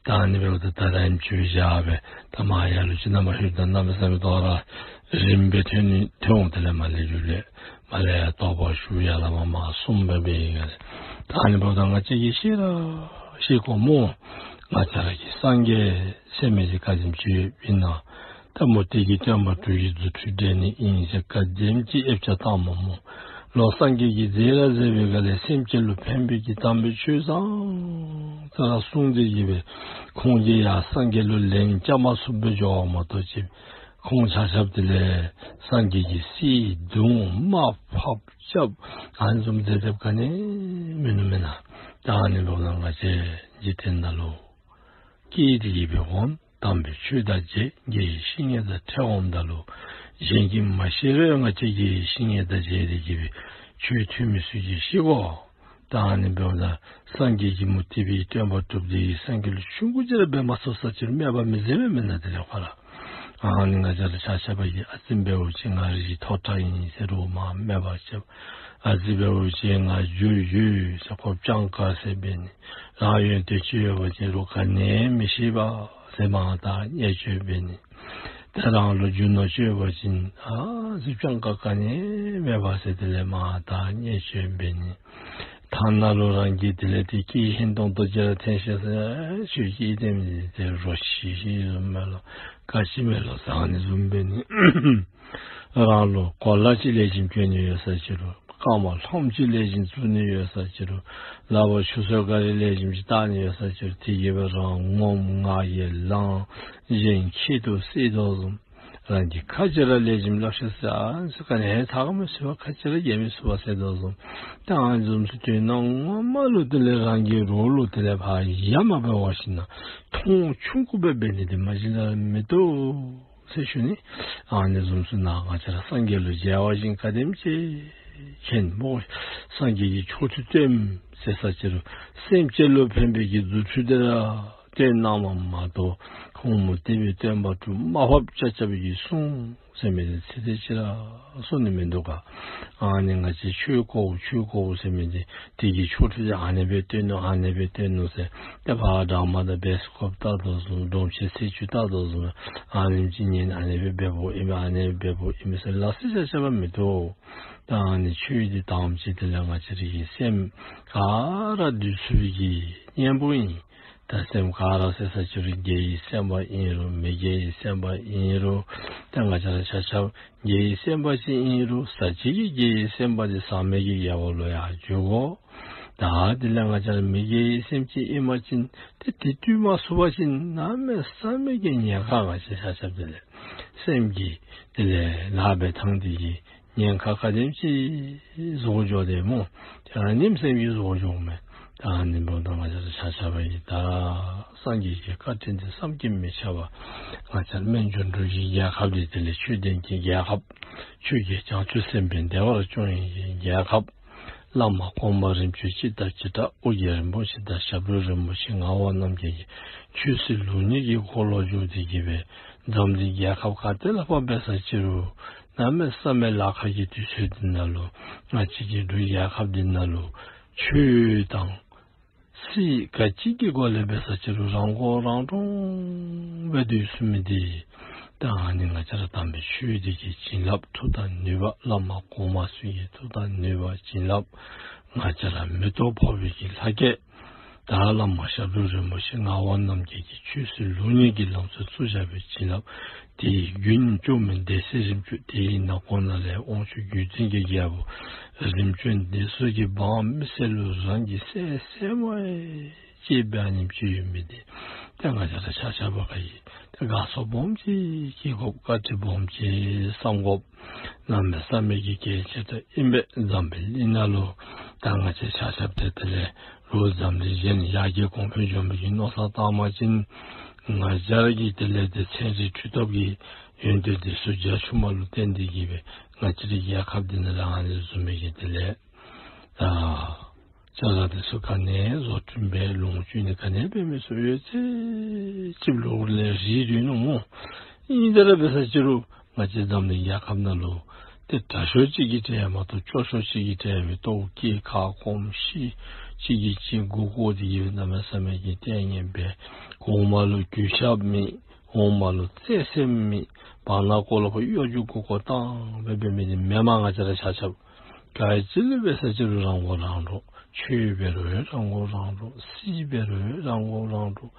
ད་ཨ་ནི་འབདཝ་ད་ད་རིམ་གྱིས་བཞག་སྦེ་ད་མར་ལ་ལུ་ཅིག་རྣམ་པར་ཤེས་དང་གནམ་མེད་ས་མེད་དོ་རུང་རིམ་པས་ཐོན་ནི་ཐོན་འོང་། དེ་ལས་མར་ལས་རྒྱུ་ལས་མར་ལས་ཡར་རྟོགས་པ་ཞུ་ཡར་ལས་མར་མར་གསུམ་སྦེ་འབད་ཡི་ག་ལས། ད་ཨ་ནི་འབདཝ་ད་ང་བཅས་ཀྱིས་ཤེས་ར་ཤེས་དགོ་སྨོ། ང་བཅས་ར་གི་སངས་རྒྱས་ཟེར་མི་འདི་ག་དེམ་ཅིག་ཡོདཔ་ཨིན་ན། ད་མུ་སྟེགས་ཀྱི་སྟོན་པ་དྲུག་གི་རྫུ་འཕྲུལ་འགྲན་ནི་ཨིན་ཟེར་ག་དེམ་ཅིག་ཨེབ་ཆ་བཏངམ་སྨོ། ལོག་སངས་རྒྱས་ཀྱིས་མཛད་ར་མཛད་པའི་སྒང་ལས་སེམས་ཅན་ལུ་ཕན་པའི་གི་དམ་པའི་ཆོས་བཟང་ཙམ་ར་གསུངས་ཏེ་གི་སྦེ་ཁོང་གིས་ཡང་སངས་རྒྱས་ལུ་ལན་རྐྱབ་མ་ཚུགསཔ་སྦེ་འགྱོཝ་མ་གཏོགས་ཅིག་ཁོང་ཆ་ཁྱབ་དེ་ལས་སངས་རྒྱས་ཀྱིས་བསད་བརྡུང་དམའ་ཕབ་རྐྱབ་ཨ་ནི་བཟུམ་མཛད་མཛདཔ་ག་ནི་མིན་ནུག་མེན་ན། ད་ཨ་ནི་འབདཝ་ད་ང་བཅས་འཇིག་རྟེན་ནང་ལུ་སྐྱེས་ཏེ་གི་སྦེ་འོངམ་དམ་པའི་ཆོས་དང་མཇལ། དགེ་བའི་བཤེས་གཉེན་དང་འཕྲད་འོངམ་ད་ལུ་གཞན་གྱིས་མ་ཤེས་རུང་ང་བཅས་དགེ་བའི་བཤེས་གཉེན་དང་མཇལ་ཏེ་གི་སྦེ་ཆོས་ཐོས་མི་ཚུ་གིས་ཤེས་དགོ། ད་ཨ་ནི་འབདཝ་ད་སངས་རྒྱས་ཀྱིས་མུ་སྟེགས་པའི་སྟོན་པ་དྲུག་དེ་གིས་སངས་རྒྱས་ལུ་ཆུང་ཀུ་ཅིག་ར་འབད་མ་ཚུགས་ས་ཅིག་རུང་སྨད་པ་མི་མཛད་པས་མེན་ན། དེ་ལས་ཁོ་ར་ཨ་ནི་ང་བཅས་ར་ཆ་ཁྱབ་ཀྱིས་ཨ་ཙི་འབད་བ་ཅིན་ང་རིགས་མཐོ་དྲགས་ཨིན་ཟེར་རུང་མར་སྨད་པ་རྐྱབ། ཨ་ཙི་འབད་བ་ཅིན་ང་རྒྱུས་ཡོད་ཟེར་ཁོ་སྤྱང་ཀ་ཟེར་འབད་ནི། རང་ཡོན་ཏན་ཅིག་ཡོད་པ་ཅིན་རོགས་ག་ནི་མི་ཤེས་པས་ཟེར་མར་ད་བརྙས་བཅོས་འབད་ནི། ཏེ་རང་ལུ་རྒྱུ་ནོར་ཅིག་ཡོད་པ་ཅིན་ཨ་ཙི་སྤྱང་ཀ་ག་ནི་མེད་པས་ཟེར་དེ་ལས་མར་ད་བརྙས་བཅོས་འབད་ནི། ཐ་ན་ལུ་རང་གི་དེ་ལས་ཏེ་སྐད་ཧན་ཏོང་ཏོ་ཅིག་ར་ཐོན་ཤེས་ས་ཁྱོད་ཀྱི་ཨི་ཏེམ་འདི་ཏེ་རོ་ཁྱི་ཅིག་བཟུམ་མས་ལོ། ག་ཅི་མས་ལོ་ཟེར་ཨ་ནི་བཟུམ་འབད་ནི། རང་ལུ་གོ་ལ་ཅིག་ལེགས་ཤོམ་གྱོན་ནི་ཡོད་ས་ཅིག་རུང་རྐངམ་ལྷམ་ཅིག་ལེགས་ཤོམ་བཙུགས་ནི་ཡོད་ས་ཅིག་རུང་ལགཔ་ཆུ་ཚོད་ག་ར་ལེགས་ཤོམ་ཅིག་བཏགས་ནི་ཡོད་ས་ཅིག་རུང་དེ་གིས་སྦེ་རང་ངོམ་ང་རྒྱལ་ལངས་གཞན་ཁྱད་དུ་བསད་དོ་བཟུམ། རང་གིས་ཁ་ཅིག་ར་ལེགས་ཤོམ་སླབ་ཤེས་ས་ཨ་ནི་ཚུ་ག་ནི་ཧེ་ཚ་ག་མི་ཚུགས་པར་ཁ་ཅིག་ར་རྒྱལ་མི་ཚུགས་པར་བསད་དོ་བཟུམ། ད་ཨ་ནི་བཟུམ་ཚུ་དོན་ངོ་མ་ལུ་དེ་ལས་རང་གི་རོགས་ལུ་དེ་ལས་ཕར་ཡ་མ་འབད་བར་ཞིན་ན་མཐོང་ཆུང་ཀུ་སྦེ་འབད་ནི་འདི་མ་གཞི་ལས་མི་བཏུབ་ཟེར་ཞུ་ནི། ཨ་ནི་བཟུམ་ཚུ་ནང་ང་བཅས་ར་སངས་རྒྱས་ལུ་མཇལ་བ་ཅིན་ག་དེམ་ཅིག་མཁྱེན་སྨོ། སངས་རྒྱས་ཀྱིས་མཆོག་ཐུན་སྟོནམ་ཟེར་ས་ཅིག་རུང་སེམས་ཅན་ལུ་ཕན་པའི་གི་རྫུ་འཕྲུལ་དེ་ར་ སྟོན་གནངམ་མ་གཏོགས་ཁོང་མུ་སྟེགས་པའི་སྟོན་པ་དྲུག་མ་བབ་ཅ་ཅ་བའི་གི་གསུང་ཟེར་མི་འདི་ཚིག་དེ་ཅིག་ར་གསུང་ནི་མིན་འདུག་ག། ཨ་ནི་ང་བཅས་ཆོས་གོཝ་ཆོས་གོཝ་ཟེར་མི་འདི་དེ་གི་ཆོ་འཕྲུལ་དེ་ཨ་ནི་སྦེ་སྟོན་ནུག། ཨ་ནི་སྦེ་སྟོན་ནུག་ཟེར་ཏེ་ཕར་སྦྲགས་མ་དང་བེསི་ཀོབ་ལྟ་དོ་བཟུམ་སྒྲོམ་ཆེན་ཚེས་བཅུ་ལྟ་དོ་བཟུམ་ཨ་ནེམ་ཅིག་ཉན་ཨ་ནི་སྦེ་འབདཝ་ཨིན་མས། ཨ་ནི་སྦེ་འབདཝ་ཨིན་མས་ཟེར་ལ་ཟེར་ཆ་ཆ་བ་མི་འདུག། ད་ཨ་ནི་ཆོས་འདི་དང་པ་ཅིག་དེ་ལས་ང་བཅས་རའི་གི་སེམས་ག་ར་འདུལ་ཚུགས་པའི་གི་གཉེན་པོ་ཨིན། ད་སེམས་ག་ར་ཟེར་ས་ཅིག་རུང་དགེ་བའི་སེམས་པ་ཨིན་རུང་མི་དགེ་བའི་སེམས་པ་ཨིན་རུང་ད་ང་བཅས་ར་ཆ་ཁྱབ་དགེ་བའི་སེམས་པ་ཅིག་ཨིན་རུང་ཟག་བཅས་ཀྱི་དགེ་བའི་སེམས་པ་འདི་ཟག་མེད་ཀྱི་དགེ་བ་ལུ་ཡར་འགྱོ་དགོ། ད་དེ་ལས་ང་བཅས་ར་མི་དགེ་བའི་སེམས་ཅིག་ཨིན་པ་ཅིན་ཏེ་དེ་བཏུལ་མ་ཚུགས་པ་ཅིན་གནམ་མེད་ས་མེད་ཀྱི་ཉེན་ཁ། ང་བཅས་ཆ་ཁྱབ་དེ་ལས་སེམས་ཀྱི་དེ་ལས་ལཱ་འབད་ཐངས་དེ་གིས་ཉེན་ཁ་ག་དེམ་ཅིག་བཟོ་འགྱོ་དེ་སྨོ། ཏེ་ཨ་ནེམ་སེམས་ཀྱིས་བཟོ་འགྱོཝ་མས། ད་ཨ་ནི་འབདཝ་ད་ང་བཅས་ར་ཆ་ཁྱབ་ཀྱིས་ད་སངས་རྒྱས་ཀྱི་བཀའ་དྲིན་འདི་བསམ་གྱིས་མི་ཁྱབ་པ། ང་བཅས་ར་སྨན་ལྗོངས་འབྲུག་གི་རྒྱལ་ཁབ་འདི་དེ་ལས་ཆོས་ལྡན་གྱི་རྒྱལ་ཁབ། ཆོས་ཀྱི་བྱང་ཆུབ་སེམས་དཔའི་བདེ་བར་སྐྱོང་ནི་གི་རྒྱལ་ཁབ། བླ་མ་གོང་མ་རིམ་བྱོན་སྤྱི་དང་སྤྱི་སྒྲ་ཨོ་རྒྱན་རིན་པོ་ཆེ་དང་ཞབས་དྲུང་རིན་པོ་ཆེ་ངག་དབང་རྣམ་རྒྱལ་གྱི་ཆོས་སྲིད་ལུགས་གཉིས་ཀྱི་འཁོར་ལོ་བསྒྱུར་ཏེ་གི་སྦེ་འཛམ་གླིང་རྒྱལ་ཁབ་ག་ཏེ་ལུ་ཕར་འབད་ས་ཅིག་རུང་གནམ་མེད་ས་མེད་ལཱ་ཁག་གི་དུས་ཚོད་འདི་ནང་ལུ་ང་བཅས་ཀྱི་འབྲུག་རྒྱལ་ཁབ་འདི་ནང་ལུ་ཆོས་དང་སྲིད་ག་ཅི་གི་སྒོ་ལས་འབད་ས་ཅིག་རུང་རང་མགོ་རང་འདྲོངས་སྦེ་སྡོད་ཚུགས་མི་འདི་ད་ཨ་ནི་ང་བཅས་ར་དམ་པའི་ཆོས་འདི་གི་བྱིན་རླབས་མཐུ་དང་ནུས་པ་བླ་མ་གོང་མ་ཚུ་གི་མཐུ་དང་ནུས་པ་བྱིན་རླབས་ང་བཅས་ར་མེ་ཏོག་ཕོག་པའི་གི་ལྷ་སྐལ། ད་བླ་མ་ཞབས་དྲུང་རིན་པོ་ཆེ་ངག་དབང་རྣམ་རྒྱལ་གྱིས་ཆོས་སྲིད་ལུགས་གཉིས་ཀྱི་ལམ་སྲོལ་བཙུགས་བཞག་པའི་བྱིན་རླབས་དེ་རྒྱུན་བཅོམ་མིན་སྡེ་སྲིད་རིམ་བྱོན། དེའི་ནང་ཁོངས་ནང་ལས་དབང་ཕྱུག་བརྒྱུད་འཛིན་གྱི་རྒྱལ་པོ་རིམ་བྱོན་འདི་ཚུ་གི་འབངས་མི་སེར་ལུ་རང་གི་སྲས་སྲས་མོ་ཅིག་འབད་ནི་ཅིག་ཡོད་མི་འདི་ཏེ་ང་བཅས་ར་ཆ་ཁྱབ་ཀྱིས་ཏེ་དགའ་ཚོར་སྦོམ་ཅིག་སྐྱེ་དགོཔ་བཀའ་དྲིན་སྦོམ་ཅིག་བསམ་དགོཔ་གནམ་མེད་ས་མེད་ཀྱི་གལ་ཆེ་དྲགས་ཨིན་པས། འཛམ་བུ་གླིང་ནང་ལུ་ད་ང་བཅས་ཆ་ཁྱབ་ཏེ་དེ་ལས་ལོག་འཛམ་གླིང་གཞན་ཡར་རྒྱས་གོང་འཕེལ་འགྱོ་མི་གི་མནོ་བསམ་བཏང་པ་ཅིན་ང་བཅས་ར་གི་དེ་ལས་ཏེ་ཚན་རིག་འཕྲུལ་སྟོབས་ཀྱི་ཡོན་ཏན་འདི་ཚུ་རྒྱ་ཆུང་མ་ལུ་བརྟེན་ཏེ་གི་སྦེ་ང་བཅས་རའི་རྒྱལ་ཁབ་འདི་ནང་ལུ་ཨ་ནི་བཟུམ་མའི་གི་དེ་ལས་ད་ཅ་ལ་འདི་ཚུ་ག་ནི་བཟོ་སྐྲུན་འབད་ལོངས་སྤྱོད་ནི་ག་ནི་འབད་མི་ཚུ་ཡོད་ཚད་ཅིག་ལོག་ལས་རིལ་སྡོད་ནུག་སྨོ། ཨིན་ཏེ་ར་འབད་ས་ཅིག་རུང་ང་བཅས་འཛམ་གླིང་རྒྱལ་ཁབ་ནང་ལུ་ཏེ་དྲག་ཤོས་ཅིག་གི་གྲས་མ་གཏོགས་སྐྱོ་ཤོས་ཅིག་གི་གྲས་མིན། ལྟོཝ་བཀྱེས་ཁ་སྐོམ་ཤི་གཅིག་གིས་གཅིག་མགུ་སྐོར་ཏེ་གི་སྦེ་གནམ་མེད་ས་མེད་ཀྱི་ལྟས་ངན་འབད། གོང་མ་ལུ་གུས་ཞབས་མེད། འོག་མ་ལུ་བརྩེ་སེམས་མེད། བར་ན་ཀོ་ལུ་ཕར་གཡོ་སྒྱུ་མགུ་སྐོར་བཏང་སྦེ་འབད་མི་འདི་མེན་མས། ང་བཅས་ར་ཆ་ཁྱབ་ག་ཅི་ལུ་འབད་ས་ཅིག་རུང་རང་མགོ་རང་འདྲོངས། ཆོས་འབད་རུང་རང་མགོ་རང་འདྲོངས། སྲིད་འབད་རུང་རང་མགོ་རང་འདྲོངས།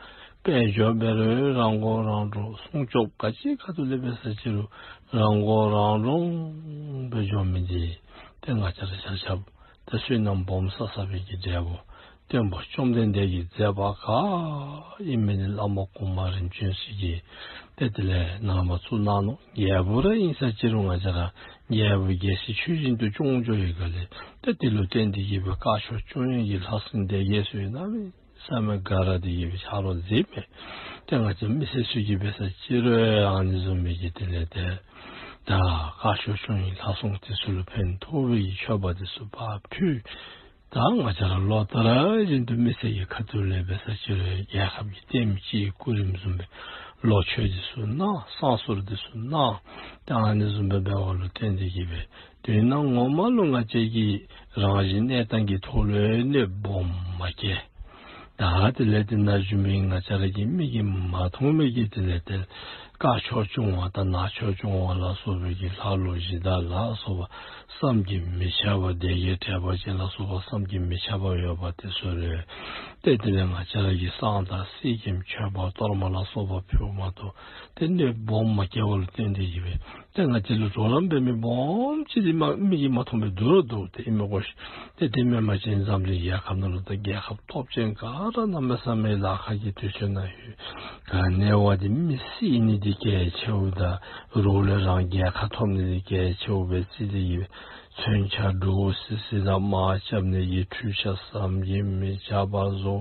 དཔལ་འབྱོར་འབད་རུང་རང་མགོ་རང་འདྲོངས། སྲུང་སྐྱོབ་ག་ཅི་ཁ་ཐུག་ལས་འབད་ས་ཅིག་རུང་རང་མགོ་རང་འདྲོངས་སྦེ་འགྱོ་མི་འདི་ཏེ་ང་བཅས་ར་ཆ་ཁྱབ་ཏེ་བསོད་ནམས་སྦོམ་བསགས་བསགས་པའི་གི་འབྲས་བུ་སྟོན་པ་བཅོམ་ལྡན་འདས་ཀྱི་མཛད་པ་ག་ཨིན་མི་འདི་བླ་མ་གོང་མ་རིམ་བྱོན་ཚུ་གིས་ཏེ་དེ་ལས་གནང་བ་བཙུགས་གནང་ནུག། རྒྱལ་པོ་ར་ཨིན་ས་ཅིག་རུང་ང་བཅས་ར་རྒྱལ་པོ་རྒྱལ་སྲིད་ཆོས་བཞིན་དུ་སྐྱོང་འགྱོ་བའི་སྒང་ལས་ཏེ་དེ་ལུ་བརྟེན་ཏེ་གི་སྦེ་དཀར་ཕྱོགས་སྐྱོང་ཡུལ་གྱི་ལྷ་སྲིན་སྡེ་བརྒྱད་ཚུ་ཡང་གནམ་མེད་ས་མེད་དགའ་ར་སྟེ་གི་སྦེ་ཆ་རོགས་མཛད་མས། ཏེ་ང་བཅས་མི་སེར་ཚུ་གིས་འབད་ས་ཅིག་རུང་ཨ་ནི་བཟུམ་མའི་གི་དེ་ལས་ཏེ་ད་དཀར་ཕྱོགས་སྐྱོང་ཡུལ་ལྷ་སྲུང་དེ་ཚུ་ལུ་ཕན་ཐོགས་པའི་གི་མཆོད་པ་དེ་ཚུ་ཕར་ཕུལ། ད་ང་བཅས་ར་ལོ་ལྟར་བཞིན་དུ་མི་སེར་གྱི་ཁ་ཐུག་ལས་འབད་ས་ཅིག་རུང་རྒྱལ་ཁབ་ཀྱི་ལྟདམོ་ཅིག་སྐུ་རིམ་བཟུམ་སྦེ་ལོ་མཆོད་དེ་ཚུ་གནང་བསང་གསོལ་དེ་ཚུ་གནང་། ད་ཨ་ནི་བཟུམ་སྦེ་འབདཝ་ལུ་བརྟེན་ཏེ་གི་སྦེ་དོན་ངོ་མ་ལུ་ང་བཅས་ཀྱི་རང་བཞིན་གནས་སྟངས་ཀྱི་ཐོག་ལུ་གནོདཔ་སྦོམ་མ་བཀལ། ད་དེ་ལས་དེ་ནང་བཞུགས་མི་ང་བཅས་ར་གི་མིག་གིས་མ་མཐོང་མི་གི་དེ་ལས་ཏེ་དཀར་ཕྱོགས་སྐྱོང་བ་དང་ནག་ཕྱོགས་སྐྱོང་བ་ལ་སོགས་པའི་གི་ལྷ་ལུ་གཞི་བདག་ལ་སོགས་པ་བསམ་གྱིས་མི་ཁྱབ་པ་སྡེ་བརྒྱད་དྲེགས་པ་ཅན་ལ་སོགས་པ་བསམ་གྱིས་མི་ཁྱབ་པ་ཡོད་པ་དེ་ཚུ་ལུ་ཏེ་དེ་ལས་ང་བཅས་ར་གིས་བསང་དང་གསེར་སྐྱེམས་མཆོད་པ་གཏོར་མ་ལ་སོགས་པ་ཕུལཝ་མ་གཏོགས་ཏེ་གནོདཔ་སྦོམ་མ་བཀལ་བ་ལུ་བརྟེན་ཏེ་གི་སྦེ་ཏེ་ང་བཅས་ལུ་གྲོགས་རམ་འབད་མི་སྦོམ་ཅིག་འདི་མ་མིག་གིས་མ་མཐོང་བར་སྡོད་ར་སྡོད་དེ་ཨིན་མས་གོ་ཤིག། ཏེ་དེ་མེན་པ་ཅིན་འཛམ་གླིང་རྒྱལ་ཁབ་ནང་ལུ་ད་རྒྱལ་ཁབ་སྟོབས་ཅན་ག་ར་གནམ་མེད་ས་མེད་ལཱ་ཁག་གི་དུས་ཚོད་ནང་ཡོད། ག་ནི་བ་འདི་མི་བསད་ནི་འདི་གལ་ཆེཝ་དང་རོགས་ལས་རང་རྒྱལ་ཁ་ཐོབ་ནི་འདི་གལ་ཆེཝ་སྦེ་བརྩི་སྟེ་གི་མཚོན་ཆ་འདྲོག་སི་སི་དང་དམག་རྐྱབ་ནི་གི་འཕྲུལ་ཆས་བསམ་གྱིས་མི་ཁྱབ་པ་བཟོ།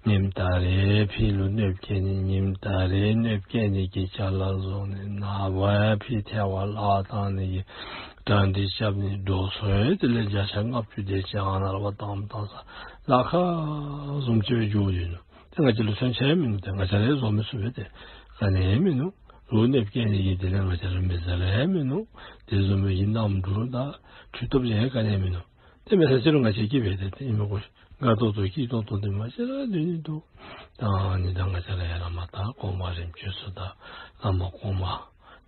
ཉིནམ་ད་རེས་ཕི་ལུ་གནོདཔ་བཀལ་ནི་ཉིནམ་ད་རེས་གནོདཔ་བཀལ་ནི་གི་ཅ་ལ་བཟོ་ནི། ནངས་པ་ཡང་ཕི་ཐལ་བ་བརླག་བཏང་ནི་གི་གྲ་སྒྲིག་རྐྱབ་ནི། འགྲོ་སོང་ཡང་དེ་ལས་བརྒྱ་ཆ་ལྔ་བཅུ་དེ་ཅིག་ཨ་ནཱ་ལུ་བཏངམ་བཏང་ས་ལཱ་ཁག་བཟུམ་ཅིག་སྦེ་འགྱོ་ཡི་ནུག། ཏེ་ང་བཅས་ལུ་མཚོན་ཆ་ཡང་མིན་ནུག། ཏེ་ང་བཅས་ར་བཟོ་མི་ཚུགས་པས། ཏེ་ག་ནི་ཡང་མིན་ནུག། རོགས་གནོདཔ་བཀལ་ནི་གི་དེ་ལས་ང་བཅས་ར་མི་བཟོ་ར་ཡང་མིན་ནུག། དེ་བཟོ་མི་གི་གནམ་གྲུ་དང་འཕྲུལ་སྟོབས་ཡང་ག་ནི་ཡང་མིན་ནུག། ཏེ་མེད་ས་ཅི་རུང་ང་བཅས་སྐྱིད་པས། ཏེ་ཏེ་ཨིན་མས་གོ། དགའ་ཏོག་ཏོ་སྐྱིད་ཏོང་ཏོ་འདི་མ་གཞི་ར་སྡོད་ནི་འདུག། ད་ཨ་ནི་ད་ང་བཅས་ར་ཡང་བླ་མ་དང་གོང་མ་རིམ་བྱོན་ཚུ་དང་བླ་མ་གོང་མ་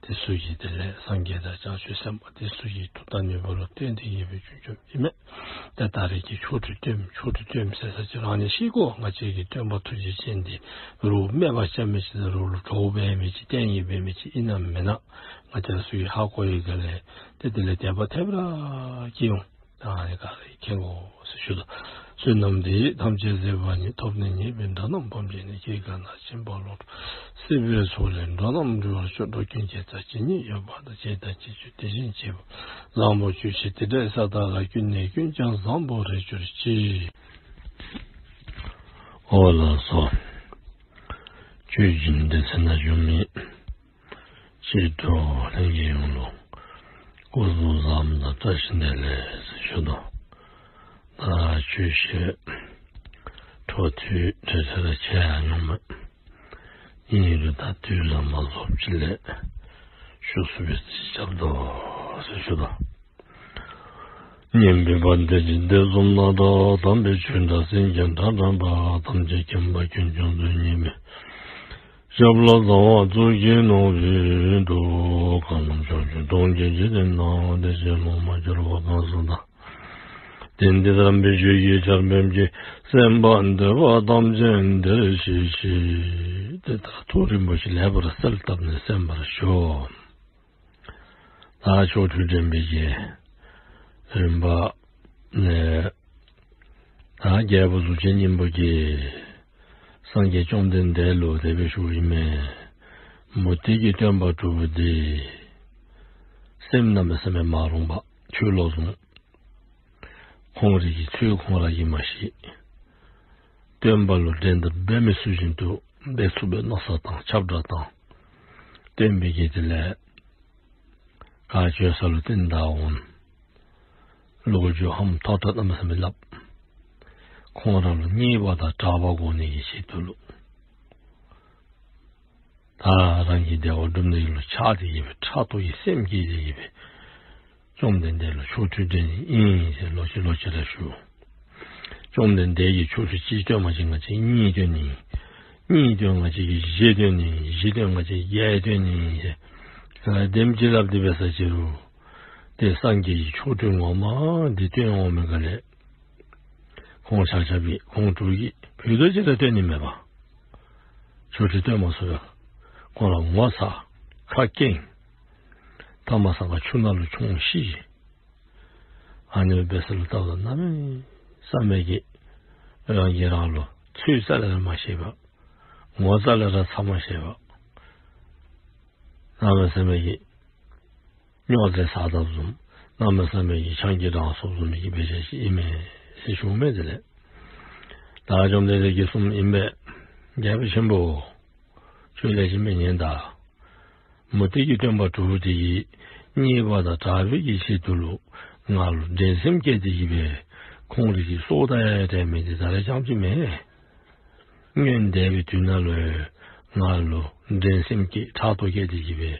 དེ་ཚུ་གིས་དེ་ལས་སངས་རྒྱས་དང་བྱང་ཆུབ་སེམས་དཔའ་དེ་ཚུ་གིས་མཐུ་དང་ནུས་པ་ལུ་བརྟེན་ཏེ་གིས་སྦེ་བྱུང་བྱུངམ་ཨིན་མས། ད་ད་རེས་ཀྱི་ཆོ་འཕྲུལ་སྟོནམ་ཆོ་འཕྲུལ་སྟོནམ་ཟེར་ས་ཅི་རུང་ཨ་ནི་ཤེས་དགོ། ང་བཅས་ཀྱི་སྟོན་པ་ཐུགས་རྗེ་ཅན་འདི་རོགས་སྨད་པ་རྐྱབ་མི་ཅིག་དང་རོགས་ལུ་གྲོགས་འབད་མི་ཅིག་བསྟན་ཡིག་འབད་མི་ཅིག་ཨིན་ན་མེན་ན་ང་བཅས་ར་ཚུ་གིས་ཧ་གོ་ཡི་ག་ལས། ཏེ་དེ་ལས་དད་པ་ཐེབས་ར་སྐྱེ་འོང་། ད་ཨ་ནི་ག་ར་མཁྱེན་དགོ་ཟེར་ཞུ་དོ། བསོད་ནམས་འདི་ཡིས་ཐམས་ཅད་གཟིགས་པ་ཉིད། ཐོབ་ནས་ཉེས་པའི་དགྲ་རྣམས་ཕམ་བྱས་ནས། སྐྱེ་རྒ་ན་འཆིའི་རྦ་ཀློང་འཁྲུགས། སྲིད་པའི་མཚོ་ལས་འགྲོ་རྣམས་སྒྲོལ་བར་ཤོག། འགྲོ་ཀུན་དགེ་རྩ་ཇི་སྙེད་ཡོད་པ་དང་། བྱས་དང་བྱེད་འགྱུར་དེ་བཞིན་བྱེད་པ། བཟང་པོ་ཇི་བཞིན་དེ་འདྲའི་ས་དག་ལ། ཀུན་ནས་ཀུན་ཀྱང་བཟང་པོར་རེག་གྱུར་ཅིག། ཨོ་ལགས་སོ། ཆོས་སྦྱིན་སྡེ་ཚན་ནང་བྱོན་མི་ཆེ་མཐོ་ལྷན་རྒྱས་ཡོངས་ལུ་སྐུ་གཟུགས་བཟང་པོ་དང་བཀྲ་ཤིས་བདེ་ལེགས་ཟེར་ཞུ་དོ། ད་ཆོས་བཤད་འཕྲོ་མཐུད་ཏེ་ཏེ་ར་ཆེ་ཡང་མྱོང་མས། ཨིན་རུང་ད་དུས་ལ་མ་བཟོཔ་ཅིག་ལས་ཞུ་ཚུགས་པའི་རྩིས་རྐྱབ་དོ་ཟེར་ཞུ་དོ། སྙན་པའི་བ་དན་འཇིག་རྟེན་གསུམ་ན་གྲགས། དམ་པའི་ཆོས་སྒྲ་སེང་གེའི་སྒྲ་བསྒྲགས་པ། ཐམས་ཅད་མཁྱེན་པ་ཀུན་ཀྱང་མཛོད་བརྙེས་པའི། ཞབས་ལ་ཟླ་བ་གཙུག་གི་ནོར་བུས་གཏུགས། གང་རྣམས་བྱང་ཆུབ་ཏུ་སྐྱེ་མཆིས་ཏེ། ནམ་མཁའ་དེ་བཞིན་ལོངས་སུ་གྱུར་པ་གང་སུ་དག། དེང་འདིར་དམ་པའི་ཆོས་ཀྱི་ཆར་འབེབས་ཀྱིས། གསན་པར་འདོད་པ་ཐམས་ཅད་འདིར་གཤེགས་ཤིག། ཏེ་ད་ཐུགས་རིན་པོ་ཆེ་ལེགས་པར་གསལ་བཏབ་ནས་གསན་པར་ཞུ། ད་ཆོ་འཕྲུལ་འགྲན་པའི་གི་རིམ་པ་ནས་ད་རྒྱལ་པོ་གཟུགས་ཅན་སྙིང་པོ་གིས་སངས་རྒྱས་བཅོམ་ལྡན་འདས་ལུ་དེ་སྦེ་ཞུཝ་ཨིན་མས། མུ་སྟེགས་ཀྱི་སྟོན་པ་དྲུག་པོ་འདི་སེམས་གནམ་མེད་ས་མེད་མ་རུངས་པ་ཆོས་ལོག་བཟུང་། ཁོང་རའི་གི་ཚུལ་ཁོང་ར་གིས་མ་ཤེས། སྟོན་པ་ལུ་འགྲན་ཟླ་འབད་མི་ཚུགས་བཞིན་དུ་འབད་ཚུགས་པའི་མནོ་བསམ་བཏང་ཁྱབ་བསྒྲགས་བཏང་། སྟོན་པའི་གི་དེ་ལས་ག་བྱོན་ས་ལུ་བསྟན་བདའ་འོང་། ལོ་རྒྱུས་ཧམ་ཐོག་ཐོག་གནམ་མེད་ས་མེད་སླབ། ཁོང་ར་ལུ་མཉེས་པ་དང་གྲགས་པ་དགོ་ནི་གི་ཆེད་དུ་ལུ། ད་རང་གི་བདེ་བ་སྒྲུབ་ནི་ལུ་ཆགས་ཏེ་གིས་སྦེ་ཕྲག་དོག་གི་སེམས་བསྐྱེད་དེ་གིས་སྦེ་བཅོམ་ལྡན་འདས་ལུ་ཆོ་འཕྲུལ་འགྲན་ནི་ཨིན་ཟེར་ལོག་ཅི་ལོག་ཅི་ར་ཞུ། བཅོམ་ལྡན་འདས་ཀྱིས་ཆོ་འཕྲུལ་གཅིག་སྟོན་པ་ཅིན་ང་བཅས་གཉིས་སྟོན་ནི། གཉིས་སྟོན་ང་བཅས་ཀྱིས་བཞི་སྟོན་ནི། བཞི་སྟོན་ང་བཅས་བརྒྱད་སྟོན་ནི་ཟེར། ག་དེམ་ཅིག་སླབ་སྟེ་འབད་ས་ཅི་རུང་ཏེ་སངས་རྒྱས་ཀྱི་ཆོ་འཕྲུལ་ངོ་མ་འདི་སྟོན་འོང་མི་ག་ལས། ཁོང་ཆ་ཁྱབ་ཀྱིས་ཁོང་དྲུག་གིས་ཕུད་རྡོག་ཅིག་ར་སྟོན་ནི་མེད་པར་ཆོ་འཕྲུལ་སྟོན་མ་ཚུགས་པར་ཁོང་ར་ངོ་ཚ་ཁ་སྐྱེངས། ཐ་མ་སང་ཁ་ཆུ་ནང་ལུ་མཆོངས་ཤི། ཨ་ནི་འབད་ས་ལུ་ལྟཝ་ད་གནམ་མེད་ས་མེད་ཀྱི་རང་གིས་རང་ལུ་ཚུལ་རྩ་ལས་ར་མ་ཤེས་པར་ངོ་ཚ་ལས་ར་ཚ་མ་ཤེས་པར་གནམ་མེད་ས་མེད་ཀྱི་རྙོག་དྲ་ཟ་དོ་བཟུམ། གནམ་མེད་ས་མེད་ཀྱི་ཆང་གིས་འགྲངས་སོཔ་བཟུམ་གྱི་དཔེ་ཆ་ཅིག་ཨིན་མས་ཟེར་ཞུཝ་མས། དེ་ལས་ད་བཅོམ་ལྡན་འདས་ཀྱིས་གསུངམ་ཨིན་པས། རྒྱལ་པོ་ཆེན་པོ། ཁྱོད་ལེགས་ཤོམ་སྦེ་ཉན་ད། མུ་སྟེགས་ཀྱི་སྟོན་པ་དྲུག་པོ་དེ་གིས་མཉེས་པ་དང་གྲགས་པའི་གི་ཆེད་དུ་ལུ་ང་ལུ་འགྲན་སེམས་བསྐྱེད་དེ་གིས་སྦེ་ཁོང་རའི་གི་སྲོག་ད་ཡ་སྤྲད་མི་འདི་ད་རེས་རྐྱངམ་ཅིག་མེན། སྔོན་འདས་པའི་དུས་ནང་ལུ་ཡང་ང་ལུ་འགྲན་སེམས་བསྐྱེད་ཕྲག་དོག་བསྐྱེད་དེ་གིས་སྦེ་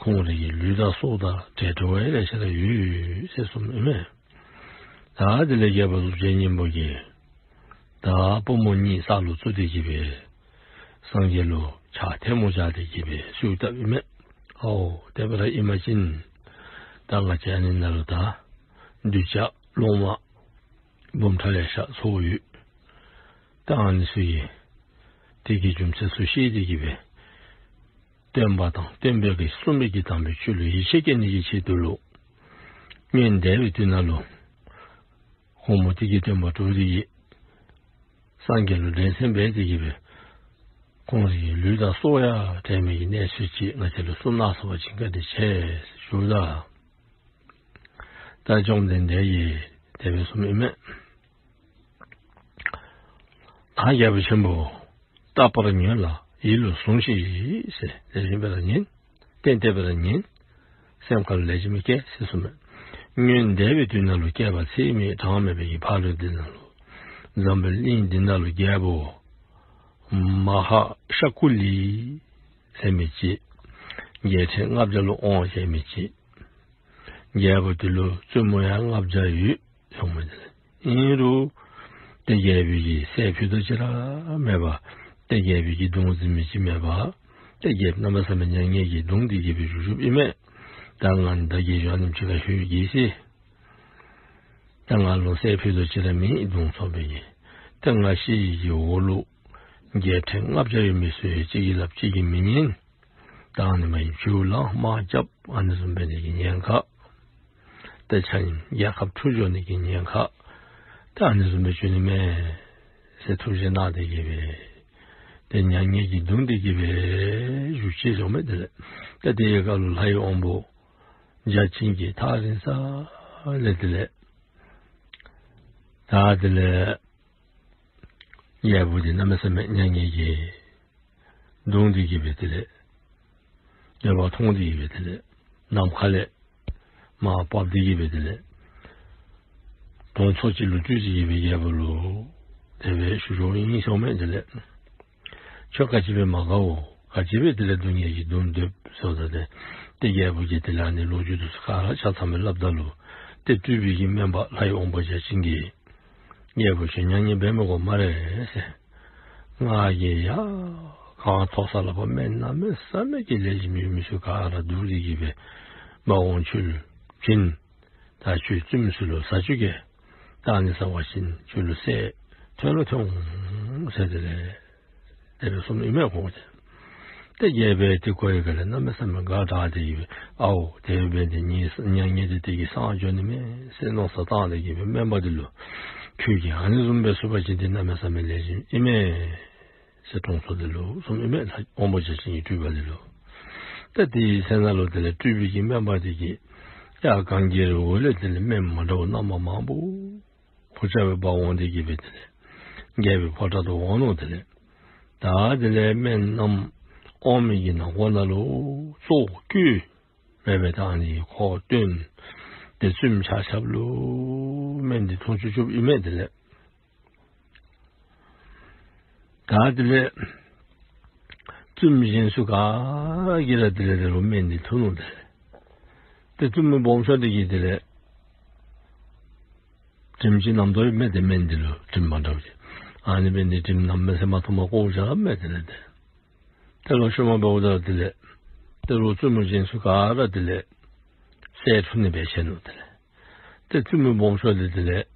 ཁོང་རའི་གི་ལུས་དང་སྲོག་དང་བྲལ་འགྲོ་བ་ལེ་ཤ་ར་ཡོད་ཟེར་གསུངམ་ཨིན་མས། ད་དེ་ལས་རྒྱལ་པོ་གཟུགས་ཅན་སྙིང་པོ་གིས་ད་པུས་མོ་གཉིས་ས་ལུ་བཙུགས་ཏེ་གིས་སྦེ་སངས་རྒྱས་ལུ་ཕྱག་ཐལ་མོ་སྦྱར་ཏེ་གིས་སྦེ་གསོལཝ་བཏབ་ཨིན་མས། ཨོ་དེ་སྦེ་ར་ཨིན་པ་ཅིན་ད་ང་བཅས་ཨ་ནི་ནང་ལུ་ད་གདུལ་བྱ་སློབ་མ་འབུམ་ཕྲག་ལེ་ཤ་ཚོགས་ཡོད། ད་ཨ་ནི་ཚུ་གིས་དེ་གི་རྒྱུ་མཚན་ཚུ་ཤེས་ཏེ་གིས་སྦེ་སྟོན་པ་དང་སྟོན་པའི་གི་གསུངས་མི་གི་དམ་པའི་ཆོས་ལུ་ཡིད་ཆེས་བསྐྱེད་ནི་གི་ཆེད་དུ་ལུ་སྔོན་འདས་པའི་དུས་ནང་ལུ་ཁོང་མུ་སྟེགས་ཀྱི་སྟོན་པ་དྲུག་དེ་གིས་སངས་རྒྱས་ལུ་འགྲན་སེམས་འབད་དེ་གིས་སྦེ་ཁོང་རའི་ལུས་དང་སྲོག་ཡང་བྲལ་མི་གི་གནས་ཚུལ་ཅིག་ང་བཅས་ལུ་གསུངས་གནང་ཚུགས་པ་ཅིན་བཀའ་དྲིན་ཆེ་ཟེར་ཞུཝ་ད། ད་བཅོམ་ལྡན་འདས་ཀྱིས་དེ་སྦེ་གསུངམ་ཨིན་མས། ད་རྒྱལ་པོ་ཆེན་པོ། བརྟག་པར་ཉོན་ལ་ཡིད་ལ་ཟུངས་ཤིག་ཟེར། ལེགས་ཤོམ་སྦེ་ར་ཉན། ཏན་ཏན་སྦེ་ར་ཉན། སེམས་ཁར་ལེགས་ཤོམ་སྦེ་བཀལ་ཟེར་གསུངམ་མས། སྔོན་འདས་པའི་དུས་ནང་ལུ་བསྐལ་པ་ཚད་མེད་གྲངས་མེད་པའི་གི་ཕ་རོལ་འདི་ནང་ལུ་འཛམ་བུའི་གླིང་འདི་ནང་ལུ་རྒྱལ་པོ་ མ་ཧཱ་ཤ་ཀུ་ལི་ཟེར་མི་ཅིག། རྒྱལ་ཕྲན་ལྔ་བརྒྱ་ལུ་དབང་བྱེད་མི་ཅིག། རྒྱལ་པོ་དེ་ལུ་བཙུན་མོ་ཡང་ལྔ་བརྒྱ་ཡོད་ཟེར་མི་དེ་ལས། ཨིན་རུང་ཏེ་རྒྱལ་པོ་གི་སྲས་ཕུད་རྡོག་ཅིག་ར་མེད་པར་ཏེ་རྒྱལ་པོ་གི་གདུང་འཛིན་མི་ཅིག་མེད་པར་ཏེ་རྒྱལཔོ་གནམ་མེད་ས་མེད་མྱ་ངན་གྱིས་གདུང་སྟེ་གི་སྦེ་བཞུགས་བཞུགསཔ་ཨིན་མས། ད་ང་ནི་ད་དགེ་སྦྱོང་ཉིནམ་ཅིག་ཁར་ལྷོད་གེ་ཟེར། ད་ང་ལུ་སྲས་ཕུད་རྡོག་ཅིག་ར་མེད། གདུང་འཚོབ་པའི་གི། ད་ང་ཤི་ཡི་གི་འོག་ལུ་རྒྱལ་ཕྲན་ལྔ་བརྒྱ་ཡོད་མི་ཚུ་གཅིག་གིས་སླབ་གཅིག་གིས་མི་ཉན། ད་ཨ་ནི་མ་ཡིན་ཇུ་ལང་དམག་རྐྱབ་ཨ་ནི་བཟུམ་འབད་ནི་གི་ཉེན་ཁ། ཏེ་ཆ་མཉམ་རྒྱལ་ཁབ་འཁྲུག་འགྱོ་ནི་གི་ཉེན་ཁ། ཏེ་ཨ་ནི་བཟུམ་སྦེ་འགྱོ་ནི་མས་ཟེར་ཐུགས་བཞེད་གནང་སྟེ་གི་སྦེ་ཏེ་མྱ་ངན་གྱིས་གདུང་སྟེ་གི་སྦེ་བཞུགས་ཅི་ཟེར་མས། དེ་ལས་ཏེ་དེའི་སྐབས་ལུ་ལྷའི་དབང་པོ་བརྒྱ་བྱིན་གྱིས་ཐག་རིང་ས་ལས་དེ་ལས་ད་དེ་ལས་རྒྱལ་པོ་འདི་གནམ་མེད་ས་མེད་མྱ་ངན་གྱིས་གདུང་སྟེ་གི་སྦེ་དེ་ལས་འདོད་པ་ཐོང་སྟེ་གི་སྦེ་དེ་ལས་ནམ་མཁའ་ལས་མར་བབས་ཏེ་གི་སྦེ་དེ་ལས་དོང་ཚོགས་ཅིག་ལུ་སྤྲུལ་ཏེ་གི་སྦེ་རྒྱལ་པོ་ལུ་དེ་སྦེ་ཞུ་ཞུཝ་ཨིན་ཟེར་མས། དེ་ལས་ཁྱོད་ག་ཅི་སྦེ་མ་དགའཝ། ག་ཅི་སྦེ་དེ་ལས་སྡུག་བསྔལ་གྱིས་གདུང་སྡོདཔ་ཟེརཝ་ད་ཏེ་ཏེ་རྒྱལ་པོ་གིས་དེ་ལས་ཨ་ནི་ལོ་རྒྱུས་འདི་ཚུ་ག་ར་ཆ་ཚང་སྦེ་སླབ་ད་ལུ་ཏེ་སྤྲུལ་པའི་གི་སྨན་པ་ལྷའི་དབང་པོ་བརྒྱ་བྱིན་གྱིས་རྒྱལ་པོ་ཁྱོད་མྱ་ངན་འབད་མི་དགོ་སྨ་རེ་ཟེར། ང་གིས་ཡར་གངས་མཐོ་ས་ལུ་ཕར་སྨན་གནམ་མེད་ས་མེད་ཀྱི་ལེགས་ཤོམ་ཡོད་མི་ཚུ་ག་ར་བསྡུ་སྟེ་གི་སྦེ་མར་འོང་ཁྱོད་ལུ་བྱིན། ད་ཁྱོད་བཙུནམོ་ཚུ་ལུ་ཟ་བཅུག་གེ། ད་ཨ་ནི་ཟ་བ་ཅིན་ཁྱོད་ལུ་སྲས་ཐོན་ར་ཐོན་འོང་ཟེར་དེ་ལས་དེ་སྦེ་གསུངམ་ཨིན་མས་ཁོ་གིས། ཏེ་རྒྱལ་པོ་དེ་གོ་བའི་སྒང་ལས་གནམ་མེད་ས་མེད་དགའ་དྲགས་ཏེ་གི་སྦེ་ཨའོ་དེ་སྦེ་འབད་ནི་འདི་གིས་མྱ་ངན་འདི་དེ་གིས་སངས་འགྱོ་ནི་མས་ཟེར་མནོ་བསམ་བཏང་སྟེ་གི་སྦེ་སྨན་པ་འདི་ལུ་ཁྱོད་ཀྱིས་ཨ་ནི་བཟུམ་སྦེ་ཞུ་བ་ཅིན་ཏེ་གནམ་མེད་ས་མེད་ལེགས་ཤོམ་ཨིན་མས་ཟེར་དོང་ཚོགས་འདི་ལུ་གསུངམ་ཨིན་མས། ལྷའི་དབང་པོ་བརྒྱ་བྱིན་གྱི་སྤྲུལ་པ་འདི་ལུ། ད་དེའི་ཚེ་ན་ལུ་དེ་ལས་སྤྲུལ་པའི་གི་སྨན་པ་འདི་གིས་ཡར་གངས་ཀྱི་རི་བོ་ལས་དེ་ལས་སྨན་མ་འདྲཝ་རྣམ་པ་མང་པོ་ཕུལ་བྱ་སྦེ་འབག་འོང་སྟེ་གི་སྦེ་དེ་ལས་རྒྱལ་པོའི་ཕོ་བྲང་དུ་འོང་ནུག། དེ་ལས་ད་དེ་ལས་སྨན་བསྣམས་འོང་མི་གི་ནང་ཁོག་ནང་ལུ་གཙོ་བོ་ཀོས་སྦེ་སྦེ་ད་ཨ་ནི་ཁོག་བཏོན། ཏེ་བཙུནམོ་ཆ་ཁྱབ་ལུ་སྨན་འདི་འཐུང་བཅུག་བཅུགཔ་ཨིན་མས། དེ་ལས་ད་དེ་ལས་བཙུནམོ་གཞན་ཚུ་ག་གིས་ར་དེ་ལས་དེ་ལུ་སྨན་འདི་འཐུང་ནུག། དེ་ལས་ཏེ་བཙུནམོ་སྦོམ་ཤོས་འདི་གིས་དེ་ལས་དྲིམ་ཅིག་མནམ་དོ་ཡོདཔ་མས། ཏེ་སྨན་འདི་ལུ་དྲིམ་མ་འདྲཝ་ཅིག། ཨ་ནི་སྨན་འདི་དྲིམ་གནམ་མེད་ས་མེད་མཐོངམ་གོཝ་ཅིག་ར་མས། དེ་ལས་ཏེ་ཏེ་ལོག་ཤུལ་མ་འབདཝ་ད་དེ་ལས་ཏེ་ལོག་བཙུནམོ་གཞན་ཚུ་ག་ར་དེ་ལས་སྲས་འཁྲུངས་ནི་སྦེ་ཆས་ནུག། དེ་ལས་ཏེ་བཙུནམོ་སྦོམ་ཤོས་འདི་དེ་ལས་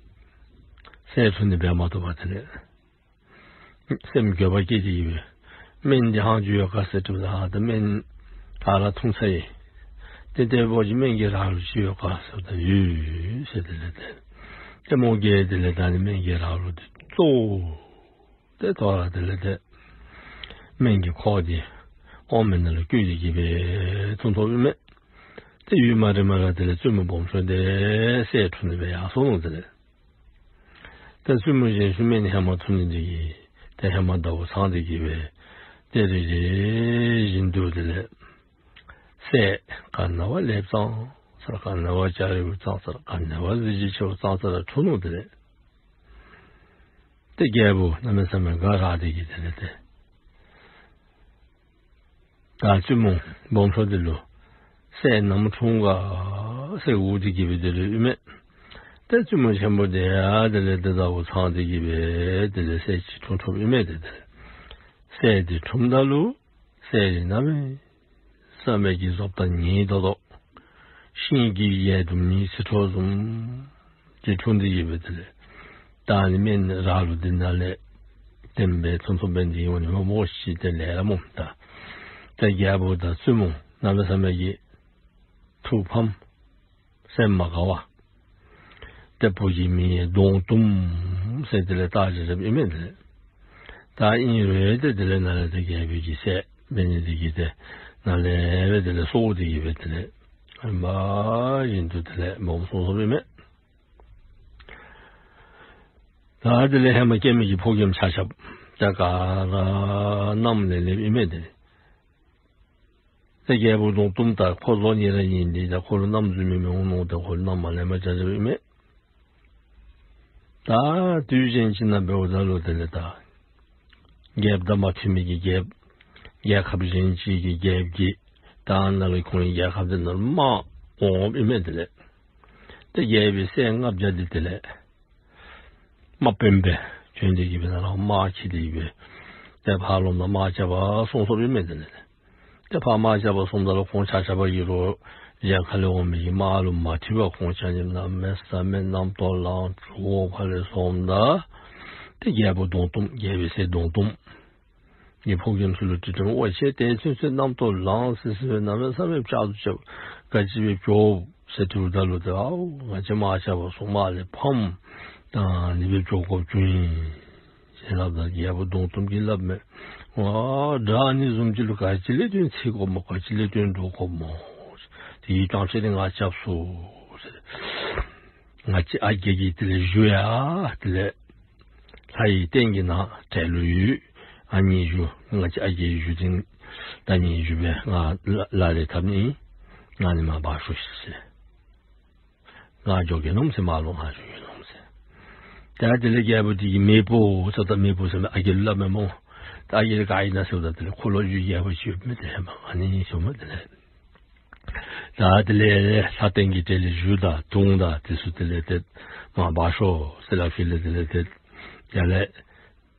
སྲས་འཁྲུངས་ནི་འབད་མ་བཏུབ་པར་དེ་ལས་སེམས་འགྱོད་པ་སྐྱེས་ཏེ་གི་སྦེ་སྨན་འདི་ཧང་ཅིག་ཡོད་ག་ཟེར་དྲིཝ་ད་ཨ་ད་སྨན་ག་ར་འཐུང་ཚར་ཡི། ཏེ་དེ་འབདཝ་ཅིག་སྨན་གྱི་རག་ལུགས་ཅིག་ཡོད་ག་ཟེརཝ་ད་ཡོད་ཟེར། དེ་ལས་ཏེ་ཏེ་མོ་གིས་དེ་ལས་ད་ཨ་ནི་སྨན་གྱི་རག་ལུགས་འདི་གཙོ་བོ་ཏེ་དོ་རུང་དེ་ལས་ཏེ་སྨན་གྱི་ཁོག་འདི་འོག་མའི་ནང་ལུ་བསྐྱུར་ཏེ་གི་སྦེ་འཐུང་དོཝ་ཨིན་མས། ཏེ་ཡུན་མ་རིངམ་ར་དེ་ལས་བཙུནམོ་སྦོམ་ཤོས་འདི་སྲས་འཁྲུངས་ནི་སྦེ་ཡར་སོ་ནུག། དེ་ལས་ཏེ་བཙུནམོ་གཞན་ཚུ་སྨན་ཧེ་མ་འཐུང་ནི་འདི་གིས་ཏེ་ཧེ་མ་ཟླཝ་བོ་ཚང་སྟེ་གི་སྦེ་ཏེ་རེ་རེ་བཞིན་དུ་དེ་ལས་སྲས་ག་ནི་བ་ལེགསཔ་ཙང་ཙ་ར་ག་ནི་བ་ལྕགས་རི་བོ་ཙང་ཙ་ར་ག་ནི་བ་གཟི་བརྗིད་ཆེཝ་ཙང་ཙ་ར་འཁྲུངས་ནུག། དེ་ལས་ཏེ་རྒྱལ་པོ་གནམ་མེད་ས་མེད་དགའ་རངས་ཏེ་གི་དེ་ལས་ཏེ་ད་བཙུནམོ་སྦོམ་ཤོས་འདི་ལུ་སྲས་ནམ་འཁྲུངས་ག་ཟེར་འུ་སྡུག་གི་སྦེ་དེ་ལུ་ཨིན་མས། ཏེ་བཙུནམོ་ཆེན་པོ་འདི་ཡང་དེ་ལས་ཏེ་ཟླཝ་ཚང་སྟེ་གི་སྦེ་དེ་ལས་སྲས་ཅིག་འཁྲུངས་འཁྲུངསམ་ཨིན་མས། ཏེ་དེ་ལས་སྲས་འདི་འཁྲུངསམ་ད་ལུ་སྲས་འདི་གནམ་མེད་ས་མེད་ཀྱི་བཟོ་ལྟ་ཉིས་ཏོག་ཏོ་ཤིང་གི་ཡལ་དུམ་ཉིས་ཚིག་འཕྲོ་བཟུམ་ཅིག་འཁྲུངས་ཏེ་གི་སྦེ་དེ་ལས་ད་ཨ་ནི་སྨན་རག་ལུགས་འདི་ནང་ལས་བསྟེན་སྦེ་འཐུང་འཐུང་སྦེ་འདི་འོང་ནི་མས་མོ་ཤིག། དེ་ལས་ར་མོ་ད་ཏེ་རྒྱལ་པོ་དང་བཙུནམོ་གནམ་མེད་ས་མེད་ཀྱི་ཐུགས་ཕམ་སེམས་མ་དགའ་བར་ཏེ་བུ་གི་མིང་གདོང་གཏུམ་ཟེར་དེ་ལས་བཏགས་བཞག་བཞགཔ་ཨིན་མས། དེ་ལས་ད་ཨིན་རུང་ཏེ་དེ་ལས་ནཱ་ལས་ཏེ་རྒྱལ་པོའི་གི་སྲས་འབད་ནི་འདི་གིས་ཏེ་ནཱ་ལས་སྦེ་དེ་ལས་གསོ་སྟེ་གི་སྦེ་དེ་ལས་ཨ་ནི་བཞིན་དུ་དེ་ལས་སྦོམ་སོང་སོངམ་ཨིན་མས། ད་དེ་ལས་ཧེ་མ་སྐྱེ་མི་གི་ཕོ་རྒནམ་ཆ་ཁྱབ་ད་ག་ར་མནའམ་ལེན་ལེནམ་ཨིན་མས། དེ་ལས་ཏེ་རྒྱལ་པོ་གདོང་གཏུམ་དང་ཁོ་བཟོ་ནི་ར་ཨིན། དེ་ད་ཁོ་ལུ་མནའམ་བཟུམ་མི་མི་འོང་མནོ་སྟེ་ཁོ་ལུ་མནའམ་མ་ལེནམ་ཅིག་ཨིན་མས། ད་དུས་གཞན་ཅིག་ནང་འབདཝ་ད་ལུ་དེ་ལས་ད་ རྒྱལཔོ་དང་མ་མཐུན་མི་གི་རྒྱལཔོ་རྒྱལ་ཁབ་གཞན་ཅིག་གི་རྒྱལཔོ་གིས་ད་ནཱ་ལུ་ཁོང་གི་རྒྱལ་ཁབ་འདི་ནང་ལུ་དམག་འོང་ཨིན་མས། དེ་ལས་ཏེ་རྒྱལ་པོའི་སྲས་ལྔ་བརྒྱ་འདི་དེ་ལས་དམག་དཔོན་སྦེ་བྱོན་ཏེ་གི་སྦེ་ནཱ་ལུ་དམག་འཁྱིད་དེ་གི་སྦེ་ཏེ་ཕར་ལོག་ད་དམག་རྐྱབ་པར་སོང་སོངམ་ཨིན་མས། དེ་ལས་ཏེ་ཕར་དམག་རྐྱབ་པར་སོངམ་ད་ལུ་ཁོང་ཆ་ཁྱབ་ཀྱིས་རོགས་གཞན་ཁ་ལས་འོང་མི་གི་དམག་ལུ་མ་འཁྲིལ་བར་ཁོང་ཆ་མཉམ་གནམ་མེད་ས་མེད་རྣམ་རྟོག་ལངས་ཏེ་ཕར་ལས་སོངམ་ད་ཏེ་རྒྱལ་པོ་གདོང་གཏུམ་རྒྱལ་པོའི་སྲས་གདོང་གཏུམ་ངེའི་ཕོ་རྒནམ་ཚུ་ལུ་དྲི་དྲིམ་འོ་ཁྱེད་དེ་ཚུན་ཚོད་རྣམ་རྟོག་ལངས་སི་སི་སྦེ་གནམ་མེད་ས་མེད་སྐྱོ་དོ་ཅིག་ག་ཅི་སྦེ་འགྱོཝ་ཟེར་དྲིཝ་ད་ལུ་ཏེ་ཨའུ་ང་བཅས་དམག་རྐྱབ་པར་སོངམ་ལས་ཕམ་ད་ཨ་ནི་སྦེ་འགྱོ་དགོཔ་བྱུང་ཡི་ཟེར་སླབ་ད་རྒྱལ་པོ་གདོང་གཏུམ་གྱིས་སླབ་མས། ཨ་དགྲ་ཨ་ནི་བཟུམ་ཅིག་ལུ་ག་ཅི་ལས་བརྟེན་འཚིག་དགོཔ་སྨོ། ག་ཅི་ལས་བརྟེན་འདྲོག་དགོཔ་སྨོ། དེ་གི་རྐྱངམ་ཅིག་ནི་ང་རྐྱབ་སོང་ཟེར། ང་བཅས་ཨ་རྒས་ཀྱི་དེ་ལས་གཞུ་ཡང་དེ་ལས་ལྷ་ཡི་རྟེན་གྱི་ནང་གྲལ་ལུ་ཡོད། ཨ་ནི་གཞུ་ང་བཅས་ཨ་རྒས་ཀྱི་གཞུ་འདི་ད་ཨ་ནི་གཞུ་སྦེ་ང་ལ་ལ་རེ་འཐབ་ནི་ཨིན། ང་ནི་མར་འབག་ཤོག་ཤིག་ཟེར། ང་འགྱོ་གེ་མནོཝ་མས་ཟེར། མར་ལོག་ང་འགྱོ་གེ་མནོཝ་མས་ཟེར། ད་དེ་ལས་རྒྱལ་པོ་དེ་གིས་མེས་པོ་ཟེརཝ་ད་མེས་པོ་ཟེར་མི་ཨ་རྒས་ལུ་སླབ་མས་སྨོ། ད་ཨ་རྒས་ལུ་ག་ཨིན་ན་ཟེརཝ་ད་དེ་ལས་འཁོར་ལོས་སྒྱུར་རྒྱལ་པོ་ཅིག་ཡོད་མི་དེ་ཧེ་མ་ཨ་ནི་ཨིན་ཟེརཝ་མས། དེ་ལས་ད་དེ་ལས་ལྷ་རྟེན་གྱི་གྲལ་ལས་གཞུ་དང་དུང་དང་དེ་ཚུ་དེ་ལས་ཏེ་མར་འབག་ཤོག་ཟེར་སླབ་ཞིནམ་ལས་དེ་ལས་ཏེ་ཡར་ལས་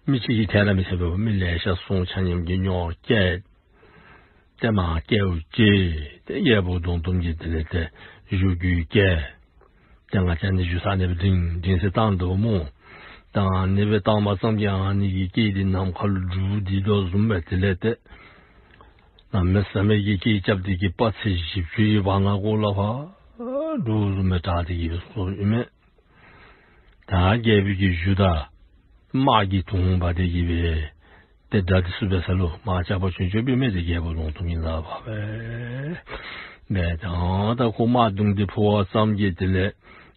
མི་གཅིག་གིས་ཐལ་ར་མི་ཆོད་པར་མི་ལེ་ཤ་སོང་། ཆ་མཉམ་གྱིས་ཉོག་བཀལ། ཏེ་མར་བཀལཝ་ཅིག་ཏེ་རྒྱལ་པོ་གདོང་གཏུམ་གྱིས་དེ་ལས་ཏེ་གཞུ་གུ་བཀལ། ཏེ་ང་བཅས་ནི་གཞུ་ས་ཨ་ནི་སྦེ་འདྲེན་འདྲེན་ཟེར་བཏང་དོ་སྨོ། ད་ཨ་ནི་སྦེ་བཏང་པ་ཙམ་གྱིས་ཨ་ནི་གི་སྐད་འདི་ནམ་མཁའ་ལུ་སྒྲོག་སྟེ་སྡོདཔ་བཟུམ་སྦེ་དེ་ལས་ཏེ་གནམ་མེད་ས་མེད་ཀྱི་སྐད་རྐྱབ་སྟེ་གི་དཔག་ཚད་བཞི་བཅུ་ཡི་བར་ན་གུ་ལུ་ཕར་སྒྲོགཔ་བཟུམ་སྦེ་གྲགས་ཏེ་གི་སྦེ་སོངམ་ཨིན་མས། ད་རྒྱལ་པོའི་གི་གཞུ་དང་དམག་གི་དུང་འབག་སྟེ་གི་སྦེ་ཏེ་དགྲ་དེ་ཚུ་འབད་ས་ལུ་དམག་རྐྱབ་པར་བྱོན་བྱོནམ་ཨིན་མས། ཏེ་རྒྱལ་པོ་གདོང་གཏུམ་གྱིས་ནཱ་ཕར་སྦེ་འབད་ད་ད་ཁོ་དམག་དུང་འདི་ཕུ་བ་ཙམ་གྱིས་དེ་ལས་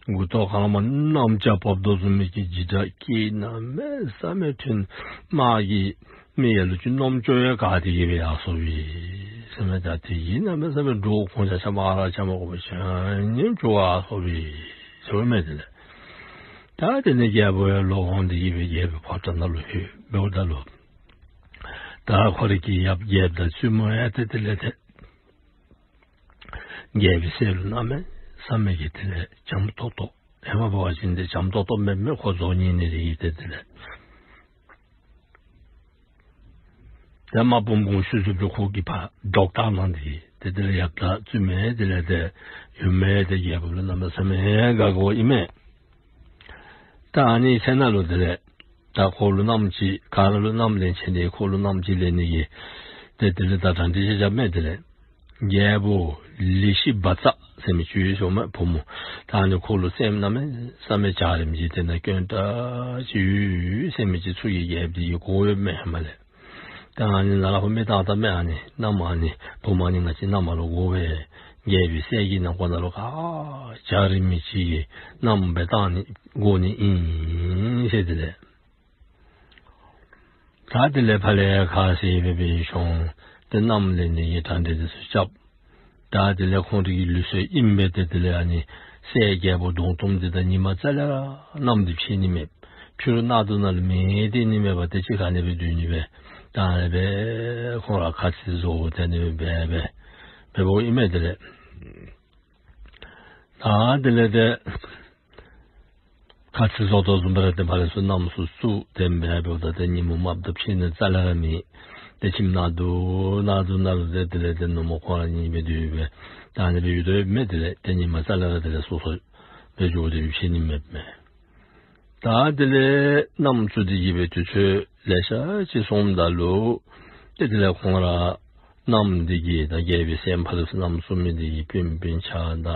མགུ་ཏོ་ཁ་ལས་མར་གནམ་ལྕགས་བབས་དོ་བཟུམ་མའི་གི་འཇིགས་སྐྲག་སྐད་གནམ་མེད་ས་མེད་ཐོན། དམག་གི་མི་ཡར་ལུ་ཅིག་རྣམ་ཅོ་ཡང་ག་སྟེ་གི་སྦེ་ཡར་སོང་བས་ཟེར་མས། ད་དེ་གིས་གནམ་མེད་ས་མེད་འདྲོག། ཁོང་ཆ་ཁྱབ་དམག་ར་རྐྱབ་མ་དགོ་པར་ཆ་མཉམ་བྱོག་ཡར་སོང་བས་ཟེར་མས། དེ་ལས་ད་དེ་ནས་རྒྱལ་པོ་ཡར་ལོག་འོང་སྟེ་གི་སྦེ་རྒྱལ་པོའི་ཕོ་བྲང་ནང་ལུ་ལྷོདཔ་ད་ལུ་ད་ཁོ་རའི་གི་ཡབ་རྒྱལཔོ་དང་བཙུནམོ་ཡང་ཏེ་དེ་ལས་ཏེ་རྒྱལ་པོའི་སྲས་ལུ་གནམ་མེད་ས་མེད་ཀྱི་དེ་ལས་བྱམས་ཏོག་ཏོ། ཧེ་མ་འབད་བ་ཅིན་ཏེ་བྱམས་ཏོག་ཏོ་མེན་མས། ཁོ་རྫོགས་ཉིད་ཨིན་ནི་དེ་གིས་ཏེ་དེ་ལས་ཏེ་དམག་དཔུང་དཔུང་ཤུགས་ཚུ་ཁོ་གིས་ཕར་བཟློག་བཏང་གནང་སྟེ་གི་ཏེ་དེ་ལས་ཡབ་དང་བཙུནམོ་དེ་ལས་ཏེ་ཡུམ་དེ་རྒྱལ་པོ་ལུ་གནམ་མེད་ས་མེད་དགའ་དགའཝ་ཨིན་མས། ད་ཨ་ནི་ཚེ་ནང་ལུ་དེ་ལས་ད་ཁོ་ལུ་མནའམ་ཅིག་ག་ར་ལུ་མནའམ་ལེན་ཆེ་ནི་ཁོ་ལུ་མནའམ་ཅིག་ལེན་ནི་གི་ཏེ་དེ་ལས་ད་གྲ་སྒྲིག་རྐྱབ་རྐྱབ་མས། དེ་ལས་རྒྱལ་པོ་ལི་ཤི་བཛྲ་ཟེར་མི་ཅིག་ཡོད་ཟེར་མས་བུམོ། ད་ཨ་ནི་ཁོ་ལུ་སེམས་གནམ་མེད་ས་མེད་འཇའ་རིསམོ་ཅིག་དེ་ནང་དཀོན་དྲགས་ཅིག་ཡོད་ཟེར་མི་ཅིག་ཚུ་གིས་རྒྱལཔོ་དེ་གི་དགོ་ཡོདཔ་མས་ཧེ་མ་ལས། ད་ཨ་ནི་ནཱ་ལས་ཕར་མི་བཏང་ད་མས། ཨ་ནི་མནའམ་ཨ་ནི་བུམོ་ཨ་ནི་ང་བཅས་མནའམ་ལུ་དགོ་པས། རྒྱལ་པོའི་སྲས་ཀྱི་ནང་འཁོད་ནང་ལུ་ག་འཇའ་རིསམོ་ཅིག་གི་མནའམ་སྦེ་བཏང་ནི་དགོ་ནི་ཨིན་ཟེར་དེ་ལས། ད་དེ་ལས་ཕར་ལས་ཁ་ཟེར་སྦེ་སྦེ་ཤོང་། ཏེ་མནའམ་ལེན་ནི་གི་གྲ་སྒྲིག་དེ་ཚུ་རྐྱབ། ད་དེ་ལས་ཁོང་རའི་གི་ལུགས་སྲོལ་ཨིན་པས། ཏེ་དེ་ལས་ཨ་ནི་སྲས་རྒྱལ་པོ་གདོང་གཏུམ་དེ་དང་ཉི་མ་རྩ་ལས་ར་མནའམ་དེ་ཕྱད་ནི་མེད། ཕྱི་རུ་གནག་དུང་ནང་ལུ་མེ་བཏེག་ནི་མེད་པར་ཏེ་གཅིག་ཁར་ཨ་ནི་སྦེ་སྡོད་ནི་སྦེ་ད་ཨ་ནི་སྦེ་ཁོང་ར་ཁ་ཚིག་བཟོ་སྟེ་ཨ་ནི་སྦེ་སྦེ་སྦེ་འབདཝ་ཨིན་མས། དེ་ལས་ད་དེ་ལས་ཏེ་ཁ་ཚིག་བཟོ་དོ་བཟུམ་སྦེ་ར་ཏེ་ཕར་ལས་ཚུར་མནའམ་ཚུ་བཙུགས་ཏེ་འབད་འབདཝ་ད་ཏེ་ཉིན་མོ་དམརཔོ་དང་ཕྱད་ནི་རྩ་ལས་ར་མེད། ཏེ་ཁྱིམ་གནག་དུང་གནག་དུང་ནང་ལུ་ཏེ་དེ་ལས་ཏེ་ནུབ་མོ་ཁོང་ར་གཉིས་སྦེ་སྡོད་སྦེ་ད་ཨ་ནི་སྦེ་ཡོད་དོ་ཡོདཔ་མས། དེ་ལས་ཏེ་ཉི་མ་རྩ་ལས་ར་དེ་ལས་སོ་སོ་སྦེ་འགྱོ་སྟེ་ཕྱད་ནི་མེདཔ་མས། ད་དེ་ལས་མནའམ་བཙུགས་ཏེ་གི་སྦེ་དུས་ཚོད་ལེ་ཤ་ཅིག་སོངམ་ད་ལུ་ཏེ་དེ་ལས་ཁོང་ར་མནའམ་དེ་གིས་ད་རྒྱལ་པོའི་སྲས་ཕར་ལས་ཚུར་མནའམ་བཙུགས་མི་དེ་གི་སྤུན་སྤུན་ཆ་དང་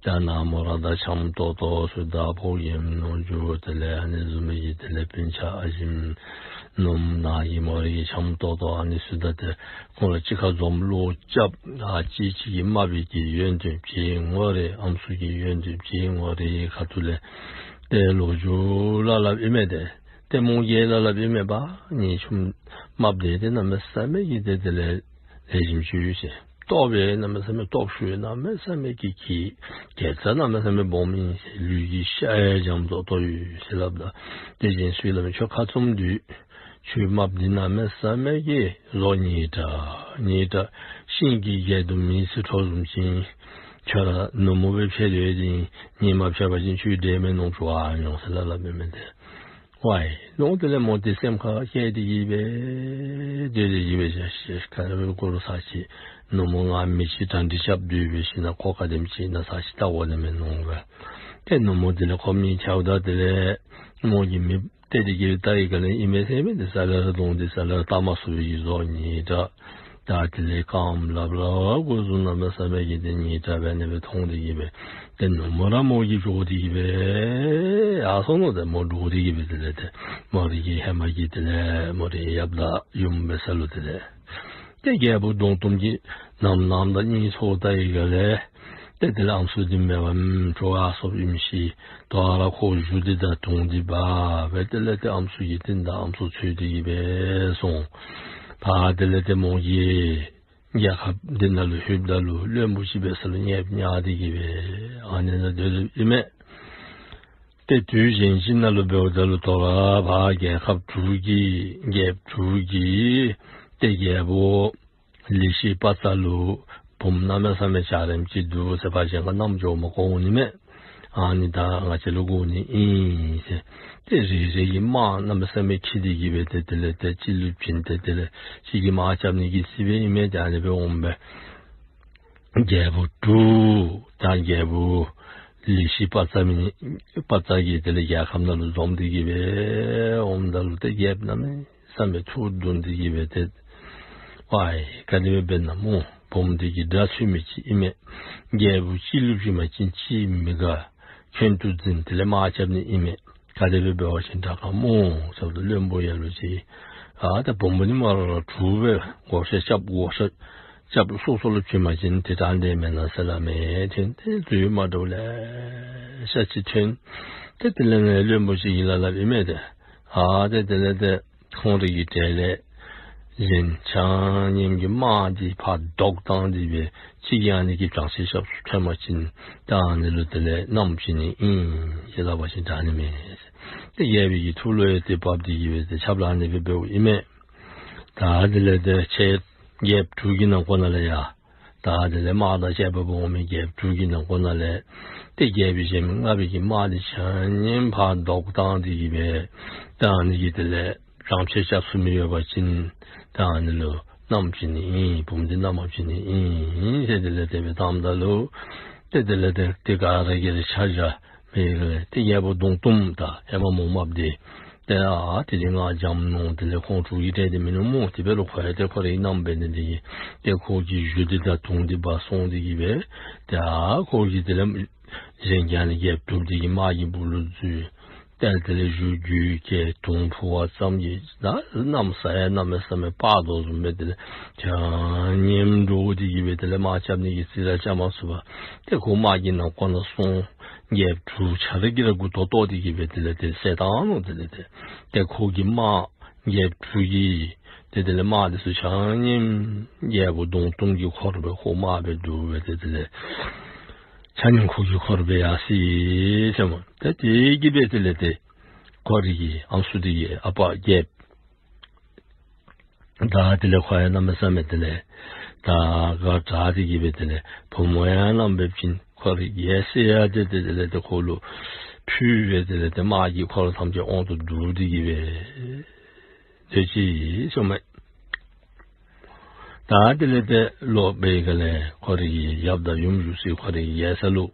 ད་ནངས་མོ་ར་ད་བྱམས་ཏོག་ཏོ་ཚུ་དང་ཕོ་རྒནམ་ནུ་གཅུང་དེ་ལས་ཨ་ནི་བཟུམ་མའི་གི་དེ་ལས་སྤུན་ཆ་ཨ་ཞིམ་ནུམོ་ནང་གི་མོ་རའི་གི་བྱམས་ཏོག་ཏོ་ཨ་ནི་ཚུ་དང་ཏེ་ཁོང་ར་གཅིག་ཁར་འཛོམས་བློ་རྐྱབ། ཨ་གཅིག་གཅིག་གི་རྨགཔ་གི་ཡོན་ཏན་བརྗེད་ངོ་རེ་ཨམ་སྲུ་གི་ཡོན་ཏན་བརྗེད་ངོ་རེ་ཁ་ཐུག་ལས་ཏེ་ལོ་རྒྱུས་སླབ་སླབ་ཨིན་མས། ཏེ་ཏེ་མོ་གིས་སླབ་སླབ་ཨིན་མས། པ་ངེའི་ཆུང་མ་དེ་ཏེ་གནམ་མེད་ས་མེད་ཀྱི་ཏེ་དེ་ལས་ལེགས་ཤོམ་ཅིག་ཡོད་ཟེར། སྟོབས་སྦེ་གནམ་མེད་ས་མེད་སྟོབས་ཤུགས་གནམ་མེད་ས་མེད་ཀྱི་གི་དགེ་རྩ་གནམ་མེད་ས་མེད་སྦོམ་ཨིན་ཟེར། ལུས་ཀྱི་ཤ་ཡང་འཇམ་ཏོག་ཏོ་ཡོད་ཟེར་སླབ་ད་ཏེ་གཞན་ཚུ་གིས་སླབ་མས། ཁྱོད་ཁ་བཙུམ་སྡོད། ཁྱོད་རྨགཔ་འདི་གནམ་མེད་ས་མེད་ཀྱི་བཟོ་ཉེས་དྲགས་ཉེས་དྲགས། ཤིང་གི་རྒྱབ་ཏུ་མེ་ཚིག་འཕྲོ་བཟུམ་ཅིག། ཁྱོད་ར་ནུབ་མོ་སྦེ་ཕྱད་དེ་ཡོད་དེ་ཨིན། ཉིན་མ་ཕྱད་པ་ཅིན་ཁྱོད་འདྲེ་མི་ནོར་བ་ཨ་ནི་ཡོད་ཟེར་སླབ་སླབ་མི་མེན་ཏེ། ཝའི་ནོར་དེ་ལས་མོ་དེ་སེམས་ཁར་བསྐྱེད་དེ་གི་སྦེ་སྡོད་དེ་གི་སྦེ་བཞག་ཤེས་ག་ར་སྦེ་གོ་རུང་ཚར་ཅིག་ནུབ་མོ་ང་མི་ཅིག་གྲ་སྒྲིག་རྐྱབ་སྡོད་པའི་ཤུལ་ན་ཁོ་ག་དེམ་ཅིག་ཨིན་ན་ཚར་ཅིག་བལྟ་དགོ་ནི་མས་མནོ་སྦེ། ཏེ་ནུབ་མོ་དེ་ལས་ཁོ་མི་ཁྱབ་ད་དེ་ལས་མོ་གིས་མི་ཏེ་དེ་གི་ལྟ་ཡི་ག་ལས་ཨིན་མས་ཟེར་མི་དེ་ས་ལེ་ར་དོང་དེ་ས་ལེ་ར་བལྟ་མ་ཚུགས་པའི་གི་བཟོ་ཉེས་དྲགས། ད་དེ་ལས་རྐངམ་ལགཔ་ར་འགོ་བཟུང་གནམ་མེད་ས་མེད་ཀྱི་དེ་ཉེས་དྲགས་འབད་ནི་སྦེ་མཐོང་དེ་གི་སྦེ། ཏེ་ནུབ་མོ་ར་མོ་གིས་འདྲོག་དེ་གི་སྦེ་ཡར་སོང་ནུག། ཏེ་མོ་འདྲོག་དེ་གི་སྦེ་དེ་ལས་ཏེ་མོ་རའི་གི་ཧེ་མ་གི་དེ་ལས་མོ་རའི་ཡབ་དང་ཡུམ་འབད་ས་ལུ་དེ་ལས། ཏེ་རྒྱལ་པོ་གདོང་གཏུམ་གྱིས་ནམ་ནམ་དང་གཉིད་ཚོར་ད་ཡི་ག་ལས། ཏེ་དེ་ལས་ཨམ་སྲུ་འདི་མེད་པར་ཨམ་གྲོ་ཨ་སོབ་ཨིནམ་ཤེས་དོ་རུང་ཁོ་གཞུ་འདི་དང་དུང་འདི་འབག་སྦེ་དེ་ལས་ཏེ་ཨམ་སྲུ་གི་རྟིང་བདའ་ཨམ་སྲུ་འཚོལ་དེ་གི་སྦེ་སོང་། ཕར་དེ་ལས་ཏེ་མོ་གིས་རྒྱལ་ཁབ་འདི་ནང་ལུ་ལྷོདཔ་ད་ལུ་བློན་པོ་ཅིག་འབད་ས་ལུ་ཉེསཔ་ཉར་དེ་གི་སྦེ་ཨ་ནི་ནང་སྡོད་དོ་ཨིན་མས། ཏེ་དུས་གཞན་ཅིག་ནང་ལུ་འབདཝ་ད་ལུ་དོ་རུང་ཕར་རྒྱལ་ཁབ་དྲུག་གི་རྒྱལཔོ་དྲུག་གིས་ཏེ་རྒྱལ་པོ་ལི་ཤི་པ་ཙ་ལུ་བུམོ་གནམ་མེད་ས་མེད་འཇའ་རིསམོ་ཅིག་འདུག་ཟེར་ཕར་གཞན་ཁར་མནའམ་འཇོག་མ་དགོ་འོང་ནི་མས། ཨ་ནི་ད་ང་བཅས་ལུ་དགོ་ནི་ཨིན་ཟེར། ཏེ་རེ་རེ་གིས་དམག་གནམ་མེད་ས་མེད་འཁྱིད་དེ་གི་སྦེ་ཏེ་དེ་ལས་ཏེ་གཅིག་ལུ་བྱིན་ཏེ་དེ་ལས་གཅིག་གིས་དམག་རྐྱབ་ནི་གི་རྩིས་སྦེ་ཨིན་མས། ཏེ་ཨ་ནི་སྦེ་འོངམ་སྦེ་རྒྱལ་པོ་དྲུག་ད་རྒྱལ་པོ་ལི་ཤི་པ་ཙ་མི་པ་ཙ་གིས་དེ་ལས་རྒྱལ་ཁམས་ནང་ལུ་འཛོམས་དེ་གི་སྦེ་འོངམ་ད་ལུ་ཏེ་རྒྱལཔོ་གནམ་མེད་ས་མེད་ཐུགས་དུང་དེ་གི་སྦེ་ཏེ་ཝའི་ག་དེ་སྦེ་འབད་ན་མོ་བུམོ་འདི་གིས་དགྲ་འཚོལ་མི་ཅིག་ཨིན་མས། རྒྱལ་པོ་གཅིག་ལུ་བྱིན་པ་ཅིན་གཅིག་མི་དགའ། ཁྱོད་ཐུགས་འཛིན་དེ་ལས་དམག་རྐྱབ་ནི་ཨིན་མས། ག་དེ་སྦེ་འབད་བ་ཅིན་དྲག་ག་སྨོ་ཟེརཝ་ད་བློན་པོ་ཡ་ལུ་ཅིག་ཨ་ད་བུམོ་འདི་མ་ར་ར་དྲུག་སྦེ་བགོ་བཤའ་རྐྱབ་བགོ་བཤའ་རྐྱབ་སོ་སོ་ལུ་བྱིན་པ་ཅིན་ཏེ་དྲག་འདྲ་མེན་ན་ཟེར་སླབ་མས། ཏེ་དེ་དུས་མ་འདྲཝ་ལེ་ཤ་ཅིག་ཐོན། ཏེ་དེ་ལས་ནི་བློན་པོ་ཅིག་གིས་སླབ་སླབ་ཨིན་མས་ཏེ། ཨ་ཏེ་དེ་ལས་ཏེ་ཁོང་རའི་གི་གྲལ་ལས་གཞན་ཆ་མཉམ་གྱི་དམག་འདི་ཕར་བཟློག་བཏང་སྟེ་སྦེ་གཅིག་གིས་ཨ་ནི་གི་བྱང་ཆེ་ཞབས་སུ་ཐོན་པ་ཅིན་ད་ཨ་ནི་ལུ་དེ་ལས་མནའམ་བྱིན་ནི་ཨིན་ཟེར་སླབ་པ་ཅིན་དྲག་ནི་མས། ཏེ་རྒྱལ་པོའི་གི་ཐུགས་ལུ་ཡང་ཏེ་བབས་ཏེ་གི་སྦེ་ཏེ་ཆབ་ལ་ཨ་ནི་སྦེ་འབདཝ་ཨིན་མས། ད་དེ་ལས་ཏེ་ཁྱེད་རྒྱལཔོ་དྲུག་གི་ནང་འཁོད་ནང་ལས་ཡ་ད་དེ་ལས་དམག་དང་བཅས་པ་འོང་མི་རྒྱལཔོ་དྲུག་གི་ནང་འཁོད་ནང་ལས་ཏེ་རྒྱལ་པོའི་གཞན་མི་ལྔ་པོའི་གི་དམག་འདི་ཆ་མཉམ་ཕར་བཟློག་བཏང་སྟེ་གི་སྦེ་ད་ཨ་ནི་གི་དེ་ལས་བྱང་ཆེ་ཞབས་སུ་མི་ཡོད་པ་ཅིན་ད་ཨ་ནི་ལུ་མནའམ་བྱིན་ནི་ཨིན། བུམོ་འདི་མནའམ་བྱིན་ནི་ཨིན་ཟེར་དེ་ལས་དེ་སྦེ་བཏངམ་ད་ལུ་ཏེ་དེ་ལས་ཏེ་ཏེ་ག་ར་གིས་ར་ཆ་བཞག་མི་གི་ཏེ་རྒྱལ་པོ་གདོང་གཏུམ་དང་ཧེ་མ་མོ་རྨགཔ་འདི་ཏེ་ཨ་ཏེ་འདི་ང་འཇམ་མནོ། དེ་ལས་ཁོང་དྲུག་གི་གྲལ་འདི་མིན་ནུག་སྨོ། དེ་འབད་རུང་ཁོ་ཡང་ཏེ་ཁོ་རའི་མནའམ་འབད་ནི་འདི་གིས་ཏེ་ཁོ་གི་གཞུ་འདི་དང་དུང་འདི་འབག་སོང་སྟེ་གི་སྦེ་ཏེ་ཨ་ཁོ་གིས་དེ་ལས་གཞན་གྱི་ཨ་ནི་རྒྱལཔོ་དྲུག་འདི་གི་དམག་གི་སྦུག་ལུ་འཛུལ། ཏེ་དེ་ལས་གཞུ་རྒྱུད་བཀལ་དུང་འཕུ་བ་ཙམ་གྱིས་ད་གནམ་ས་ཡང་གནམ་མེད་ས་མེད་སྤར་དོ་བཟུམ་སྦེ་དེ་ལས་ཆ་མཉམ་འདྲོག་སྟེ་གི་སྦེ་དེ་ལས་དམག་རྐྱབ་ནི་གི་རྩིས་ར་རྐྱབ་མ་ཚུགས་པར་ཏེ་ཁོ་དམག་གི་ནང་འཁོད་ནང་སོང་། རྒྱལཔོ་དྲུག་ཆ་ར་གིས་ར་མགུ་ཏོ་བཏོག་སྟེ་གི་སྦེ་དེ་ལས་ཏེ་བསད་བཏང་ནུག། དེ་ལས་ཏེ་ཏེ་ཁོ་གི་དམག་རྒྱལཔོ་དྲུག་གི་ཏེ་དེ་ལས་དམག་འདི་ཚུ་ཆ་མཉམ་རྒྱལ་པོ་གདོང་གཏུམ་གྱི་འཁོར་སྦེ་ཁོ་དམག་སྦེ་འདུ་སྦེ་ཏེ་དེ་ལས་ཆ་མཉམ་ཁོ་གི་འཁོར་སྦེ་ཡར་སོ་ཡི་ཟེར་སྨོ། ཏེ་དེ་གི་སྦེ་དེ་ལས་ཏེ་ཁོ་རའི་གི་ཨམ་སྲུ་འདི་གི་ཨ་པ་རྒྱལཔོ་ད་དེ་ལས་ཁོ་ཡང་གནམ་མེད་ས་མེད་དེ་ལས་ད་དགའ་དྲགས་ཏེ་གི་སྦེ་དེ་ལས་བུམོ་ཡང་མནའམ་འབད་བྱིན། ཁོ་རའི་རྒྱལ་སྲིད་ཡང་ཏེ་དེ་དེ་ལས་ཏེ་ཁོ་ལུ་ཕུལ་སྦེ་དེ་ལས་ཏེ་དམག་གི་འཁོར་ཐམས་ཅད་དབང་དུ་བསྡུ་སྟེ་གི་སྦེ་སྡོད་ཅི་ཟེར་སྨོ། ད་དེ་ལས་ཏེ་ལོག་པའི་སྒང་ལས་ཁོ་རའི་གི་ཡབ་དང་ཡུམ་བཞུགས་སའི་ཁོ་རའི་གི་ཡ་ས་ལུ་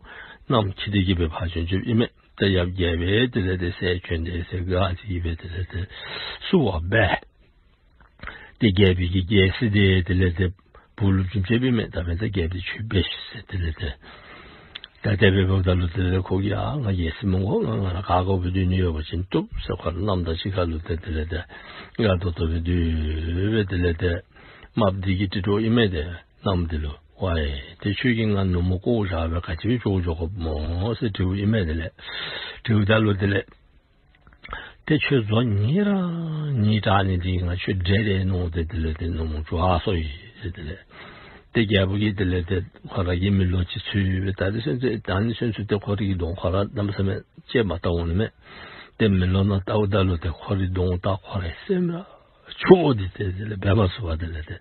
མནའམ་འཁྱིད་དེ་གི་སྦེ་ཕར་བྱོན་བྱོནམ་ཨིན་མས། ཏེ་ཡབ་རྒྱལ་པོ་དེ་ལས་ཏེ་སྲས་བྱོན་ཏེ་ཟེར་དགའ་སྟེ་གི་སྦེ་དེ་ལས་ཏེ་བསུ་བ་འབད། ཏེ་རྒྱལ་པོའི་གི་རྒྱལ་སྲིད་དེ་དེ་ལས་ཏེ་བུ་ལུ་བྱིན་བྱིནམ་ཨིན་མས། ད་འབདན་ད་རྒྱལཔོ་དེ་ཁྱོད་འབད་ཤིག་ཟེར་དེ་ལས་ཏེ། ད་དེ་སྦེ་འབདཝ་ད་ལུ་དེ་ལས་ཁོ་གིས་ཨ་ང་རྒྱལ་སྲིད་མི་དགོ། ང་ང་ར་ག་དགོ་པའི་སྡོད་ནི་ཡོད་པ་ཅིན་བཏུབ་ཟེར་ཁོ་ར་མནའམ་དང་གཅིག་ཁར་ལུ་ཏེ་དེ་ལས་ཏེ་དགའ་ཏོག་ཏོ་སྦེ་སྡོད་སྦེ་དེ་ལས་ཏེ་རྨགཔ་འདི་གིས་དྲི་དོ་ཨིན་མས་ཏེ། མནའམ་འདི་ལུ་ཝའི་ཏེ་ཁྱོད་ཀྱིས་ང་ནུབ་མོ་བཀོ་བཞག་པས་ག་ཅི་སྦེ་འགྱོ་འགྱོ་དགོཔ་སྨོ་ཟེར་དྲིཝ་ཨིན་མས། དེ་ལས་དྲིཝ་ད་ལུ་དེ་ལས་ཏེ་ཁྱོད་བཟོ་ཉེས་ར་ཉེས་དྲགས་ནི་འདི་ང་ཁྱོད་འདྲེ་རེ་མནོ་སྟེ་དེ་ལས་ཏེ་ནུབ་མོ་འགྱོ་ཨ་སོ་ཡི་ཟེར་དེ་ལས་ཏེ་རྒྱལ་པོ་གིས་དེ་ལས་ཏེ་ཁོ་ར་གི་མེ་ལོང་ཅིག་འཚོལ་སྦེ་ད་དེ་ཚུན་ཚོད་ད་ནི་ཚུན་ཚོད་ཏེ་ཁོ་རའི་གི་གདོང་ཁོ་ར་གནམ་མེད་ས་མེད་ཅིག་མ་བལྟ་འོང་ནི་མས། ཏེ་མེ་ལོང་ནང་བལྟཝ་ད་ལུ་ཏེ་ཁོ་རའི་གདོང་དང་ཁོ་རའི་སེམས་ར་ ཆུ་བོ་འདི་ཏེ་དེ་ལས་འབད་མ་ཚུགས་པར་དེ་ལས་ཏེ་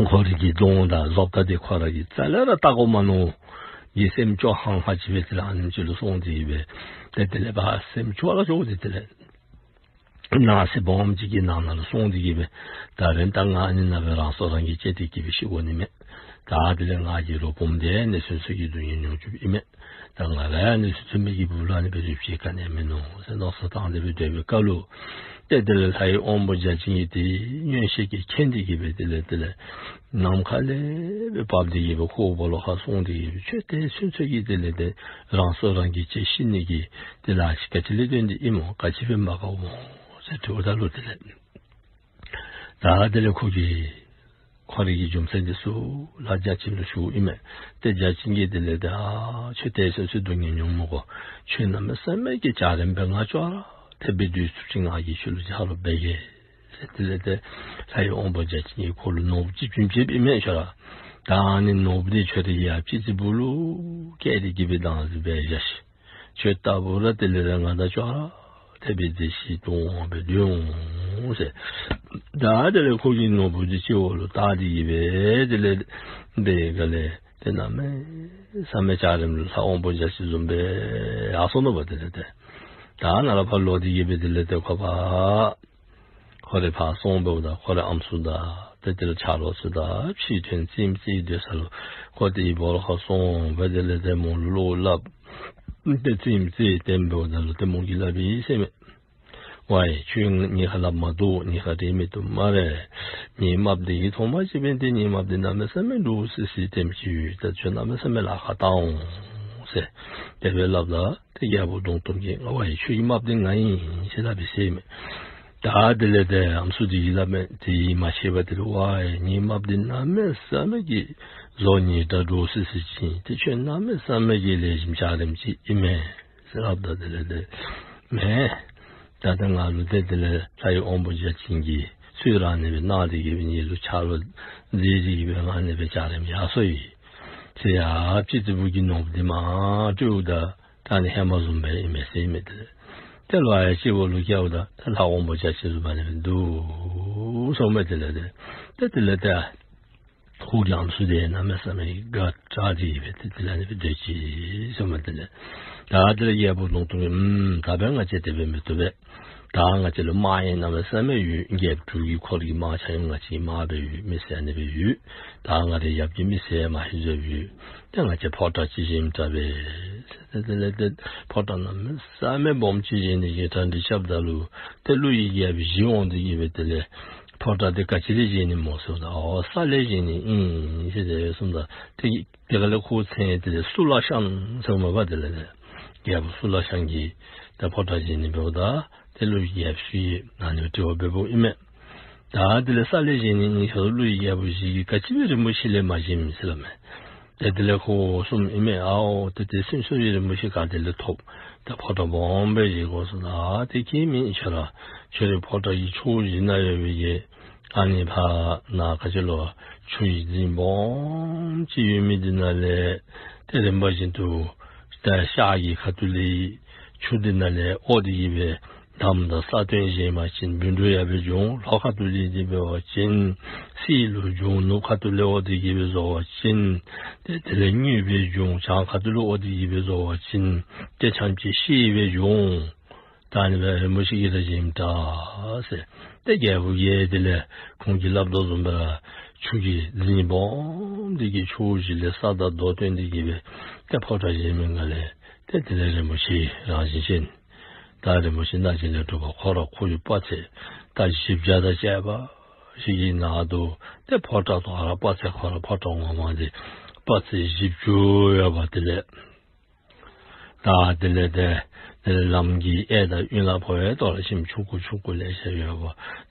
ཁོ་རའི་གི་གདོང་དང་བཟོ་ལྟ་འདི་ཁོ་ར་གིས་རྩ་ལས་ར་བལྟ་དགོ་མ་མནོ་གི་སེམས་སྐྱོ་ཧང་ཧང་ཅིག་སྦེ་དེ་ལས་ཨ་ནེམ་ཅིག་ལུ་སོང་སྟེ་གི་སྦེ་ཏེ་དེ་ལས་ཕར་སེམས་སྐྱོ་ར་སྐྱོ་སྟེ་དེ་ལས་ནང་གསེས་སྦོམ་ཅིག་གི་ནང་ན་ལུ་སོང་སྟེ་གི་སྦེ་ད་རེས་ད་ང་ཨ་ནི་ནང་སྦེ་རང་སྲོག་རང་གིས་བཅད་དེ་གི་སྦེ་ཤི་དགོ་ནི་མས། ད་དེ་ལས་ང་གི་རོགས་ཕམ་འདི་ཨ་ནི་ཚུན་ཚོད་ཀྱི་སྡུག་བསྔལ་མྱོང་བཅུགཔ་ཨིན་མས། ད་ང་ར་ཨ་ནི་ཚུན་ཚོད་མི་གི་སྦུག་ལུ་ཨ་ནི་སྦེ་རིག་པ་ཅིག་ག་ནི་ཡང་མིན་ནུག་ཟེར་མནོ་བསམ་བཏང་སྟེ་སྦེ་སྡོད་པའི་སྐབས་ལུ་ཏེ་དེ་ལས་ལྷའི་དབང་པོ་བརྒྱ་བྱིན་གྱིས་དེ་མངོན་ཤེས་ཀྱིས་མཁྱེན་ཏེ་གི་སྦེ་དེ་ལས་དེ་ལས་ནམ་མཁའ་ལས་སྦེ་བབས་ཏེ་གི་སྦེ་ཁོ་སྦོ་ལོགས་ཁར་སོང་སྟེ་གི་སྦེ་ཁྱོད་དེ་ཚུན་ཚོད་ཀྱི་དེ་ལས་ཏེ་རང་སྲོག་རང་གིས་བཅད་ཤི་ནི་གི་དེ་ལས་ག་ཅི་ལས་བརྟེན་ཏེ་ཨིན་མོ་ག་ཅི་སྦེ་མ་དགའཝ་སྨོ་ཟེར་དྲིཝ་ད་ལུ་དེ་ལས་ད་དེ་ལས་ཁོ་གིས་ཁོ་རའི་གི་རྒྱུ་མཚན་འདི་ཚུ་ལྷ་བརྒྱ་བྱིན་ལུ་ཞུཝ་ཨིན་མས། ཏེ་བརྒྱ་བྱིན་གྱིས་དེ་ལས་ཏེ་ཨ་ཁྱོད་དེ་ཚུན་ཚོད་སྡུག་བསྔལ་མྱོང་མི་དགོ། ཁྱོད་གནམ་མེད་ས་མེད་ཀྱི་བྱ་རིམ་སྦེ་ང་ཅོག་ར་འཐདཔ་སྦེ་སྡོད་ཚུགསཔ་ཅིག་ང་གིས་ཁྱོད་ལུ་ཆ་རོགས་འབད་གེ་ཟེར་དེ་ལས་ཏེ་ལྷའི་དབང་པོ་བརྒྱ་བྱིན་གྱིས་ཁོ་ལུ་ནོར་བུ་ཅིག་བྱིན་བྱིནམ་ཨིན་མས་ཁྱོད་ར། ད་ཨ་ནི་ནོར་བུ་འདི་ཁྱོད་རའི་ཡབ་སྤྱི་གཙུག་ལུ་བསྐྱལ་ཏེ་གི་སྦེ་བདག་འཛིན་འབད་བཞག་ཤིག། ཁྱོད་ལྟ་བུ་ར་དེ་ལས་ར་ང་དང་ཅོག་ར་འཐདཔ་སྦེ་མཛེས་ཤིང་དུང་སྦེ་སྡོད་འོང་ཟེར། ད་དེ་ལས་ཁོ་གིས་ནོར་བུ་འདི་སྤྱི་བོ་ལུ་བཏགས་ཏེ་གི་སྦེ་དེ་ལས་འབད་ག་ལས་ཏེ་གནམ་མེད་ས་མེད་བྱ་རིམ་ལུ་ལྷ་དབང་པོ་བརྒྱ་བྱིན་བཟུམ་སྦེ་ཡར་སོང་ནུག་པ། དེ་ལས་ཏེ་ད་ནཱ་ལས་ཕར་ལོག་སྟེ་གི་སྦེ་དེ་ལས་ཏེ་ཁོ་ཕར་ཁོ་རའི་ཕར་སོང་འབདཝ་ད་ཁོ་རའི་ཨམ་སྲུ་དང་ཏེ་དེ་ལས་ཆ་རོགས་ཚུ་དང་ཕྱི་ཐོན་རྩེདམོ་རྩེ་སྡོད་ས་ལུ་ཁོ་དེ་གི་སྦོ་ལོགས་ཁར་སོང་སྦེ་དེ་ལས་ཏེ་མོ་ལུ་བློ་སླབ་ཏེ་རྩེདམོ་རྩེ་སྟེ་འབདཝ་ད་ལུ་ཏེ་མོ་གིས་སླབ་ཡི་ཟེར་མས། ཝའི་ཁྱོད་ངེའི་ཁར་སླབ་མ་བཏུབ། ངེའི་ཁར་དྲན་མི་བཏུབ་སྨ་རེ། ངེའི་རྨགཔ་འདི་གི་ཐོག་མ་ཅིག་འབད་ཏེ་ངེའི་རྨགཔ་འདི་གནམ་མེད་ས་མེད་འདྲོག་སི་སི་སྟེམ་ཅིག་ཡོད། ད་ཁྱོད་གནམ་མེད་ས་མེད་ལཱ་ཁག་བཏང་འོང་ཟེར་དེ་སྦེ་སླབ་ད་ཏེ་རྒྱལ་པོ་གདོང་གཏུམ་གྱིས་ང་ཝའི་ཁྱོད་ཀྱི་རྨགཔ་འདི་ང་ཨིན་ཟེར་སླབ་ཡི་ཟེར་མས། ད་དེ་ལས་ཏེ་ཨམ་སྲུ་འདི་གིས་སླབ་མས། དེ་གིས་མ་ཤེས་པར་དེ་ལས་ཝའི་ངེའི་རྨགཔ་འདི་གནམ་མེད་ས་མེད་ཀྱི་བཟོ་ནི་དྲག་འདྲོག་སི་སི་ཅིག་ཨིན། ཏེ་ཁྱོད་གནམ་མེད་ས་མེད་ཀྱི་ལེགས་ཤོམ་བྱ་རིམ་ཅིག་ཨིན་མས་ཟེར་སླབ་ད་དེ་ལས་ཏེ་མེན། ད་ད་ང་ལུ་ཏེ་དེ་ལས་ལྷའི་དབང་པོ་བརྒྱ་བྱིན་གྱིས་ཚུར་ར་ཨ་ནི་སྦེ་གནང་སྟེ་གི་སྦེ་ངེ་ལུ་ཆ་རོགས་མཛད་དེ་གི་སྦེ་ང་ཨ་ནི་སྦེ་བྱ་རིམ་ཡར་སོང་ཡི་ཟེར། ཡབ་སྤྱི་གཙུག་གི་ནོར་བུ་འདི་མར་སྤྲོད་ད་ད་ཨ་ནི་ཧེ་མ་བཟུམ་སྦེ་ཨིན་མས་ཟེར་མས། དེ་ལས་ཏེ་ལོག་ཡར་སྤྱི་བོ་ལུ་བཀལཝ་ད་ད་ལྷ་དབང་པོ་བརྒྱ་བྱིན་བཟུམ་ཨ་ནི་སྦེ་འདུག་གསུངས་མས། དེ་ལས་ཏེ་ཏེ་དེ་ལས་ཏེ་ཁོ་གི་ཨམ་སྲུ་འདི་གནམ་མེད་ས་མེད་དགའ་དྲགས་ཏེ་གི་སྦེ་ཏེ་དེ་ལས་ཨ་ནི་སྦེ་སྡོད་ཅི་ཟེར་མས། དེ་ལས་ད་དེ་ལས་རྒྱལ་པོ་གདོང་གཏུམ་གྱིས་ཨུམ་ད་འབདན་ང་བཅས་དེ་སྦེ་མི་བཏུབ་པས། ད་ང་བཅས་ལུ་དམག་ཡང་གནམ་མེད་ས་མེད་ཡོད། རྒྱལཔོ་འབྲུག་གི་འཁོར་གྱི་དམག་ཆ་ཡང་ང་བཅས་ཀྱི་དམག་སྦེ་ཡོད། མི་སེར་ཨ་ནི་སྦེ་ཡོད། ད་ང་བཅས་ཡབ་ཀྱི་མི་སེར་མ་ཧེ་ཟེར་ཡོད། ཏེ་ང་བཅས་ཕོ་བྲང་ཅིག་བཞེངསམ་དྲག་པས། ཏེ་དེ་ལས་ཏེ་ཕོ་བྲང་གནམ་མེད་ས་མེད་སྦོམ་ཅིག་བཞེངས་ནི་གི་གྲ་སྒྲིག་རྐྱབ་ད་ལུ་ཏེ་ཀླུ་ཡི་རྒྱལཔོ་བཞི་འོང་སྟེ་གི་སྦེ་དེ་ལས་ཕོ་བྲང་འདི་ག་ཅི་ལས་བཞེངས་ནི་སྨོ་ཟེརཝ་ད་ཨོ་ས་ལས་བཞེངས་ནི་ཨིན་ཟེར་དེ་སྦེ་གསུངམ་ད་ཏེ་དེ་ཁ་ལས་ཁོ་མཚན་དེ་ལས་གཙུག་ལག་ཤང་ཟེར་མས་པ། དེ་ལས་ཏེ་རྒྱལ་པོ་གཙུག་ལག་ཤང་གིས་ཏེ་ཕོ་བྲང་བཞེངས་ནི་འབདཝ་ད་ཏེ་ཀླུ་ཡི་རྒྱལཔོ་བཞི་གིས་ཨ་ནི་སྦེ་དྲི་བ་འབདཝ་ཨིན་མས། ད་དེ་ལས་ས་ལས་བཞེངས་ནི་ཨིན་ཟེརཝ་ད་ཀླུ་ཡི་རྒྱལཔོ་བཞི་གིས་ག་ཅི་སྦེ་རིན་པོ་ཆེ་ལས་མ་བཞེངས་ཟེར་སླབ་མས། ཏེ་དེ་ལས་ཁོ་གསུངམ་ཨིན་མས། ཨའོ་ཏེ་ཏེ་སེམས་སུ་ཡི་རིན་པོ་ཆེ་ག་ཏེ་ལས་ཐོབ། ཏེ་ཕོ་བྲང་སྦོམ་སྦེ་བཞེངས་དགོ་ཟེརཝ་ད་ཨ་ཏེ་ཁྱད་མེད། ཁྱོད་ར་ཁྱོད་རའི་ཕོ་བྲང་གི་ཕྱོགས་བཞི་ན་ཡོད་པའི་གི་ཨ་ནི་ཕར་ནཱ་ག་ཅི་ལོ་ཆུ་ཡི་རྫིང་སྦོམ་ཅིག་ཡོད་མི་འདི་ནང་ལས་ཏེ་རིམ་པ་བཞིན་དུ་ད་ཤར་གྱི་ཁ་ཐུག་ལས་ཆུ་འདི་ནང་ལས་དབོར་ཏེ་གི་སྦེ་འདམ་དང་ས་སྟོན་བཞེངས་པ་ཅིན་བཻ་ཌཱུརྱ་སྦེ་འབྱུང་། ལྷོ་ཁ་ཐུག་ལས་འདི་འབད་བ་ཅིན་སི་ལུ་འབྱུང་། ནུབ་ཁ་ཐུག་ལས་དབོར་ཏེ་གི་སྦེ་བཟོ་བ་ཅིན་ཏེ་དེ་ལས་དངུལ་སྦེ་འབྱུང་། བྱང་ཁ་ཐུག་ལས་དབོར་ཏེ་གི་སྦེ་བཟོ་བ་ཅིན་ཏེ་ཆམ་ཅིག་ཤེལ་སྦེ་འབྱུང་། ད་ཨ་ནི་སྦེ་རིན་པོ་ཆེ་གི་ར་བཞེངསམ་དྲག་ཟེར། ཏེ་རྒྱལ་པོ་གིས་དེ་ལས་ཁོང་གིས་སླབ་དོ་བཟུམ་སྦེ་ར་ཆུ་གི་རྫིང་སྦོམ་འདི་གི་ཕྱོགས་བཞི་ལས་ས་དང་རྡོ་བཏོན་ཏེ་གི་སྦེ་ཏེ་ཕོ་བྲང་བཞེངས་མི་ནང་ལས་ཏེ་དེ་ལས་རིན་པོ་ཆེ་རང་བཞིན་ཅན་ད་རིན་པོ་ཆེ་སྣ་བརྒྱ་ལས་གྲུབ་པ་ཁོ་ར་ཁོ་གི་དཔག་ཚད་ད་བཞི་བརྒྱ་དང་བཅས་པ་ཞིག་གི་ནང་དུ་ཏེ་ཕོ་བྲང་དུ་ཨ་ར་དཔག་ཚད་ཁོ་ར་ཕོ་བྲང་ངོ་མ་འདི་དཔག་ཚད་བཞི་བཅུ་ཡོད་པ། དེ་ལས་ད་དེ་ལས་ཏེ་དེ་ལས་ལམ་གྱི་གཡས་དང་གཡོན་ལ་འབད་བ་ཅིན་ཆུང་ཀུ་ཆུང་ཀུ་ལེ་ཤ་ཡོད་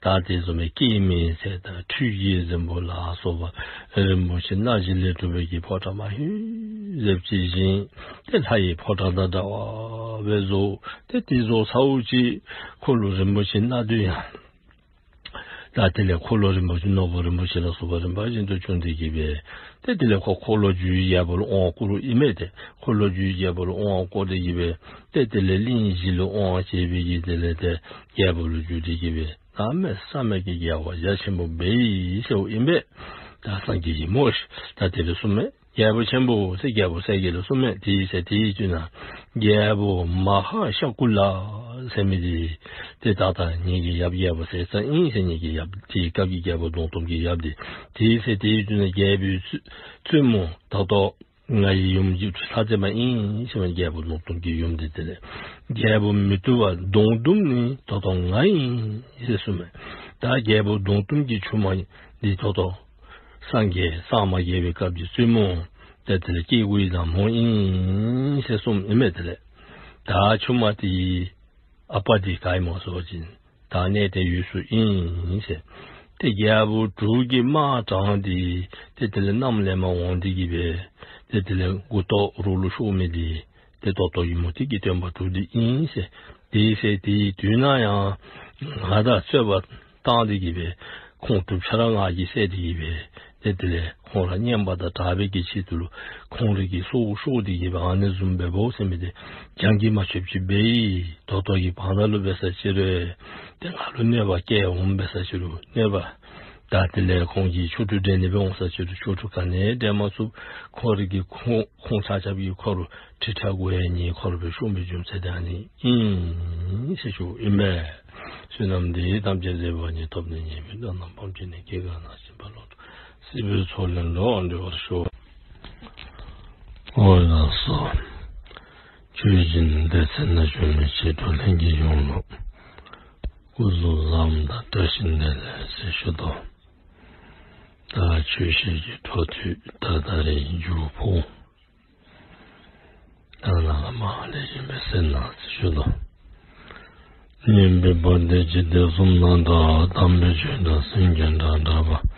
པ། ད་དེ་བཟུམ་སྦེ་སྐྱེད་མོས་ཚལ་དང་ཁྲུས་ཀྱི་རྫིང་བུ་ལ་སོགས་པ་རིན་པོ་ཆེ་སྣ་བརྒྱ་ལས་གྲུབ་པའི་གི་ཕོ་བྲང་མ་ཧེ་ཟེརཝ་ཅིག་བཞེངས། ཏེ་ལྷ་ཡི་ཕོ་བྲང་དང་འདྲ་བ་སྦེ་བཟོ། ཏེ་དེ་བཟོ་ཚརཝ་ཅིག་འཁོར་ལོ་རིན་པོ་ཆེ་སྣ་བདུན་ཡང་ད་དེ་ལས་འཁོར་ལོ་རིན་པོ་ཆེ་ནོར་བུ་རིན་པོ་ཆེ་ལ་སོགས་པ་རིམ་པ་བཞིན་དུ་བྱུང་སྟེ་གི་སྦེ་ཏེ་དེ་ལས་ཁོ་འཁོར་ལོས་སྒྱུར་བའི་རྒྱལ་པོ་ལུ་དབང་བསྐུརཝ་ཨིན་མས། ཏེ་འཁོར་ལོས་སྒྱུར་བའི་རྒྱལ་པོ་ལུ་དབང་བསྐུར་ཏེ་གི་སྦེ་ཏེ་དེ་ལས་གླིང་བཞི་ལུ་དབང་བྱེད་པའི་གི་དེ་ལས་ཏེ་རྒྱལ་པོ་ལུ་གྱུར་ཏེ་གི་སྦེ་ གནམ་མེད་ས་མེད་ཀྱི་དགེ་བ་རྒྱ་ཆེན་པོ་འབད་ཡི་ཟེརཝ་ཨིན་པས། ད་སངས་རྒྱས་ཀྱིས་སྨོ་ཤིག། ད་དེ་ལུ་གསུངམ་མས། རྒྱལ་པོ་ཆེན་པོ་ཟེར་རྒྱལ་པོ་གསལ་རྒྱལ་ལུ་གསུངམ་མས། དེའི་ཚེ་དེའི་དུས་ན་རྒྱལ་པོ་མ་ཧཱ་ཤ་ཀུ་ལ་ཟེར་མི་འདི་ཏེ་ད་ལྟོ་ངེ་གི་ཡབ་རྒྱལ་པོ་ཟེར་ས་ཨིན་ཟེར། ངེ་གི་ཡབ་དེའི་སྐབས་ཀྱི་རྒྱལ་པོ་གདོང་གཏུམ་གྱི་ཡབ་འདི། དེའི་ཚེ་དེའི་དུས་ན་རྒྱལ་པོའི་བཙུན་མོ་ད་ལྟོ་ང་ཡི་ཡུམ་གྱི་ལྷ་རྗེ་མ་ཨིན་ཟེར་མས། རྒྱལ་པོ་གདོང་གཏུམ་གྱི་ཡུམ་འདི་དེ་ལས་རྒྱལ་པོ་མི་བཏུབ་པ་གདོང་གཏུམ་ནི་ད་ལྟོ་ང་ཨིན་ཟེར་གསུངམ་མས། ད་རྒྱལ་པོ་གདོང་གཏུམ་གྱི་ཆུང་མ་འདི་ད་ལྟོ་སངས་རྒྱས་སངས་མ་རྒྱས་པའི་སྐབས་ཀྱི་བཙུན་མོ་ཏེ་དེ་ལས་སྐྱེ་དགུའི་བདག་མོ་ཨིན་ཟེར་གསུངམ་ཨིན་མས། དེ་ལས་ད་ཆུང་མ་དེའི་ཨ་པ་འདི་ག་ཨིནམ་སྨོ་ཟེར་བ་ཅིན་ད་གནས་དེ་འོད་སྲུང་ཨིན་ཟེར། ཏེ་རྒྱལ་པོ་དྲུག་གི་དམག་དྲངས་ཏེ་ཏེ་དེ་ལས་གནམ་ལས་མར་འོང་སྟེ་གི་སྦེ་ཏེ་དེ་ལས་མགུ་ཏོ་རོག་ལུ་ཤོར་མི་འདི་ཏེ་ད་ལྟོ་གི་མུ་སྟེགས་ཀྱི་སྟོན་པ་དྲུག་འདི་ཨིན་ཟེར། དེའི་ཚེ་དེའི་དུས་ན་ཡང་ང་དང་རྩོད་པ་བཏང་སྟེ་གི་སྦེ་ཁོང་དྲུག་ཆ་ར་ང་གིས་བསད་དེ་གི་སྦེ་ཏེ་དེ་ལས་ཁོང་ར་རྔོན་པ་དང་དྲག་པའི་གི་ཆེད་དུ་ལུ་ཁོང་རའི་གི་སྲོག་ཤོར་ཏེ་གི་སྦེ་ཨ་ནི་བཟུམ་སྦེ་འབདཝ་ཟེར་མི་འདི་གྱང་གིས་མ་ཆོདཔ་ཅིག་འབད་ཡི། ད་ལྟོ་གི་བར་ན་ལུ་འབད་ས་ཅིག་རུང་ཏེ་ང་ལུ་གནོད་པ་བཀལ་འོངམ་འབད་ས་ཅིག་རུང་གནོད་པ་ད་དེ་ལས་ཁོང་གིས་ཆོ་འཕྲུལ་འགྲན་ནི་སྦེ་འོང་ས་ཅིག་རུང་ཆོ་འཕྲུལ་ག་ནི་འགྲན་མ་ཚུགས། ཁོ་རའི་གི་ཁོང་ཁོང་ཆ་ཁྱབ་ཀྱིས་ཁོ་ར་ཁྲི་ཕྲག་དགུ་ཡང་གཉིས་ཁོ་ར་སྦེ་ཤོར་བའི་རྒྱུ་མཚན་དེ་ཨ་ནི་ཨིན་ཟེར་ཞུཝ་ཨིན་པས། བསོད་ནམས་འདི་ཡིས་ཐམས་ཅད་གཟིགས་པ་ཉིད། ཐོབ་ནས་ཉེས་པའི་དགྲ་རྣམས་ཕམ་བྱས་ནས། སྐྱེ་རྒ་ན་འཆིའི་རྦ་ཀློང་དུ། སྲིད་པའི་མཚོ་ལས་འགྲོ་བ་སྒྲོལ་བར་ཤོག། ཨོ་ལགས་སོ། ཆོས་སྦྱིན་སྡེ་ཚན་ནང་བྱོན་མི་ཆེ་འགྲོ་ལྷན་རྒྱས་ཡོངས་ལུ་སྐུ་གཟུགས་བཟང་དང་བཀྲ་ཤིས་བདེ་ལེགས་ཟེར་ཞུ་དོ། ད་ཆོས་བཤད་ཀྱི་འཕྲོ་མཐུད་ད་ད་རེས་མཇུག་ཕུལ། ད་ནཱ་ལས་མར་ལེགས་ཤོམ་སྦེ་གསན་གནང་ཟེར་ཞུ་དོ། སྙན་པའི་བ་དན་འཇིག་རྟེན་གསུམ་ན་གྲགས། དམ་པའི་ཆོས་དང་སེང་གེ་སྒྲ་བསྒྲགས་པ།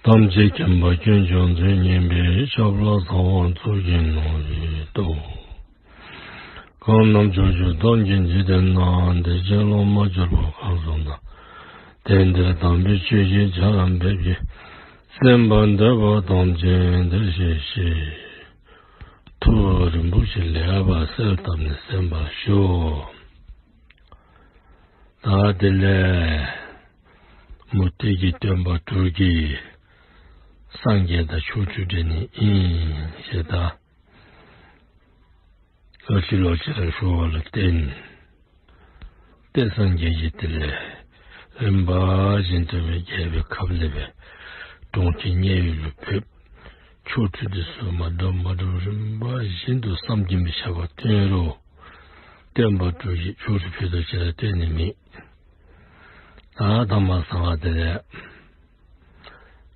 ཐམས་ཅད་མཁྱེན་པ་དཀོན་མཆོག་མཛོད་བརྙེས་པའི། ཞབས་ལ་ཚངས་དབང་གཙུག་གི་ནོར་བུས་གཏུགས། གང་རྣམས་ཕྱོགས་བཅུ་སྟོང་གི་འཇིག་རྟེན་ན། བདེ་གཤེགས་སློབ་མ་གྱུར་པ་གང་སུ་ན། དེང་འདིར་དམ་པའི་ཆོས་ཀྱི་ཆར་འབེབས་ཀྱིས། གསན་པར་འདོད་པ་ཐམས་ཅད་འདིར་གཤེགས་ཤིག། ཐུགས་རིན་པོ་ཆེ་ལེགས་པར་གསལ་བཏབ་ནས་གསན་པར་ཞུ། ད་དེ་ལས་མུ་སྟེགས་ཀྱི་སྟོན་པ་དྲུག་གིས་སངས་རྒྱས་དང་ཆོ་འཕྲུལ་འགྲན་ནི་ཨིན་ཟེར་ད་ལོག་ཅི་ལོག་ཅི་ར་ཞུ་བ་ལུ་བརྟེན་ཏེ་སངས་རྒྱས་ཀྱིས་དེ་ལས་རིམ་པ་བཞིན་དུ་སྦེ་རྒྱལ་པོའི་ཁབ་ལས་སྦེ་གྲོང་ཁྱེར་མཉན་ཡོད་ལུ་ཕེབས། ཆོ་འཕྲུལ་འདི་ཚུ་མ་འགྲུབ་མ་འགྲུབ་རིམ་པ་བཞིན་དུ་བསམ་གྱིས་མི་ཁྱབ་པ་སྟོན་རུང་སྟོན་པ་དྲུག་གིས་ཆོ་འཕྲུལ་ཕུད་རྡོག་གཅིག་ར་སྟོན་ནི་མེད། ད་ད་མ་ཚང་བར་དེ་ལས་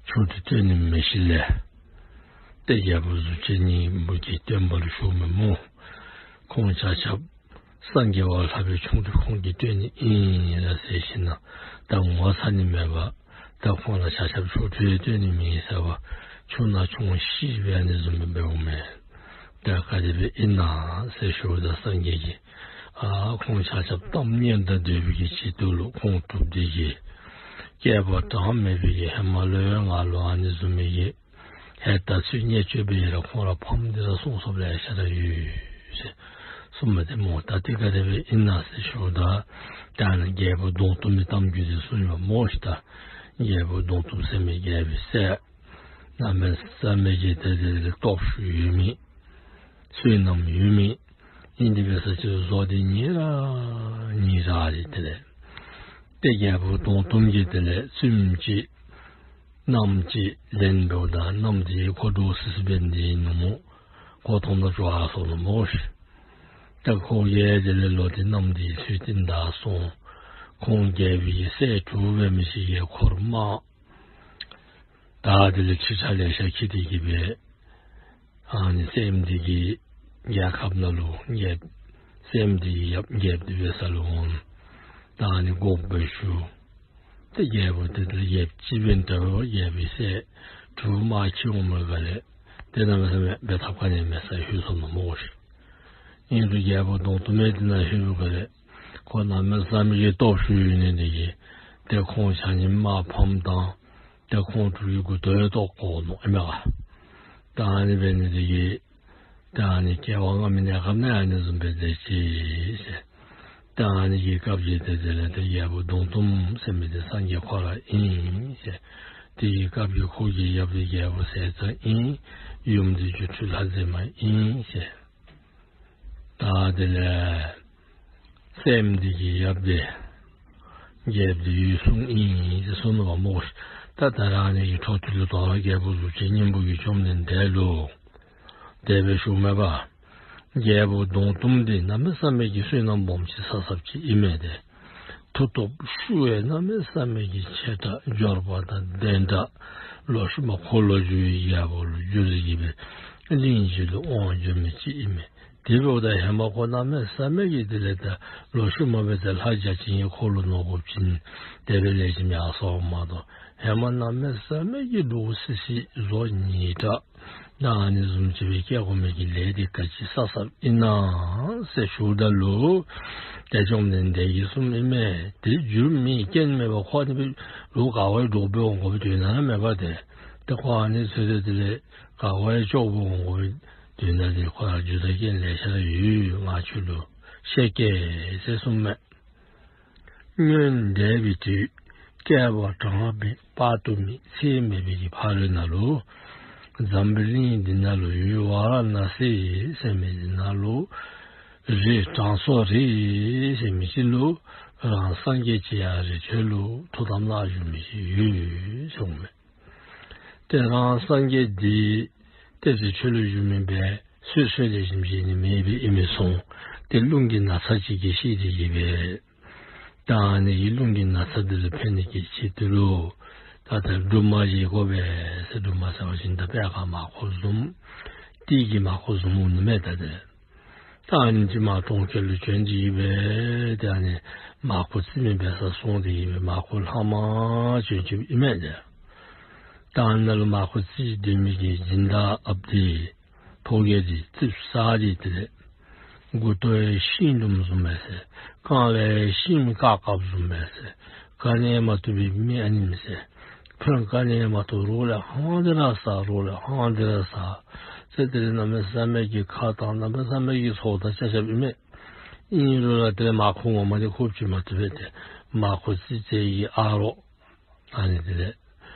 ཆོ་འཕྲུལ་སྟོན་ནི་མེད་ཞིནམ་ལས་ཏེ་རྒྱལ་པོ་གཟུགས་ཅན་གཉིས་པོ་གི་སྟོན་པ་ལུ་ཞུཝ་མས་སྨོ། ཁོང་ཆ་ཁྱབ་སངས་རྒྱས་པ་ལྷག་པའི་ཆོ་འཕྲུལ་ཁོང་གིས་སྟོན་ནི་ཨིན་ལགས་ཟེར་ཞིནམ་ལས་ད་ངོ་ཚ་ནི་མེད་པར་ད་ཁོང་ར་ཆ་ཁྱབ་ཆོ་འཕྲུལ་སྟོན་ནི་མེད་ཟེར་བ་ཆུང་ན་ཆུང་ཤོས་སྦེ་ཨ་ནི་བཟུམ་སྦེ་འབདཝ་མས། ད་ག་དེ་སྦེ་ཨིན་ན་ཟེར་ཞུཝ་ད་སངས་རྒྱས་ཀྱིས་ཨ་ཁོང་ཆ་ཁྱབ་གཏམ་སྙན་དང་བསྡོས་པའི་གི་ཆེད་དུ་ལུ་ཁོང་དྲུག་དེ་གིས་བསྐལ་པ་གྲངས་མེད་པའི་གི་ཧེ་མ་ལུ་ཡང་ང་ལུ་ཨ་ནི་བཟུམ་མའི་གི་ཧེ་ད་ཚུ་བརྙས་བཅོས་འབད་རུང་ཁོང་ར་ཕམ་སྟེ་ར་སོང་སོངམ་ལེ་ཤ་ར་ཡོད་ཟེར་གསུངམ་མས་ཏེ་སྨོ། ད་དེ་ག་དེ་སྦེ་ཨིན་ན་ཟེར་ཞུཝ་ད་ད་ཨ་ནི་རྒྱལ་པོ་གདོང་གཏུམ་གྱི་གཏམ་རྒྱུད་འདི་གསུངས་ཡོདཔ་སྨོ་ཤིག། ད་རྒྱལ་པོ་གདོང་གཏུམ་ཟེར་མི་རྒྱལ་པོའི་སྲས་གནམ་མེད་ས་མེད་ཀྱི་དེ་དེ་ལས་སྟོབས་ཤུགས་ཡོད་མི་བསོད་ནམས་ཡོད་མི་ཨིན། དེ་འབད་ས་ཅིག་རུང་བཟོ་འདི་ཉེ་ར་ཉེ་ར་རེ། དེ་ལས་ཏེ་རྒྱལ་པོ་གདོང་གཏུམ་གྱིས་དེ་ལས་བཙུནམོ་ཅིག་མནའམ་ཅིག་ལེན་འབདཝ་ད་མནའམ་དེ་ཁོ་འདྲོག་སི་སི་འབད་ནི་དེ་ནུབ་མོ་ཁོ་མཐོང་ན་སྐྱོ་བ་སོང་ནུག་སྨོ་ཤིག། ད་ཁོ་གིས་དེ་ལས་ལོག་སྟེ་མནའམ་དེ་ལུ་ཏེ་བདའ་སོང་། ཁོང་རྒྱལ་པོའི་སྲས་དྲུག་འབད་མི་ཅིག་གིས་ཁོ་ར་དམག་ད་དེ་ལས་ཁྲི་ཕྲག་ལེ་ཤ་འཁྱིད་དེ་གི་སྦེ་ཨ་ནི་སྲསམོ་དེ་གི་རྒྱལ་ཁབ་ནང་ལུ་རྒྱལཔོ་སྲསམོ་དེ་གི་ཡབ་རྒྱལཔོ་དེ་འབད་ས་ལུ་འོང་། ད་ཨ་ནི་འགོག་པའི་ཤུལ་ཏེ་རྒྱལ་པོ་དེ་དེ་ལས་ཡབ་གཅིག་འབད་ནི་འདྲཝ་རྒྱལ་པོའི་སྲས་དྲུག་དམག་འཁྱིད་འོང་མི་ག་ལས་ཏེ་གནམ་མེད་ས་མེད་འབད་ཐབས་ག་ནི་མེད་སར་ལྷོད་སོང་ནུག་སྨོ་ཤིག། ཨིན་རུང་རྒྱལ་པོ་གདོང་གཏུམ་དེ་ནཱ་ལྷོད་པའི་ག་ལས་ཁོ་གནམ་མེད་ས་མེད་ཀྱི་སྟོབས་ཤུགས་ཡོད་ནི་དེ་གིས་ཏེ་ཁོང་ཆ་མཉམ་དམག་ཕམ་བཏང་། ཏེ་ཁོང་དྲུག་གི་མགུ་ཏོ་ཡང་བཏོག་བཀོ་ནུག་ཨིན་མས་ག། ད་ཨ་ནི་འབད་ནི་དེ་གིས་ད་ཨ་ནི་སྐྱེ་བ་སྔ་མའི་གནས་སྐབས་ནང་ཨ་ནི་བཟུམ་སྦེ་མཛད་ཅི་ཟེར། ད་ཨ་ནི་གི་སྐབས་ཀྱི་དེ་དེ་ལས་དེ་རྒྱལ་པོ་གདུང་གཏུམ་ཟེར་མི་དེ་སངས་རྒྱས་ཁོ་ར་ཨིན་ཟེར། དེ་གི་སྐབས་ཀྱི་ཁོ་གི་ཡབ་དེ་རྒྱལ་པོ་ཟས་གཙང་ཨིན། ཡུམ་དེ་སྒྱུ་འཕྲུལ་ལྷ་མཛེས་མ་ཨིན་ཟེར། ད་དེ་ལས་སྲསམོ་འདི་གི་ཡབ་དེ་རྒྱལཔོ་འདི་འོད་སྲུང་ཨིན་ཟེར་གསུངས་ནུག་པ་སྨོ། ད་ད་རེས་ཨ་ནི་གི་འཕྲོ་མཐུད་དེ་དོ་རུང་རྒྱལ་པོ་གཟུགས་ཅན་སྙིང་པོ་གིས་བཅོམ་ལྡན་འདས་ལུ་དེ་སྦེ་ཞུཝ་མས་པ། རྒྱལ་པོ་གདུང་གཏུམ་འདི་གནམ་མེད་ས་མེད་ཀྱི་བསོད་ནམས་སྦོམ་ཅིག་བསགས་བསགསཔ་ཅིག་ཨིན་མས་ཏེ། མཐུ་སྟོབས་ཤུགས་ཡང་གནམ་མེད་ས་མེད་ཀྱི་ཆེ་དྲགས་འབྱོར་པ་དང་ལྡན་དྲགས། ལོག་ཤུལ་མ་འཁོར་ལོས་སྒྱུར་བའི་རྒྱལ་པོ་ལུ་འགྱུར་ཏེ་གི་སྦེ་གླིང་བཞི་ལུ་དབང་བསྒྱུར་མི་ཅིག་ཨིན་མས། དེ་འབདཝ་ད་ཧེ་མ་ཁོ་གནམ་མེད་ས་མེད་ཀྱི་དེ་ལས་ད་ལོག་ཤུལ་མ་སྦེ་ད་ལྷ་བརྒྱ་བྱིན་གྱི་འཁོར་ལོ་ནང་དགོཔ་ཅིན་དེ་སྦེ་ལེགས་ཤོམ་ཡར་སོང་མ་གཏོགས། ཧེ་མ་གནམ་མེད་ས་མེད་ཀྱི་འདྲོག་སི་སི་བཟོ་ཉེས་དྲགས། ད་ཨ་ནི་བཟུམ་ཅིག་སྦེ་སྐྱེ་དགོ་མི་གི་ལས་དེ་ག་ཅི་བསགས་བསགསཔ་ཨིན་ན་ཟེར་ཞུཝ་ད་ལུ། ཏེ་བཅོམ་ལྡན་འདས་ཀྱིས་གསུངམ་ཨིན་མས། དེ་འགྱུར་མེད་རྐྱེན་མེད་པར་ཁོ་ཨ་ནི་སྦེ་ལོག་ག་བ་ཡི་འདྲོག་སྦེ་འོང་དགོ་པའི་དོན་དག་མེད་པ་ཏེ། ཏེ་ཁོ་ཨ་ནི་ཚུ་ཏེ་དེ་ལས་ག་བ་ཡི་སྐྱོ་སྦེ་འོང་དགོ་པའི་དོན་དག་དེ་ཁོ་ར་རྒྱུ་དང་རྐྱེན་ལེ་ཤ་ར་ཡོད། ང་ཁྱོད་ལུ་བཤད་གེ་ཟེར་གསུངམ་མས། སྔོན་འདས་པའི་དུས། བསྐལ་པ་གྲངས་མེད་དཔག་ཏུ་མེད་ཚད་མེད་པའི་གི་ཕ་རོལ་ནང་ལུ། འཛམ་བུའི་གླིང་འདི་ནང་ལུ་ཡུལ་ཝཱ་ར་ཎ་སི་ཟེར་མི་འདི་ནང་ལུ། རི་དྲང་སྲོང་རི་ཟེར་མི་ཅིག་ལུ། རང་སངས་རྒྱས་ཅིག་ཡང་རི་ཁྲོད་ལུ་ཐུགས་དམ་བླངས་བཞུགས་མི་ཅིག་ཡོད་ཟེར་གསུངམ་མས། ཏེ་རང་སངས་རྒྱས་འདི་ཏེ་རི་ཁྲོད་ལུ་བཞུགས་མི་སྦེ་གསོལ་གསོལཝ་ལེགས་ཤོམ་བཞེས་ནི་མེདཔ་ཨིན་མི་སོང་། ཏེ་རླུང་གི་ན་ཚ་ཅིག་གིས་ཤི་སྟེ་གི་སྦེ། ད་ཨ་ནི་གི་རླུང་གི་ན་ཚ་འདི་ལུ་ཕན་ནི་གི་ཆེད་དུ་ལུ། ད་ལྟོ་སྦྲུམ་མ་བཞེས་དགོ་པས་ཟེར། སྦྲུམ་མ་ཟེར་བ་ཅིན་ད་པད་ཁ་མར་ཁུ་བཟུམ། ཏིལ་གྱི་མར་ཁུ་བཟུམ་འོང་ནི་མས་ད་དེ། ད་ཨ་ནི་ཅིག་མར་གྲོང་ཁྱེར་ལུ་བྱོན་ཏེ་གི་སྦེ་ཏེ་ཨ་ནི་མར་ཁུ་བཙིར་མི་འབད་སར་སོང་སྟེ་གི་སྦེ་མར་ཁུ་ལྷག་མ་བྱོན་བྱོནམ་ཨིན་མས་ཏེ། ད་ཨ་ནཱ་ལུ་མར་ཁུ་བཙིར་སྡོད་མི་གི་སྦྱིན་བདག་ཨཔ་འདི་ཕོ་རྒྱས་འདི་ཙིགཔ་ཟ་སྟེ་དེ་ལས་མགུ་ཏོ་ཡང་ཤིང་ལུམ་བཟུམ་མས་ཟེར། རྐངམ་ལས་ཤིང་མི་བཀག་བཀགཔ་བཟུམ་མས་ཟེར། ག་ནི་ཡང་མ་བཏུབ་པའི་མི་ཨ་ནི་མས་ཟེར། ཕོན་ག་ནི་ཡང་མ་བཏུབ། རོགས་ལས་ཧང་སྟེ་ར་ཟ། རོགས་ལས་ཧང་སྟེ་ར་ཟ་ཟེར། དེ་ལས་གནམ་མེད་ས་མེད་ཀྱི་ཁ་དང་གནམ་མེད་ས་མེད་ཀྱི་ཚོགས་དང་ཆ་ཁྱབ་ཨིན་མས། ཨིན་རུང་ར་དེ་ལས་མར་ཁུ་ངོ་མ་དེ་ཁོ་བཙིར་མ་བཏུབ་པས་ཏེ། མར་ཁུ་བཙིར་བཙིར་གྱི་ཨ་རོགས་ཨ་ནི་དེ་ལས་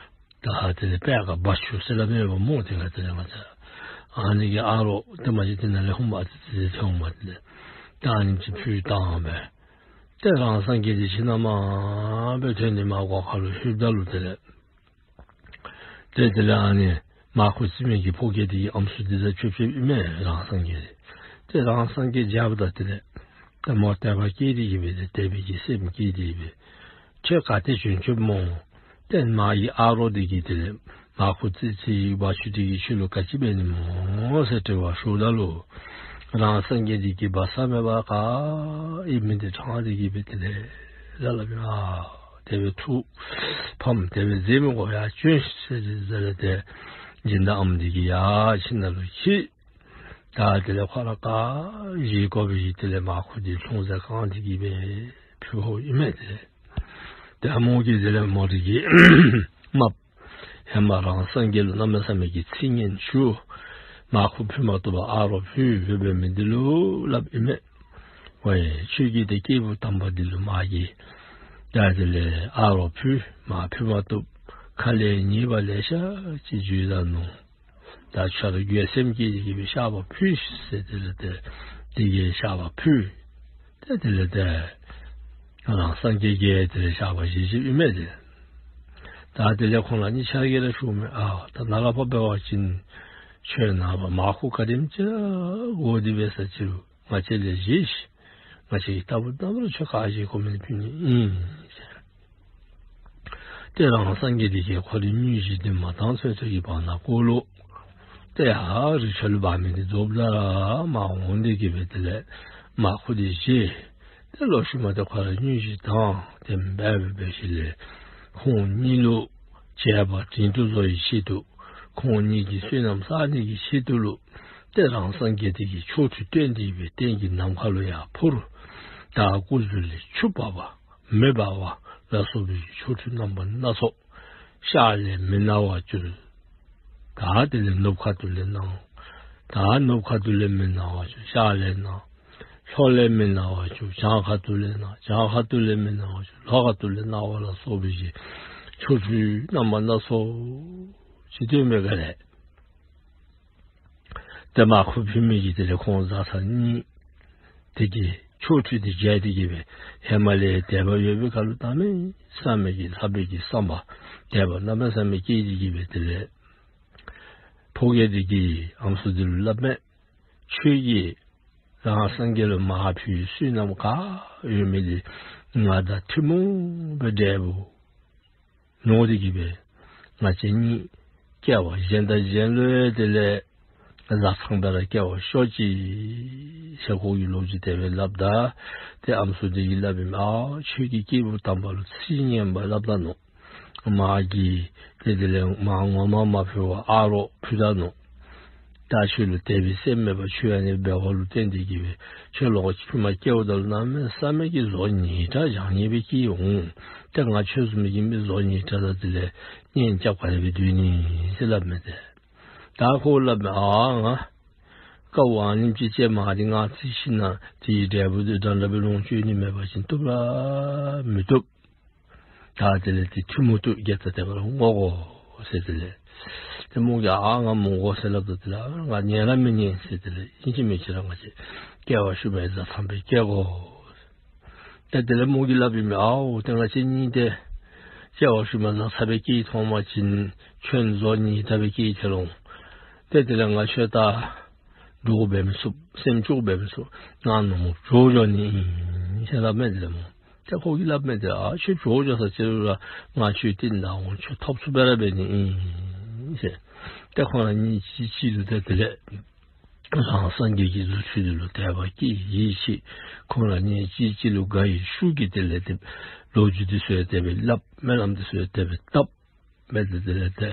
ད་དེ་ལས་པད་ཁ་བ་ཆུ་ཟེར་སླབ་མས་པ་སྨོ། དེ་ཁར་དེ་ལས་ང་བཅས་ཨ་ནི་གི་ཨ་རོགས་དེ་མ་གཞི་དེ་ནང་ལས་ཧུམ་ཨ་ཙི་ཙི་ཅིག་འོངམ་དེ་ལས་ད་ཨ་ནི་ཅིག་ཕུལ་བཏང་སྦེ། ཏེ་རང་སངས་རྒྱས་འདི་ཕྱི་ནང་མར་སྦེ་ཐོན་ཏེ་མར་སྒོ་ཁ་ལུ་ལྷོདཔ་ད་ལུ་དེ་ལས་ཏེ་དེ་ལས་ཨ་ནི་མར་ཁུ་བཙིར་མི་གི་ཕོ་རྒྱས་དེ་གི་ཨམ་སྲུ་འདི་དང་ཕྱད་ཕྱདཔ་ཨིན་མས་རང་སངས་རྒྱས་འདི། ཏེ་རང་སངས་རྒྱས་མཇལཝ་ད་དེ་ལས་ཏེ་མོ་དད་པ་སྐྱེས་ཏེ་གི་སྦེ་ཏེ་དད་པའི་གི་སེམས་སྐྱེས་ཏེ་གི་སྦེ། ཁྱོད་ག་ཏེ་བྱོན་བྱོནམ་སྨོ། ཏེ་མ་གི་ཨ་རོགས་འདི་གིས་དེ་ལས་མར་ཁུ་བཙིར་བཙིར་བ་ཆུ་འདི་གིས་ཁྱོད་ལུ་ག་ཅི་འབད་ནི་སྨོ་ཟེར་དྲི་བ་ཞུཝ་ད་ལུ། རང་སངས་རྒྱས་འདི་གིས་སྦ་གསང་མེད་པར་ག་ཨིན་མི་འདི་དྲང་སྟེ་གི་སྦེ་དེ་ལས་ལ་ལ་སྦེ་ཨ་དེ་སྦེ་ཐུགས་ཕམ་དེ་སྦེ་མཛད་མི་དགོ་ཡར་བྱོན་ཟེར་ཏེ་ཟེར་ཏེ་སྦྱིན་བདག་ཨམ་འདི་གིས་ཡར་ཁྱིམ་ནང་ལུ་ཁྱིད། ད་དེ་ལས་ཁོ་ར་ག་བཞེས་དགོ་པའི་གི་དེ་ལས་མར་ཁུ་འདི་ལྷུང་བཟེད་བཀང་སྟེ་གི་སྦེ་ཕུལཝ་ཨིན་མས་ཏེ། ཏེ་མོ་གིས་དེ་ལས་མོ་རའི་གི་རྨགཔ་ཧེ་མ་རང་སངས་རྒྱས་ལུ་གནམ་མེད་ས་མེད་ཀྱི་ཚིག་ངན་ཞུ། མར་ཁུ་ཕུལ་མ་བཏུབ་པར་ཨ་རོགས་ཕུལ་ཡོདཔ་འབད་མི་འདི་ལུ་སླབ་ཨིན་མས། ཝའེ་ཁྱོད་ཀྱིས་ཏེ་སྐྱེས་བུ་དམ་པ་འདི་ལུ་མ་གི་ད་དེ་ལས་ཨ་རོགས་ཕུལ་མར་ཕུལ་མ་བཏུབ། ཁ་ལས་ཉེས་པ་ལེ་ཤ་ཅིག་བརྗོད་ད་ནུག། ད་ཁྱོད་ར་རྒོད་སེམས་སྐྱེས་ཏེ་གི་སྦེ་བཤགས་པ་ཕུལ་ཟེར་དེ་ལས་ཏེ་དེ་གིས་བཤགས་པ་ཕུལ། ཏེ་དེ་ལས་ཏེ་རང་སངས་རྒྱས་ཀྱིས་དེ་ལས་བཤགས་པ་བཞེས་བཞེསཔ་ཨིན་མས་ཏེ། ད་དེ་ལས་ཁོང་ར་གཉིས་ཆ་ར་གིས་ར་ཞུཝ་མས། ཨ་ད་ནཱ་ལས་ཕར་འབད་བ་ཅིན་ཁྱོད་ནངས་པ་མར་ཁུ་ག་དེམ་ཅིག་ར་དགོ་དེ་འབད་ས་ཅིག་རུང་ང་བཅས་ལས་བཞེས་ཤིག། ང་བཅས་ཀྱིས་ལྟ་བུ་ལྟ་བུར་ཁྱོད་ག་བཞེས་དགོ་མི་ཕུལ་ནི་ཨིན་ཟེར། ཏེ་རང་སངས་རྒྱས་འདི་གིས་ཁོ་རའི་སྙུན་གཞི་འདི་མ་བཏང་ཚོད་ཚོད་ཀྱི་བར་ན་ཀོ་ལུ་ཏེ་ཡར་རི་ཁྲོད་ལུ་འབག་མི་འདི་རྫོགསཔ་ད་ར་མར་འོང་སྟེ་གི་སྦེ་དེ་ལས་མར་ཁུ་འདི་བཞེས། ཏེ་ལོག་ཤུལ་མ་ཏེ་ཁོ་ར་སྙུན་གཞི་དང་དེ་སྦེ་འབད་འབད་ཞིནམ་ལས་ཁོང་གཉིས་ལུ་བྱས་པ་དྲིན་དུ་གཟོ་བའི་ཆེད་དུ་ཁོང་གཉིས་ཀྱི་བསོད་ནམས་བསགས་ནི་གི་ཆེད་དུ་ལུ་ཏེ་རང་སངས་རྒྱས་འདི་གིས་ཆོ་འཕྲུལ་སྟོན་ཏེ་སྦེ་སྟེང་གི་ནམ་མཁའ་ལུ་ཡར་འཕུར། ད་སྐུ་གཟུགས་ལས་ཆུ་འབབ་པ་མེ་འབར་བ་ལ་སོགས་པའི་ཆོ་འཕྲུལ་རྣམ་པ་སྣ་ཚོགས། ཤར་ལས་མེ་ནང་བ་གྱུར། ད་དེ་ལས་ནུབ་ཁ་ཐུག་ལས་ནང་། ད་ནུབ་ཁ་ཐུག་ལས་མེ་ནང་བ་གྱུར། ཤར་ལས་ནང་། ལྷོ་ལས་མི་སྣང་བར་གྱུར། བྱང་ཁ་ཐུག་ལས་སྣང་། བྱང་ཁ་ཐུག་ལས་མི་སྣང་བར་གྱུར། ལྷོ་ཁ་ཐུག་ལས་སྣང་བ་ལ་སོགས་པའི་གི་ཆོ་འཕྲུལ་རྣམ་པ་སྣ་ཚོགས་ཅིག་སྟོན་པའི་སྒང་ལས། ཏེ་མར་ཁུ་ཕུལ་མི་གི་དེ་ལས་ཁོང་བཟའ་ཚང་གཉིས་དེ་གི་ཆོ་འཕྲུལ་དེ་མཇལ་ཏེ་གི་སྦེ་ཧེ་མ་ལས་དད་པ་ཡོད་པའི་ཁར་ལུ་གནམ་མེད་ས་མེད་ཀྱི་ལྷག་པའི་གི་བསམ་པ་དད་པ་གནམ་མེད་ས་མེད་སྐྱེས་ཏེ་གི་སྦེ་དེ་ལས་ཕོ་རྒྱས་དེ་གིས་ཨམ་སྲུ་དེ་ལུ་སླབ་མས། ཁྱོད་ཀྱིས་རང་སངས་རྒྱས་ལུ་མར་ཕུལ་བའི་བསོད་ནམས་ག་ཡོད་མི་དེ་ང་དང་ཐུན་མོང་བའི་འབྲས་བུ་མྱོང་སྟེ་གི་སྦེ་ང་བཅས་གཉིས་སྐྱེ་བ་གཞན་དང་གཞན་ལུ་དེ་ལས་བཟའ་ཚང་སྦེ་ར་སྐྱེ་བར་ཤོག་ཅིག་ཟེར་ཁོ་གིས་ལོ་རྒྱུས་དེ་སྦེ་སླབ་ད། ཏེ་ཨམ་སྲུ་དེ་གིས་སླབ་ཨིན་མས། ཨ་ཁྱོད་ཀྱིས་སྐྱེས་བུ་དམ་པ་ལུ་ཚིག་ངན་པ་སླབ་ད་ནུག། མ་གི་ཏེ་དེ་ལས་མར་ངོ་མ་མ་ཕུལ་བར་ཨ་རོགས་ཕུལ་ད་ནུག། ད་ཁྱོད་ལུ་དད་པའི་སེམས་མེད་པར་ཁྱོད་ཨ་ནི་འབད་བ་ལུ་བརྟེན་ཏེ་གི་སྦེ་ཁྱོད་ལོག་ཕྱི་མ་སྐྱེཝ་ད་ལུ་གནམ་མེད་ས་མེད་ཀྱི་བཟོ་ཉེས་དྲགས་བྱང་ཉེས་སྦེ་སྐྱེ་འོང་། ཏེ་ང་ཁྱོད་བཟུམ་གྱི་མི་བཟོ་ཉེས་དྲགས་དང་དེ་ལས་གཉེན་རྐྱབ་ག་དེ་སྦེ་སྡོད་ནི་ཟེར་སླབ་མས་ཏེ། ད་ཁོ་སླབ་མས། ཨ་ང་དཀའཝ་ཨ་ནེམ་ཅིག་སྤྱད་མ་དེ་ང་ཚེ་ཕྱི་ནང་དེའི་འབྲས་བུ་དེ་འདྲ་འདྲ་སྦེ་ལོངས་སྤྱོད་ནི་མེད་པ་ཅིན་བཏུབ་ར་མི་བཏུབ། ད་དེ་ལས་དེ་ཐུན་མོང་དུ་དགེ་རྩ་དེ་ཁར་བསྔོ་དགོ་ཟེར་དེ་ལས། ཏེ་མོ་གིས་ཨ་ང་མི་དགོ་ཟེར་སླབ་ད་དེ་ལས་ཨ་ང་ཉན་ར་མི་ཉན་ཟེར་དེ་ལས་ཨིན་ཅི་མིན་ཅི་ར་ང་བཅས་སྐྱེ་བ་ཤུལ་མའི་བཟའ་ཚང་སྦེ་སྐྱེ་དགོ། ཏེ་དེ་ལས་མོ་གིས་སླབ་ཨིན་མས། ཨའོ་ཏེ་ང་བཅས་གཉིས་ཏེ་སྐྱེ་བ་ཤུལ་མའི་བཟའ་ཚང་སྦེ་སྐྱེས་ཐོན་པ་ཅིན་ཁྱོད་བཟོ་ཉེས་དྲགས་སྦེ་སྐྱེས་ཐལ་འོང་། ཏེ་དེ་ལས་ང་ཁྱོད་དང་འགྲོགས་འབད་མི་ཚུགས། སེམས་ཅོག་འབད་མི་ཚུགས། ང་ནུབ་མོ་བྱོག་འགྱོ་ནི་ཨིན་ཟེར་སླབ་མས་དེ་ལས་མོ། ཏེ་ཁོ་གིས་སླབ་མས་ཏེ་ཨ་ཁྱོད་བྱོག་འགྱོ་ས་ཅིག་རུང་ར་ང་ཁྱོད་བསྟུན་གནང་འོང་། ཁྱོད་ཐོབ་ཚུགསཔ་སྦེ་ར་འབད་ནི་ཨིན་ཟེར། ཏེ་ཁོང་ར་གཉིས་གཅིག་གཅིག་ལུ་ཏེ་དེ་ལས་རང་སངས་རྒྱས་ཀྱི་རྫུ་འཕྲུལ་དེ་ལུ་དད་པ་སྐྱེས། ཡིད་ཆེས། ཁོང་ར་གཉིས་གཅིག་གཅིག་ལུ་དགའ་བའི་ཤུགས་ཀྱིས་དེ་ལས་ཏེ་ལོ་རྒྱུས་དེ་ཚུ་ཡང་དེ་སྦེ་སླབ། སྨོན་ལམ་དེ་ཚུ་ཡང་དེ་སྦེ་བཏབ། མས་ཏེ་དེ་ལས་ཏེ་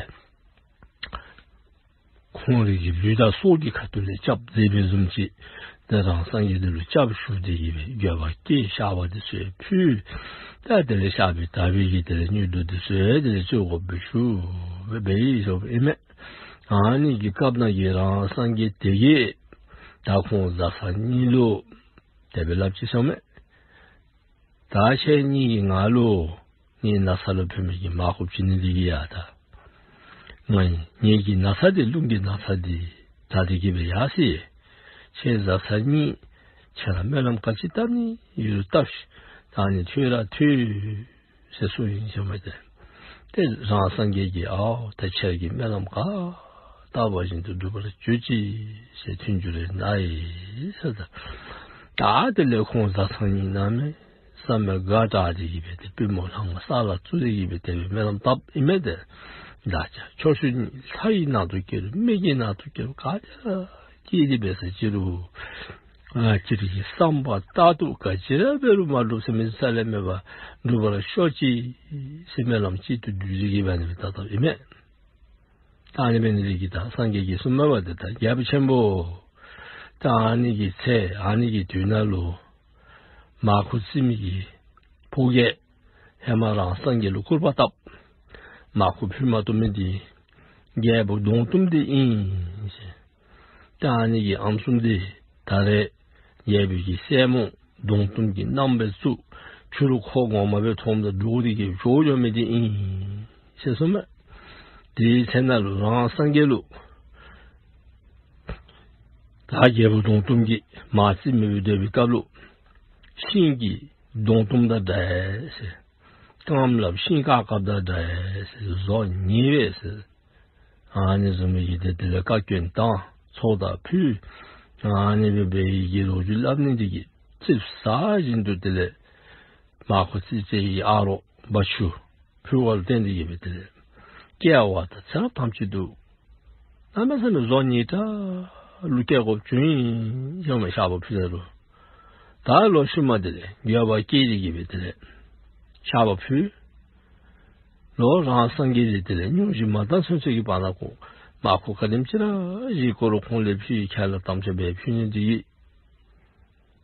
ཁོང་རའི་གི་ལུས་དང་སྲོག་གི་ཁ་ཐུག་ལས་སྐྱབས་མཛད་པའི་བཟུམ་ཅིག་ཏེ་རང་སངས་རྒྱས་དེ་ལུ་སྐྱབས་ཞུ་སྟེ་གི་སྦེ་འགྱོད་པ་སྐྱེས། བཤགས་པ་དེ་ཚུ་ཡང་ཕུལ། ད་དེ་ལས་བཤགས་པའི་དག་པའི་གི་དེ་ལས་དངོས་གྲུབ་དེ་ཚུ་ཡང་དེ་ལས་སྩོལ་དགོ་པའི་ཞུ་སྦེ་འབད་ཡི་ཟེརཝ་ཨིན་མས། ཨ་ནི་གི་སྐབས་ནང་གི་རང་སངས་རྒྱས་དེ་གིས་ད་ཁོང་བཟའ་ཚང་གཉིས་ལུ་དེ་སྦེ་སླབ་ཅི་ཟེརཝ་མས། ད་ཁྱེད་གཉིས་ཀྱིས་ང་ལུ་ངེའི་ན་ཚ་ལུ་ཕན་མི་གི་མར་ཁུ་བྱིན་ནི་དེ་གིས་ཡ་ད། ང་ངེ་གི་ན་ཚ་དེ་རླུང་གི་ན་ཚ་དེ་དྲག་སྟེ་གི་སྦེ་ཡར་སོ་ཡི། ཁྱེད་བཟའ་ཚང་གཉིས་ཁྱེད་ར་སྨོན་ལམ་ག་ཅི་བཏབ་ནི་ཡོད་རུང་བཏབ་ཤིག། ད་ནི་ཐོན་ར་ཐོན་ཟེར་གསུངས་ཡི་ཟེརཝ་མས་ཏེ། ཏེ་རང་སངས་རྒྱས་ཀྱིས་ཨའོ་ད་ཁྱེད་ཀྱི་སྨོན་ལམ་ག་བཏབ་པ་བཞིན་དུ་འགྲུབ་པར་གྱུར་ཅིག་ཟེར་མཐུན་འགྱུར་གནང་ཡི་ཟེར། ད་ད་དེ་ལས་ཁོང་བཟའ་ཚང་གཉིས་གནམ་མེད་ས་མེད་དགའ་དྲགས་ཏེ་གི་སྦེ་ཏེ་པུས་མོ་ལྷང་ངེ་ས་ལ་བཙུགས་ཏེ་གི་སྦེ་དེ་སྦེ་སྨོན་ལམ་བཏབ་ཨིན་མས་ཏེ། བདག་ཅག་ཁྱོ་ཤུག་གཉིས་ལྷ་ཡི་ནང་དུ་སྐྱེ་རུང་མི་གི་ནང་དུ་སྐྱེ་རུང་ག་ཏེ་ར་སྐྱེས་ཏེ་འབད་ས་ཅིག་རུང་ང་བཅས་རའི་བསམ་པ་ལྟར་དུ་ག་ཅི་ར་འབད་རུང་མ་འགྲུབ་ཟེར་མི་རྩ་ལས་མེད་པར་འགྲུབ་པར་ཤོག་ཅིག་ཟེར་སྨོན་ལམ་གཅིག་ཏུ་བསྡུས་ཏེ་གི་སྦེ་ཨ་ནི་སྦེ་བཏབ་བཏབ་ཨིན་མས། ད་ཨ་ནི་འབད་ནི་དེ་གིས་ད་སངས་རྒྱས་ཀྱིས་གསུངས་མས་པ་ཏེ། ད་རྒྱལ་པོ་ཆེན་པོ། ད་ཨ་ནི་གི་ཚེ་ཨ་ནི་གི་དུས་ནང་ལུ་མར་ཁུ་བཙིར་མི་གི་ཕོ་རྒྱས་ཧེ་མ་རང་སངས་རྒྱས་ལུ་སྐུར་པ་བཏབ། མར་ཁུ་ཕུལ་མ་བཏུབ་མི་དེ་རྒྱལ་པོ་གདོང་གཏུམ་དེ་ཨིན་ཟེར། ད་ཨ་ནི་གི་ཨམ་སྲུ་དེ་ད་རེས་རྒྱལ་པོའི་གི་སྲས་མོ་གདོང་གཏུམ་གྱི་མནའམ་སྦེ་བཙུགས། ཕྱི་རུ་ཁོ་ངོ་མ་སྦེ་མཐོངམ་ད་འདྲོག་སྟེ་གི་བྱོག་འགྱོ་མི་དེ་ཨིན་ཟེར་གསུངས་མས། དེའི་ཚེ་ནང་ལུ་རང་སངས་རྒྱས་ལུ་ད་རྒྱལ་པོ་གདོང་གཏུམ་གྱིས་མར་བཙིར་མི་སྦེ་སྡོད་པའི་སྐབས་ལུ་ཤིང་གི་གདོང་གཏུམ་དང་འདྲ་ཟེར། རྐངམ་ལགཔ་ཤིང་དཀར་དཀརཔོ་དང་འདྲ་ཟེར། བཟོ་ཉེས་པས་ཟེར། ཨ་ནི་བཟུམ་མའི་གི་དེ་དེ་ལས་བཀའ་བཀྱོན་བཏང་། ཚོགས་བདག་ཕུལ། ཨ་ནི་སྦེ་འབད་བའི་གི་ལོ་རྒྱུས་སླབ་ནི་དེ་གིས་ཙིགཔ་ཟ་བཞིན་དུ་དེ་ལས་མར་ཁུ་བཙིར་བཙིར་བའི་ཨ་རོགས་འབའ་ཆུ་ཕུལ་བ་ལུ་བརྟེན་ཏེ་གི་སྦེ་དེ་ལས་སྐྱེ་བ་དང་ཚེ་རབས་ཐམས་ཅད་དུ་གནམ་མེད་ས་མེད་བཟོ་ཉེས་དྲགས་ལུ་སྐྱེ་དགོཔ་བྱུང་ཡི་ཟེར་མས། བཤགས་པ་ཕུལ་ད་ལུ་ད་ལོག་ཤུལ་མ་དེ་ལས་འགྱོད་པ་སྐྱེས་ཏེ་གི་སྦེ་དེ་ལས་བཤགས་པ་ཕུལ། ལོག་རང་སངས་རྒྱས་དེ་དེ་ལས་སྙུང་གཞི་མ་བཏང་ཚུན་ཚོད་ཀྱི་བར་ན་ཁོ་མར་ཁུ་ག་དེམ་ཅིག་ར་བཞེས་སྒོ་རུང་ཁོང་ལས་ཕུལ་ཡི། ཁས་བླངས་དམ་བཅའ་འབད་ཕུལ་ནི་དེ་གིས་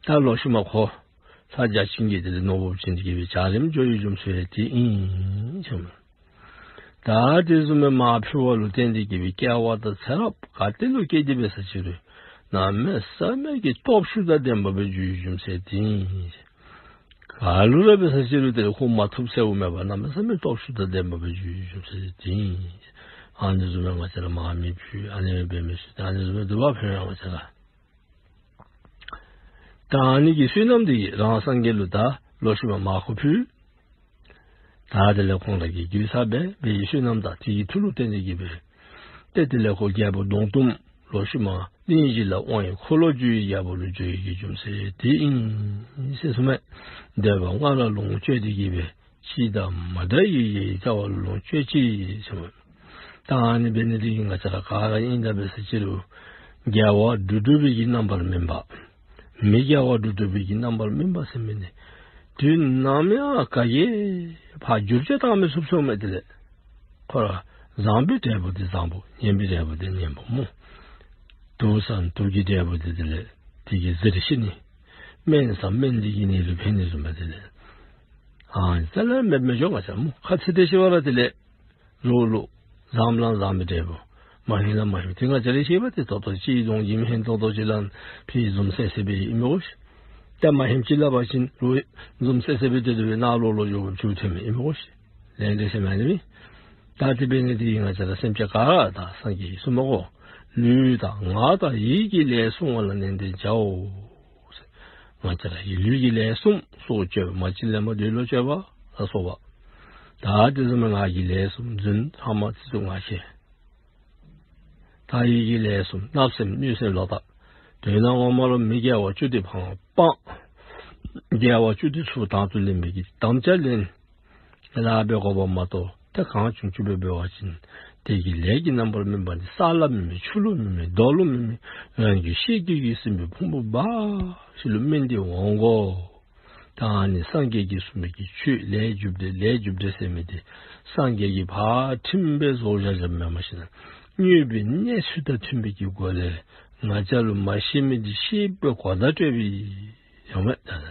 ད་ལོག་ཤུལ་མ་ཁོ་ལྷ་བརྒྱ་བྱིན་གྱིས་དེ་ལས་ནོར་བུ་བྱིན་ཏེ་གི་སྦེ་བྱ་རིམ་འགྱོ་བའི་རྒྱུ་མཚན་དེ་ཨིན་ཟེར་མས། ད་དེ་བཟུམ་མའི་མར་ཕུལ་བ་ལུ་བརྟེན་ཏེ་གི་སྦེ་སྐྱེ་བ་དང་ཚེ་རབས་ག་ཏེ་ལུ་སྐྱེས་ཏེ་འབད་ས་ཅིག་རུང་ གནམ་མེད་ས་མེད་ཀྱི་སྟོབས་ཤུགས་དང་ལྡནམ་སྦེ་འགྱུར་བའི་རྒྱུ་མཚན་དེ་ཨིན། ག་ལུ་ར་འབད་ས་ཅིག་རུང་དེ་ལས་ཁོ་མ་ཐུབ་ཟེརཝ་མེད་པར་གནམ་མེད་ས་མེད་སྟོབས་ཤུགས་དང་ལྡནམ་སྦེ་འགྱུར་བའི་རྒྱུ་མཚན་དེ་ཨིན། ཨ་ནི་བཟུམ་མའི་ང་བཅས་ར་མར་མེ་ཕུལ། ཨ་ནི་འབད་མི་ཚུ་ད་ཨ་ནི་བཟུམ་མའི་འདུག་པ་ཕན་ཡོན་ང་བཅས་ར། ད་ཨ་ནི་གི་བསོད་ནམས་དེ་གིས་རང་སངས་རྒྱས་ལུ་ད་ལོག་ཤུལ་མ་མར་ཁུ་ཕུལ། ད་དེ་ལས་ཁོང་ར་གི་རྒྱུ་ཚ་སྦེ་འབད་བའི་བསོད་ནམས་དང་དེ་གི་མཐུ་ལུ་བརྟེན་ཏེ་གིས་སྦེ་ཏེ་དེ་ལས་ཁོ་རྒྱལ་པོ་གདོང་གཏུམ་ལོག་ཤུལ་མ་གླིང་བཞི་ལ་དབང་བའི་འཁོར་ལོ་བསྒྱུར་བའི་རྒྱལ་པོ་ལུ་འགྱུར་བའི་རྒྱུ་མཚན་དེ་ཨིན་ཟེར་གསུངས་མས། འདོད་པ་ལྔ་ལ་ལོངས་སྤྱོད་དེ་གིས་སྦེ་ཕྱི་དང་མ་འདྲ་བའི་ཡི་རྩ་བ་ལོངས་སྤྱོད་ཅི་ཟེར་མས། ད་ཨ་ནི་འབད་ནི་དེ་གིས་ང་བཅས་ར་ག་ར་ཨིན་ད་འབད་ས་ཅིག་རུང་དགེ་བ་སྒྲུབ་སྒྲུབ་པའི་གི་རྣམ་པར་སྨིན་པ། མི་དགེ་བ་སྒྲུབ་སྒྲུབ་པའི་གི་རྣམ་པར་སྨིན་པ་ཟེར་མི་འདི་དུས་ནམ་ཡང་ག་གིས་ཕར་བསྒྱུར་བཅོས་བཏང་མི་ཚུགས་ཚུགས་མས། དེ་ལས་ཁོ་ར་བཟང་པོའི་འབྲས་བུ་དེ་བཟང་པོ། ངན་པའི་འབྲས་བུ་དེ་ངན་པོ་སྨོ། དུག་བཟའ་དུག་གི་འབྲས་བུ་དེ་དེ་ལས་དེ་གིས་གཟིར་ཤི་ནི། སྨན་བཟའ་སྨན་དེ་གིས་ནད་ལུ་ཕན་ནི་བཟུམ་སྦེ་དེ་ལས་ཨ་རྩ་ལས་མེདཔ་མི་འགྱོ། ང་བཅས་ར་སྨོ་ཁ་ཚིག་དེ་ཤི་བ་ར་དེ་ལས་རོགས་ལུ་བཟངམ་ལ་བཟང་མི་འབྲས་བུ། མ་ཧེམ་ལ་མ་ཧེམ། དེ་ང་བཅས་ར་ཤེས་པ་དེ་ཏོག་ཏོ་ཅིག་གདོང་གི་མི་ཧན་ཏོང་ཏོ་ཅིག་ལ་ཕི་འཛུམ་སེ་སེ་སྦེ་ཨིན་མས་གོ་ཤིག། ཏེ་མ་ཧེམ་ཅིག་སླབ་པ་ཅིན་རོགས་འཛུམ་སེ་སེ་སྦེ་སྡོད་སྡོད་སྦེ་ནང་ལོག་ལོག་འགྱོ་དགོཔ་ཅིག་ཐོན་མི་ཨིན་མས་གོ་ཤིག། ལན་འདི་ཟེར་མི་ཨ་ནི་མས། ད་དེ་འབད་ནི་དེ་གིས་ང་བཅས་ར་སེམས་ཅན་ག་ར་ད་སངས་རྒྱས་ཀྱིས་གསུངས་མས་གོ། ལུས་དང་ངག་དང་ཡིད་ཀྱི་ལས་བསྲུང་བ་ལ་ནན་ཏན་བྱའོ། ང་བཅས་ར་གི་ལུས་ཀྱི་ལས་གསུམ་སྲོག་གཅོད་པ་མ་གཅིག་ལེན་པ་འདོད་ལོག་སྤྱོད་པ་ལ་སོགས་པ། ད་དེ་བཟུམ་མའི་ངག་གི་ལས་གསུམ་རྫུན་ཕྲ་མ་ཚིག་རྩུབ་ངག་འཁྱལ། ད་ཡིད་ཀྱི་ལས་གསུམ་བརྣབ་སེམས་གནོད་སེམས་ལོག་ལྟ། དོན་ངོ་མ་ལུ་མི་དགེ་བ་བཅུ་དེ་སྤང་སྤང་། དགེ་བ་བཅུ་དེ་ཚུ་དང་དུ་ལེན་པའི་གི་དམ་བཅའ་ལེན། ལཱ་འབད་དགོཔ་མ་གཏོགས་ཏེ་གང་བྱུང་བྱུང་སྦེ་འབད་བ་ཅིན་དེ་གི་ལས་ཀྱི་རྣམ་པར་སྨིན་པ་འདི་ས་ལ་མི་སྨིན། ཆུ་ལུ་མི་སྨིན། རྡོ་ལུ་མི་སྨིན། རང་གི་ཤེས་རྒྱུད་ཀྱིས་ཟིན་པའི་ཕུང་པོ་འབའ་ཞིག་ལུ་སྨིན་ཏེ་འོང་གོ། ད་ཨ་ནི་སངས་རྒྱས་ཀྱིས་གསུངས་པའི་གི་ཆོས་ལས་རྒྱུ་འབྲས་ལས་རྒྱུ་འབྲས་ཟེར་མི་འདི་སངས་རྒྱས་ཀྱིས་ཕར་ཁྲིམས་སྦེ་བཟོ་བཞག་བཞགཔ་མེན་མ་གཞི་ན་དངོས་པོའི་གནས་ཚུལ་དང་མཐུན་པའི་གི་སྒོ་ལས་ང་བཅས་ལུ་མ་ཤེས་མི་འདི་ཤེསཔ་སྦེ་གོ་བརྡ་སྤྲོད་པའི་ཡང་མེད་ད།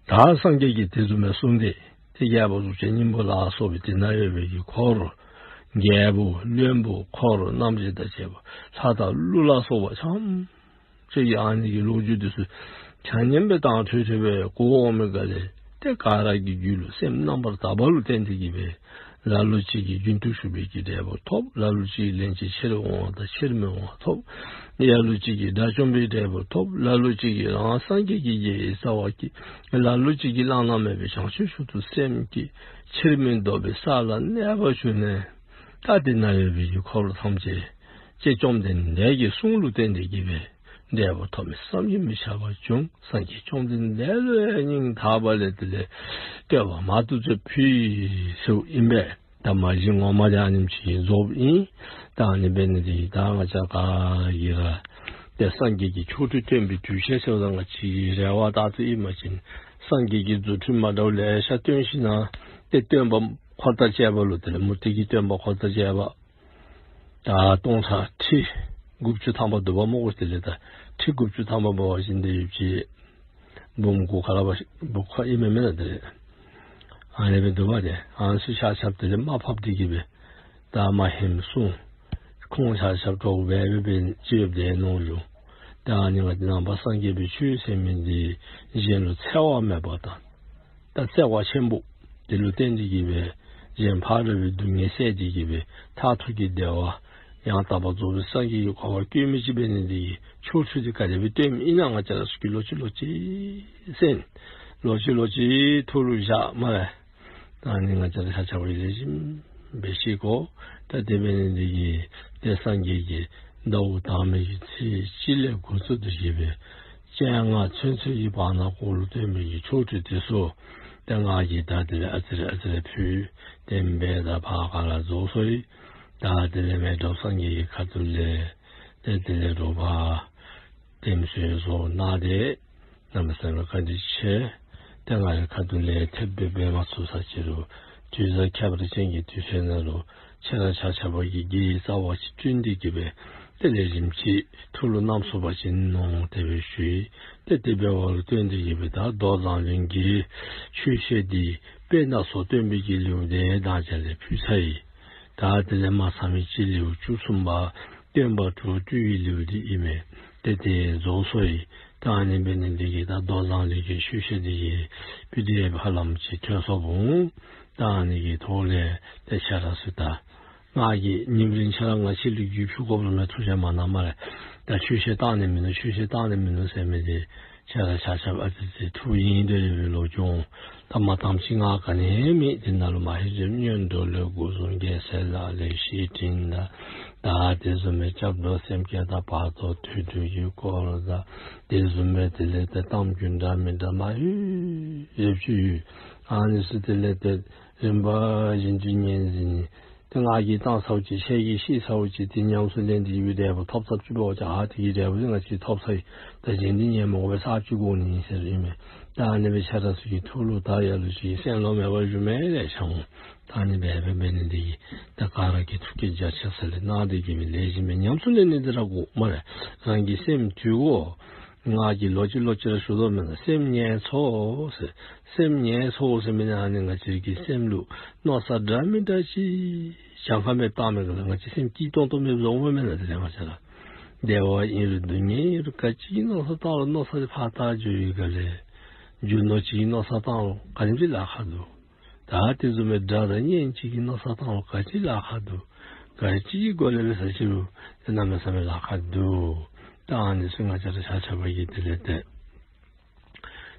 ད་སངས་རྒྱས་ཀྱིས་དེ་བཟུམ་མའི་གསུངས་ཏེ་ཏེ་རྒྱལ་པོ་གཟུགས་ཅན་སྙིང་པོ་ལ་སོགས་པའི་དེ་ན་ཡོད་པའི་གི་འཁོར་རྒྱལ་པོ་བློན་པོ་འཁོར་རྣམ་འདྲེན་དང་བཅས་པ་ལྷ་དང་ཀླུ་ལ་སོགས་པ་ཐམས་ཅད་ཀྱིས་ཨ་ནི་གི་ལོ་རྒྱུས་དེ་ཚུ་ཆ་མཉམ་སྦེ་དྭངས་འཕྲོས་འཕྲོས་སྦེ་གོ་འོང་མི་ག་ལས་ཏེ་ག་ར་གི་རྒྱུད་ལུ་སེམས་རྣམ་པར་དག་པ་ལུ་བརྟེན་ཏེ་གིས་སྦེ་ལ་ལུ་ཅིག་གིས་རྒྱུན་དུ་ཞུགས་པའི་གི་འབྲས་བུ་ཐོབ། ལ་ལུ་ཅིག་གིས་ལན་གཅིག་ཕྱིར་འོང་བ་དང་ཕྱིར་མི་འོང་བ་ཐོབ། ལ་ལུ་ཅིག་གིས་དགྲ་བཅོམ་པའི་འབྲས་བུ་ཐོབ། ལ་ལུ་ཅིག་གིས་རང་སངས་རྒྱས་ཀྱི་རྒྱུད་རྩ་བ་སྐྱེ། ལ་ལུ་ཅིག་གིས་བླ་ན་མེད་པའི་བྱང་ཆུབ་མཆོག་ཏུ་སེམས་བསྐྱེད། ཕྱིར་མི་ལྡོག་པའི་ས་ལ་གནས་པར་གྱུར་ནས། ད་དེ་ན་ཡོད་པའི་གི་འཁོར་ཐམས་ཅད་ཀྱེ་བཅོམ་ལྡན་འདས་ཀྱི་གསུང་ལུ་བརྟེན་ཏེ་གིས་སྦེ་འབྲས་བུ་ཐོབ་མི་བསམ་གྱིས་མི་ཁྱབ་པ་བྱུང་། སངས་རྒྱས་བཅོམ་ལྡན་འདས་ལུ་ཡང་སྙིང་ཐག་པ་ལས་དེ་ལས་བསྟོད་པ་མང་དུ་ཕུལ་ཟེརཝ་ཨིན་པས། ད་མ་གཞི་ངོ་མ་དེ་ཨ་ནེམ་ཅིག་རྫོགསཔ་ཨིན། ད་ཨ་ནི་འབད་ནི་དེ་གིས་ད་ང་བཅས་ག་ར་གིས་ར་ཏེ་སངས་རྒྱས་ཀྱི་ཆོ་འཕྲུལ་སྟོན་པའི་དུས་ཆེན་ཟེརཝ་ད་ང་བཅས་ཀྱི་རེ་བ་ད་ལྟོ་ཨིན་མ་ཅིན་སངས་རྒྱས་ཀྱིས་རྫུ་འཕྲུལ་མ་འདྲཝ་ལེ་ཤ་སྟོན་ཞིནམ་ཏེ་སྟོན་པ་འཁོར་དང་བཅས་པ་ལུ་དེ་ལས་མུ་སྟེགས་ཀྱི་སྟོན་པ་འཁོར་དང་བཅས་པ་ད་སྟོང་ཕྲག་ཁྲི་དགུ་བཅུ་ཐམ་པ་འདུག་པ་སྨོ་གོ། དེ་ལས་ད་ཁྲི་དགུ་བཅུ་ཐམ་པ་འབད་བ་ཅིན་དེ་ཡུདཔ་ཅིག་འབུམ་དགུ་ཁ་ལ་བ་འབུམ་ཁ་ཨིན་མས་མེན་ན། དེ་ལས་ཨ་ནི་སྦེ་འདུག་པ། དེ་ཨ་ནི་ཚུ་ཆ་ཁྱབ་དེ་ལས་མར་ཕབ་སྟེ་གིས་སྦེ་ད་མ་ཧེམ་གསུང་ཁུངས་ཆ་ཁྱབ་གྲོགས་སྦེ་སྦེ་སྦེ་ཅིག་ཡོདཔ་དེ་ནོ་ཡོད། ད་ཨ་ནི་ང་བཅས་ནང་པ་སངས་རྒྱས་པའི་ཆོས་ཟེར་མི་འདི་གཞན་ལུ་འཚེ་བ་མེད་པ་དང་ད་བརྩེ་བ་ཆེན་པོ་དེ་ལུ་བརྟེན་ཏེ་གིས་སྦེ་གཞན་ཕ་རོལ་པོའི་སྡུག་བསྔལ་བསལ་ཏེ་གིས་སྦེ་མཐར་ཐུག་གི་བདེ་བ་ཡང་དག་པར་རྫོགས་པའི་སངས་རྒྱས་ཀྱི་གོ་འཕང་བཀོད་མི་ཅིག་འབད་ནི་དེ་གིས་ཆོ་འཕྲུལ་དེ་ག་དེ་སྦེ་སྟོནམ་ཨིན་ན་ང་བཅས་ར་ཚུ་གིས་ལོག་ཅི་ལོག་ཅི་གསན། ལོག་ཅི་ལོག་ཅི་ཐུགས་ལུ་བཞག་སྨ་རེ། ད་ཨ་ནི་ང་བཅས་ར་ཆ་ཁྱབ་ཀྱིས་ལེགས་ཤོམ་སྦེ་ཤེས་དགོ། ད་དེ་འབད་ནི་དེ་གིས་ཏེ་སངས་རྒྱས་ཀྱིས་ཟླཝ་དང་པའི་གི་ཚེས་གཅིག་ལས་འགོ་བཙུགས་ཏེ་གིས་སྦེ་བཅོ་ལྔ་ཚུན་ཚོད་ཀྱི་བར་ན་འཁོར་ལུ་སྟོན་པའི་གི་ཆོ་འཕྲུལ་དེ་ཚུ་ཏེ་ང་གིས་ད་དེ་ལས་ཨ་ཙི་རེ་ཨ་ཙི་རེ་ཕུལ། དེ་འབདཝ་ད་ཕར་ག་ར་རྫོགས་སོ་ཡི། ད་དེ་ལས་མེ་ཏོག་སངས་རྒྱས་ཀྱི་ཁ་ཐུག་ལས་ཏེ་དེ་ལས་རོགས་ཕར་ལྟདམོ་བཟོ་གནང་སྟེ་གནམ་མེད་ས་མེད་བཀའ་དྲིན་ཆེ། ཏེ་ང་རའི་ཁ་ཐུག་ལས་ཐེབས་སྦེ་འབད་མ་ཚུགས་ས་ཅིག་རུང་དུས་བཟང་ཁྱད་པར་ཅན་གྱི་དུས་ཚོད་ནང་ལུ་ཁྱེད་ར་ཆ་ཁྱབ་ཀྱིས་དགེ་བའི་རྩ་བ་ཅིག་བསྐྲུན་ཏེ་གིས་སྦེ་ཏེ་ལེགས་ཤོམ་ཅིག་ཐུགས་ལུ་བསྣམས་ཚུགས་པ་ཅིན་མནོ་དེ་སྦེ་ཞུ་ཡི། ཏེ་དེ་འབདཝ་ལུ་བརྟེན་ཏེ་གིས་སྦེ་ད་མདོ་མཛངས་བླུན་གྱི་ཆོས་བཤད་འདི་དཔེ་སྣ་ཚོགས་སྟོན་པའི་གི་ལེའུ་དེ་དང་ཅ་ལས་ཕུལ་ཚར་ཡི། ད་དེ་ལས་མ་ཚར་མི་ཅིག་ལེའུ་བཅུ་གསུམ་པ་ སྟོན་པ་དྲུག་སྤྲུལ་པའི་ལེའུ་འདི་ཨིན་མས། ཏེ་དེ་རྫོགས་སོ་ཡི། ད་ཨ་ནི་འབད་ནི་འདི་གིས་ད་མདོ་མཛངས་བླུན་གྱི་ཆོས་བཤད་འདི་གི་སྤུས་དེ་ཧ་ལམ་ཅིག་ཐོན་སོ་བུ། ད་ཨ་ནི་གི་ཐོག་ལས་ཏེ་ཆ་ར་སུ་ད་ང་གིས་ཉིནམ་རེ་ཆ་ར་ང་བཅས་ལུ་རྒྱུས་ཕུལ་དགོཔ་ར་མེད། ཐུགས་རྗེ་མ་གནང་སྨ་རེ། ད་ཆོས་བཤད་བཏང་ནི་མིན་ནུག། ཆོས་བཤད་བཏང་ནི་མིན་ནུག་ཟེར་མི་འདི་ཆ་ར་ཆ་ཁྱབ་ཨ་ཙི་ཅིག་ཐུགས་ཡེངས་སྡོད་རིགས་ལོ་རྒྱུས། ད་མ་བཏངམ་ཅིག་ང་ག་ནི་མེད། དེ་ནང་ལུ་མ་ཧེ་ཟེར་སྔོན་འགྲོ་ལས་འགོ་བཟུང་རྒྱལ་སྲས་ལག་ལེན་བཤེས་སྤྲིང་དང་། ད་དེ་བཟུམ་སྦེ་སྐྱབས་འགྲོ་སེམས་བསྐྱེད་དང་བར་དོ་ཐོས་གྲོལ་གྱི་སྐོར་དང་། དེ་བཟུམ་སྦེ་དེ་ལས་ཏེ་གཏམ་རྒྱུད་འདྲ་མི་འདྲ་མ་ཧེ་ཡོད་ཅི་ཡོད། ཨ་ནི་ཚུ་དེ་ལས་ཏེ་རིམ་པ་བཞིན་དུ་ཉན་ཟིན་ནི། ཏེ་ང་གིས་བཏང་ཚརཝ་ཅིག་ཁྱེད་ཀྱིས་ཤེས་ཚརཝ་ཅིག་ཏེ་ཉམས་སུ་ལེན་ཏེ་གི་འབྲས་བུ་ཐོབ་ཚརཝ་ཅིག་འབད་བ་ཅིན་ཨ་དེ་གི་འབྲས་བུ་འདི་ང་བཅས་ཐོབ་ཚར་ཡི། ད་གཞན་འདི་ཉན་མི་དགོ་པས་ཚར་ཅིག་དགོ་ནི་ཨིན་ཟེར་ཨིན་མས། ད་ཨ་ནི་སྦེ་ཆ་ར་ཚུ་གི་ཐུགས་ལུ་ད་ལ་ལུ་ཅིག་སེམས་ལུ་མེད་པར་བཞུགས་མི་ལེ་ཤ་འོང་། ད་ཨ་ནི་སྦེ་འབད་འབད་ནི་འདི་གིས་ད་ག་ར་གིས་ཐུགས་བསྐྱེད་རྒྱ་ཆེ་ས་ལས་གནང་སྟེ་གི་མི་ལེགས་ཤོམ་སྦེ་ཉམས་སུ་ལེན་ནི་འདི་ར་དགོ་སྨ་རེ། རང་གི་སེམས་དུལ་དགོ། ང་གིས་ལོག་ཅི་ལོག་ཅི་ར་ཞུ་དོ་མེན་ན། སེམས་ཉལ་འཚོ་ཟེར། སེམས་ཉལ་འཚོ་ཟེར་མི་ནི་ཨ་ནི་ང་བཅས་ཀྱི་སེམས་ལུ་མནོ་བསམ་འདྲ་མི་འདྲ་ཅིག་གྱངས་ཁ་མེད་བཏང་མི་ག་ལུ་ང་བཅས་སེམས་སྐྱིད་ཏོང་ཏོ་མེདཔ་བཟོཝ་མེན་ན། དེ་ལས་ང་བཅས་ར་བདེ་བ་ཨིན་རུང་སྡུག་བསྔལ་ཨིན་རུང་ག་ཅི་གི་མནོ་བསམ་བཏང་རུང་མནོ་བསམ་འདི་ཕར་བཏང་འགྱོ་ཡི་ག་ལས། རྒྱུ་ནོར་ཅིག་གི་མནོ་བསམ་བཏང་རུང་ག་ནི་ཅིག་ལཱ་ཁག་འདུག། ད་དེ་བཟུམ་སྦེ་དགྲ་དང་གཉེན་ཅིག་གི་མནོ་བསམ་བཏང་རུང་ག་ཅི་ལཱ་ཁག་འདུག། ག་ཅི་གི་སྒོ་ལས་འབད་ས་ཅི་རུང་ཏེ་གནམ་མེད་ས་མེད་ལཱ་ཁག་འདུག། ད་ཨ་ནི་ཚུ་ང་བཅས་ར་ཆ་ཁྱབ་ཀྱིས་དེ་ལས་ཏེ་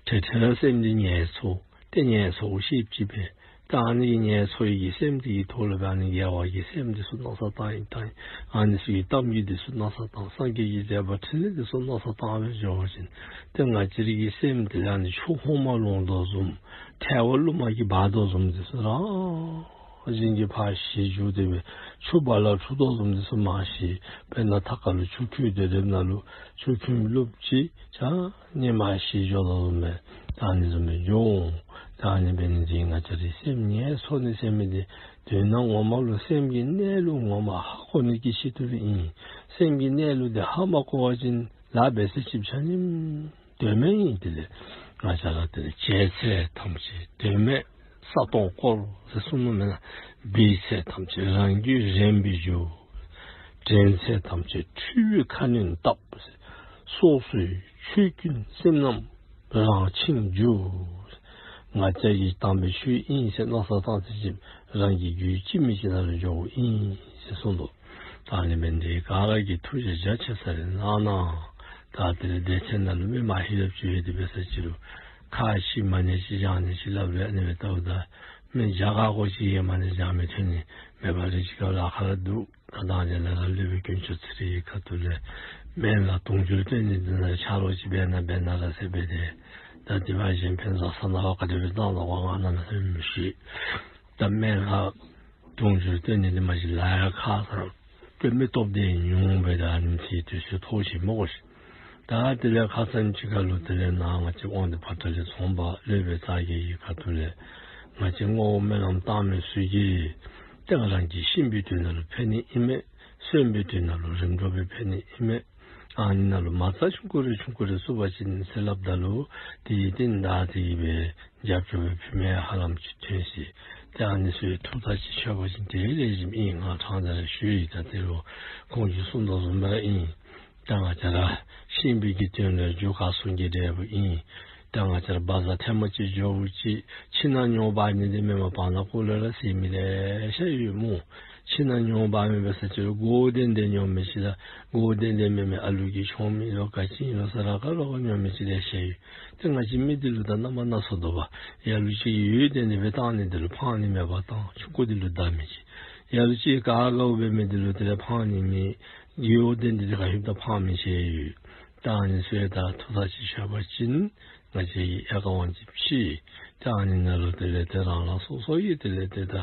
འཕྲལ་འཕྲལ་ར་སེམས་འདི་ཉལ་འཚོ། ཏེ་ཉལ་འཚོཝ་ཤེསཔ་ཅིག་འབད། ད་ཨ་ནི་གི་ཉལ་འཚོ་ཡི་གི་སེམས་འདི་གི་ཐོག་ལུ་འབད་ཨ་ནི་དགེ་བ་གི་སེམས་འདི་ཚུ་མནོ་བསམ་བཏང་ཡི་བཏང་ཡི། ཨ་ནི་ཚུ་གི་གཏམ་རྒྱུད་འདི་ཚུ་མནོ་བསམ་བཏང་། སངས་རྒྱས་ཀྱི་མཛད་པ་འཕྲིན་ལས་འདི་ཚུ་མནོ་བསམ་བཏང་སྦེ་འགྱོ་བ་ཅིན་ཏེ་ང་བཅས་ར་གི་སེམས་འདི་ལུ་ཨ་ནི་ཆུ་འོ་མ་ལོང་དོ་བཟུམ། ཐལ་བ་རླུང་མ་གིས་འབག་དོ་བཟུམ་འདི་ཚུ་རང་བཞིན་གྱིས་ཕར་ཞི་འགྱོ་སྟེ་སྦེ་ཆུ་རྦ་རླབས་འཁྲུགས་དོ་བཟུམ་འདི་ཚུ་མར་ཞི། དཔེར་ན་ཐང་ཁ་ལུ་ཆུ་ཁོལ་སྡོད་སྡོདཔ་ནང་ལུ་ཆུ་ཁོལ་བླུགཔ་ཅིག་ཆ་ནི་མར་ཞི་འགྱོ་དོ་བཟུམ་སྦེ་ད་ཨ་ནི་བཟུམ་སྦེ་འགྱོ་འོང་། ད་ཨ་ནི་འབད་ནི་འདི་ང་བཅས་རའི་སེམས་ཉལ་འཚོ་ནི་ཟེར་མི་འདི་དོན་ངོ་མ་ལུ་སེམས་ཀྱི་གནས་ལུགས་ངོ་མ་ཧ་གོ་ནི་གི་ཆེད་དུ་ཨིན། སེམས་ཀྱི་གནས་ལུགས་འདི་ཧ་མ་གོ་བ་ཅིན་ལཱ་འབད་ས་ཅིག་ཆ་ནི་དོན་མེད་ཨིན། དེ་ལས་ང་བཅས་ར་དེ་ལས་བྱས་ཚད་ཐམས་ཅད་དོན་མེད་ས་སྟོང་བསྐོར་ཟེར་གསུངས་ནུག་མེན་ན། འབད་ཚད་ཐམས་ཅད་རང་རྒྱུད་རན་པའི་རྒྱུ། དྲན་ཚད་ཐམས་ཅད་འཁྲུལ་པའི་ཁ་གནོན་བཏབ་ཟེར། སོ་སོའི་ཆོས་ཀུན་སེམས་རྣམས་རང་འཆིང་རྒྱུ། ང་བཅས་ཀྱིས་བཏང་པའི་ཆོས་ཨིན་ཟེར་མནོ་བསམ་བཏང་ཚད་ཅིག་རང་གི་རྒྱུད་གཅིག་མིན་གཅིག་ནང་ལུ་འགྱོཝ་ཨིན་ཟེར་གསུངས་འདུག། ད་ཨ་ནི་འབད་ནི་འདི་ག་ར་གིས་ཐུགས་རྗེ་རྒྱ་ཆེ་ས་རེ་གནང་གནང་། ད་དེ་ལས་སྡེ་ཚན་ནང་ལུ་མི་མ་ཧེ་ལེབ་ཅིག་ཡོད། དེ་འབད་ས་ཅི་རུང་ཁ་ཅིག་མ་ཎི་ཅིག་བགྱང་ནི་ཅིག་སླབ་རུང་ཨ་ནི་སྦེ་བལྟཝ་ད་མི་བརྒྱ་ཁ་ཁ་ཅིག་གིས་མ་ཎི་བགྱང་མི་ཐོན་ནི་མེད་པ་རེ་ཅིག་ཁར་ལཱ་ཁག་ར་འདུག། ད་ད་དེ་ལས་ར་སློབ་དཔོན་དཀོན་མཆོག་ཚེ་རིང་གི་ཁ་ཐུག་ལས་སྨན་བླ་དུང་ཕྱུར་བཏོན་ནི་འདི་ནང་ཆ་རོགས་ཅིག་འབད་གནང་འབད་གནང་ར་ཟེར་སྦེ་ཏེ། ད་དེ་བ་གཞན་ཕན་བཟའ་ཚང་ནང་ལུ་ག་དེ་སྦེ་བཏང་དོ་ག་ང་གནམ་མེད་ས་མེད་མི་ཤེས། ད་སྨན་བླ་དུང་ཕྱུར་བཏོན་ནི་འདི་མ་གཞི་ལཱ་ཡང་ཁག་ཚ་ར་སྟོན་མི་སྟོབས་ལྡན་ཉུང་སྦེ་ད་ཨ་ནི་ཚེ་དུས་ཚོད་ཐོག་ཅིག་མི་དགོ་ཤེས། ད་དེ་ལས་ཁ་ཙ་ཅིག་ཁར་ལུ་དེ་ལས་ནཱ་ང་བཅས་དབང་འདུས་ཕོ་བྲང་ལས་ཚོང་པ་སློབ་དཔོན་རྩ་རྒྱན་གྱི་ཁ་ཐུག་ལས་ང་བཅས་བསྔོ་བ་སྨོན་ལམ་བཏང་མི་ཚུ་གིས་ཏེ་རང་གི་གཤིན་པའི་དུས་ནང་ལུ་ཕན་ནི་ཨིན་མས། གསོན་པའི་དུས་ནང་ལུ་རིམ་གྲོ་སྦེ་ཕན་ནི་ཨིན་མས། ཨ་ནི་ནང་ལུ་མ་རྩ་ཆུང་ཀུ་རེ་ཆུང་ཀུ་རེ་བཙུགས་པ་ཅིན་ཟེར་སླབ་ད་ལུ་དེ་གི་རྟིང་བདའ་སྟེ་གི་སྦེ་རྒྱབ་སྐྱོར་སྦེ་ཕུལ་མི་ཧ་ལམ་ཅིག་ཐོན་ཅི། ཏེ་ཨ་ནི་ཚུ་ཐུགས་ཐག་ཅིག་ཆོད་པ་ཅིན་དེ་ལེགས་ཤོམ་ཨིན། ང་ཕྲང་སྟེ་ར་ཞུ་ཡི། ད་དེ་རུང་ཁོང་གིས་གསུངས་དོ་བཟུམ་སྦེ་ར་ཨིན། ད་ང་བཅས་ར་གཤིན་པོའི་གི་དོན་ལུ་རྒྱུ་སྐར་གསུམ་གྱི་འབྲས་བུ་ཨིན། ད་ང་བཅས་ར་བཛྲ་ཐེངས་མ་གཅིག་འགྱོཝ་ཅིག་ཕྱི་ནང་མྱོང་འབག་ནི་འདི་མེན་པར་བར་ན་ཀོ་ལེ་ར་ཟེར་མི་ལེ་ཤ་ཡོད་སྨོ། ཕྱི་ནང་མྱོང་འབག་མི་འབད་ས་ཅི་རུང་གོ་བདེ་བདེ་མྱོང་མི་ཅིག་དང་གོ་བདེ་བདེ་མེད་མི་ཨ་ལུ་གིས་མཆོང་མི་ལོ་ག་ཅི་ཨིན་ལོ་ཟེར་ར་ག་ར་ག་མྱོང་མི་ཅིག་ལེ་ཤ་ཡོད། ཏེ་ང་བཅས་མི་འདི་ལུ་ད་རྣམ་པ་སྣ་ཚོགས་འདུག་པ། ལ་ལུ་ཅིག་ཡོད་དེ་འདི་སྦེ་བཏང་ནི་འདི་ལུ་ཕངས་ནི་མེད་པར་བཏང་། ཆུང་ཀུ་འདི་ལུ་བདའ་མི་ཅིག། ལ་ལུ་ཅིག་ག་དགའཝ་འབད་མི་འདི་ལུ་དེ་ལས་ཕངས་ནི་མེད། གོ་བདེ་འདི་འདི་ག་ཡོདཔ་ད་ཕངས་མི་ཅིག་ཡོད། ད་ཨ་ནི་ཚུ་ཡང་ད་ཐུགས་ཐག་ཅིག་ཆོད་པ་ཅིན་ང་བཅས་ཀྱིས་ཡང་ག་དབང་ཅིག་ཕྱེ། ད་ཨ་ནི་ནང་ལུ་དེ་ལས་ཏེ་རང་རང་སོ་སོ་གིས་དེ་ལས་ཏེ་ད་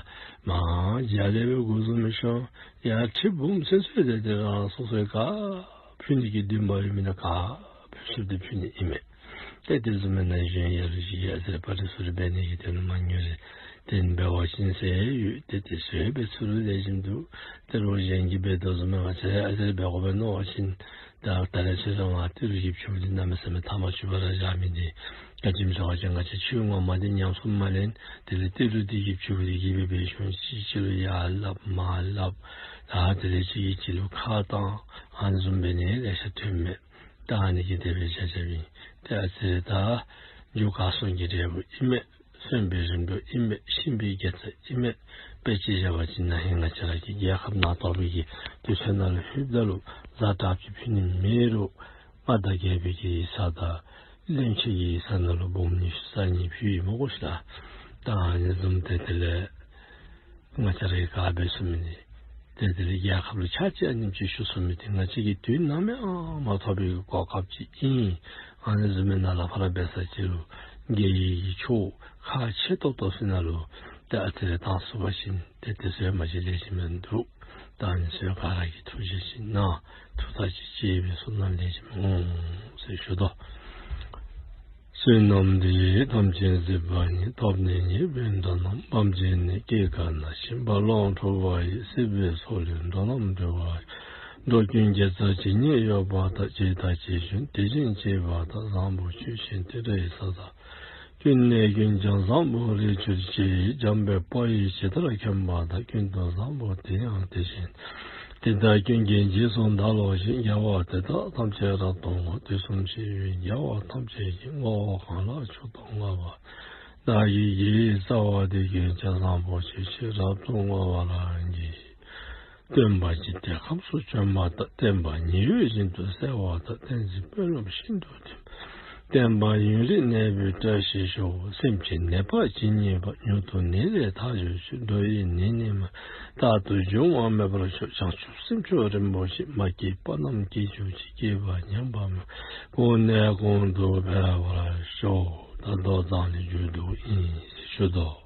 མ་རྒྱ་ལས་འབད་དགོ་བཟུམ་མི་ཤོང་། ཡར་ཁྲི་འབུམ་ཚུན་ཚོད་དེ་ཏེ་རང་རང་སོ་སོ་གིས་ག་ཕུལ་ནི་གི་འདུན་པ་ཡོད་མི་ནང་ག་ཕུལ་ཚུགསཔ་འདི་ཕུལ་ནི་ཨིན་མས། ཏེ་དེ་བཟུམ་མེན་ན་གཞན་ལ་ལུ་ཅིག་ཡ་ཟེར་པ་རེ་ཚུ་རེ་འབད་ནི་གི་དོན་ལུ་མ་ཉུང་རེ་དེ་འབད་བ་ཅིན་ཟེར་ཡོད། ཏེ་དེ་ཚུ་འབད་ཚུགས་རུང་ལེགས་ཤོམ་འདུག། དེ་རུང་གཞན་གྱིས་འབད་དོ་བཟུམ་མེན་པར་ང་བཅས་ཡ་ཟེར་འབད་དགོ་པས་མནོ་བ་ཅིན་ ད་ད་རེས་ཚེ་རང་ང་ཏི་རུ་གི་ཕྱུགཔོ་འདི་གནམ་མེད་ས་མེད་ཐ་མ་ཆུད་པ་ར་བཞག་མི་འདི་ག་ཅི་སྨོ་ཟེར་བ་ཅིན་ང་བཅས་ཆོས་ངོ་མ་འདི་ཉམས་སུ་མ་ལེན། དེ་ལས་ཏི་རུ་འདི་གི་ཕྱུགཔོ་འདི་གིས་འབད་འབད་ཞིནམ་ཅིག་ཅིག་ལུ་ཡར་སླབ་མར་སླབ། ད་དེ་ལས་ཅིག་གིས་ཅིག་ལུ་ཁ་བཏང་། ཨ་ནི་བཟུམ་འབད་ནི་ལེ་ཤ་ཐོན་མས། ད་ཨ་ནི་གིས་དེ་སྦེ་བྱ་བྱཝ་ཨིན། ཏེ་ཨ་ཙི་རེ་ད་རྒྱུ་གར་སོང་གི་འབྲས་བུ་ཨིན་མས། གསོན་པའི་རིམ་གྲོ་ཨིན་མས། གཤིན་པའི་དགེ་རྩ་ཨིན་མས། དཔེ་ཅིག་བཞག་པ་ཅིན་ན་ཧིང་ང་བཅས་ར་གི་རྒྱལ་ཁབ་ནང་ཐོབ་པའི་གི་དུས་ཚོད་ནང་ལུ་ལྷོདཔ་ད་ལུ་གཟའ་གྲགས་ཅིག་ཕུལ་ནི་མེད་རུང་མངའ་བདག་རྒྱལ་པོའི་གི་ཡིག་ཚང་དང་གླེང་ཆེན་གྱི་ཡིག་ཚང་ནང་ལུ་འབུམ་ཉི་ཤུ་རྩ་གཉིས་ཕུལ་ཡི་སྨོ་གོ་ཤིག་ལགས། ད་ཨ་ནི་བཟུམ་ཏེ་དེ་ལས་ང་བཅས་ར་གིས་ག་འབད་ཚུགས་མི་འདི་ཏེ་དེ་ལས་རྒྱལ་ཁབ་ལུ་ཕྱག་ཕྱིད་ཨ་ནེམ་ཅིག་ཞུ་ཚུགས་མི་འདི་ང་བཅས་ཀྱིས་དུས་ནམ་ཡང་མ་ཐོབ་པའི་གོ་སྐབས་ཅིག་ཨིན། ཨ་ནི་བཟུམ་མའི་ནང་ལས་ཕར་འབད་ས་ཅིག་ལུ་རྒྱལ་བའི་གི་ཕྱོགས་ཁག་ཆེ་ཏོག་ཏོ་ཚུ་ནང་ལུ་ཏེ་ཨ་ཙི་རེ་བཏང་ཚུགས་པ་ཅིན་ཏེ་དེ་ཚུ་མ་གཞི་ལེགས་ཤོམ་འདུག། ད་ཨ་ནི་ཚུ་ག་ར་གིས་ཐུགས་རྗེ་ཅིག་གནང་། ཐུགས་ཐག་ཅིག་བཅད་པའི་ཚུལ་ནང་ལེགས་ཤོམ་འོང་ཟེར་ཞུ་དོ། བསོད་ནམས་འདི་ཡིས་ཐམས་ཅད་གཟིགས་པ་ཉིད། ཐོབ་ནས་ཉེས་པའི་དགྲ་རྣམས་ཕམ་བྱས་ནས། སྐྱེ་རྒ་ན་འཆིའི་རྦ་ཀློང་འཁྲུགས་པ་ཡི། སྲིད་པའི་མཚོ་ལས་འགྲོ་རྣམས་སྒྲོལ་བར་ཤོག། འགྲོ་ཀུན་དགེ་རྩ་ཇི་སྙེད་ཡོད་པ་དག། བྱས་དང་བྱེད་བཞིན་དེ་བཞིན་བྱེད་པ་དག། བཟང་པོ་ཇི་བཞིན་དེ་འདྲའི་ས་དག། ཀུན་ནས་ཀུན་ཀྱང་བཟང་པོར་རེག་གྱུར་ཅིག། འཇམ་དཔལ་དཔའ་ཡིས་ཇི་ལྟར་མཁྱེན་པ་དང་། ཀུན་ཏུ་བཟང་པོ་དེ་ཡང་དེ་བཞིན་ཏེ། དེ་དག་ཀུན་གྱི་རྗེས་སུ་བདག་སློབ་ཅིང་། དགེ་བ་དེ་དག་ཐམས་ཅད་རབ་ཏུ་བསྔོ། དུས་གསུམ་གཤེགས་པའི་རྒྱལ་བ་ཐམས་ཅད་ཀྱིས། བསྔོ་བ་གང་ལ་མཆོག་ཏུ་བསྔགས་པ། བདག་གི་དགེ་བའི་རྩ་བ་འདི་ཀུན་ཀྱང་། བཟང་པོ་ཇི་བཞིན་རབ་ཏུ་བསྔོ་བ་ལ་བགྱི། སྟོན་པ་འཇིག་རྟེན་ཁམས་སུ་བྱོན་པ་དང་། བསྟན་པ་ཉི་འོད་བཞིན་དུ་གསལ་བ་དང་། བསྟན་འཛིན་དཔོན་སློབ་ཤིན་ཏུ་གྲུབ། བསྟན་པ་ཡུན་རིང་གནས་པའི་བཀྲ་ཤིས་ཤོག། སེམས་ཅན་ནད་པ་ཇི་སྙེད་པ། མྱུར་དུ་ནད་ལས་ཐར་གྱུར་ཅིག། འགྲོ་བའི་ནད་ནི་མ་རྟག་ཏུ་འབྱུང་བ་མེད་པར་ཤོག། བྱང་ཆུབ་སེམས་མཆོག་རིན་པོ་ཆེ། མ་སྐྱེས་པ་རྣམས་སྐྱེ་གྱུར་ཅིག། སྐྱེས་པ་ཉམས་པ་མེད། གོང་ནས་གོང་དུ་འཕེལ་བར་ཤོག། ད་མདོ་མཛངས་བླུན་མཇུག་བསྡུཝ་ཨིན་ཟེར་ཞུ་དོ།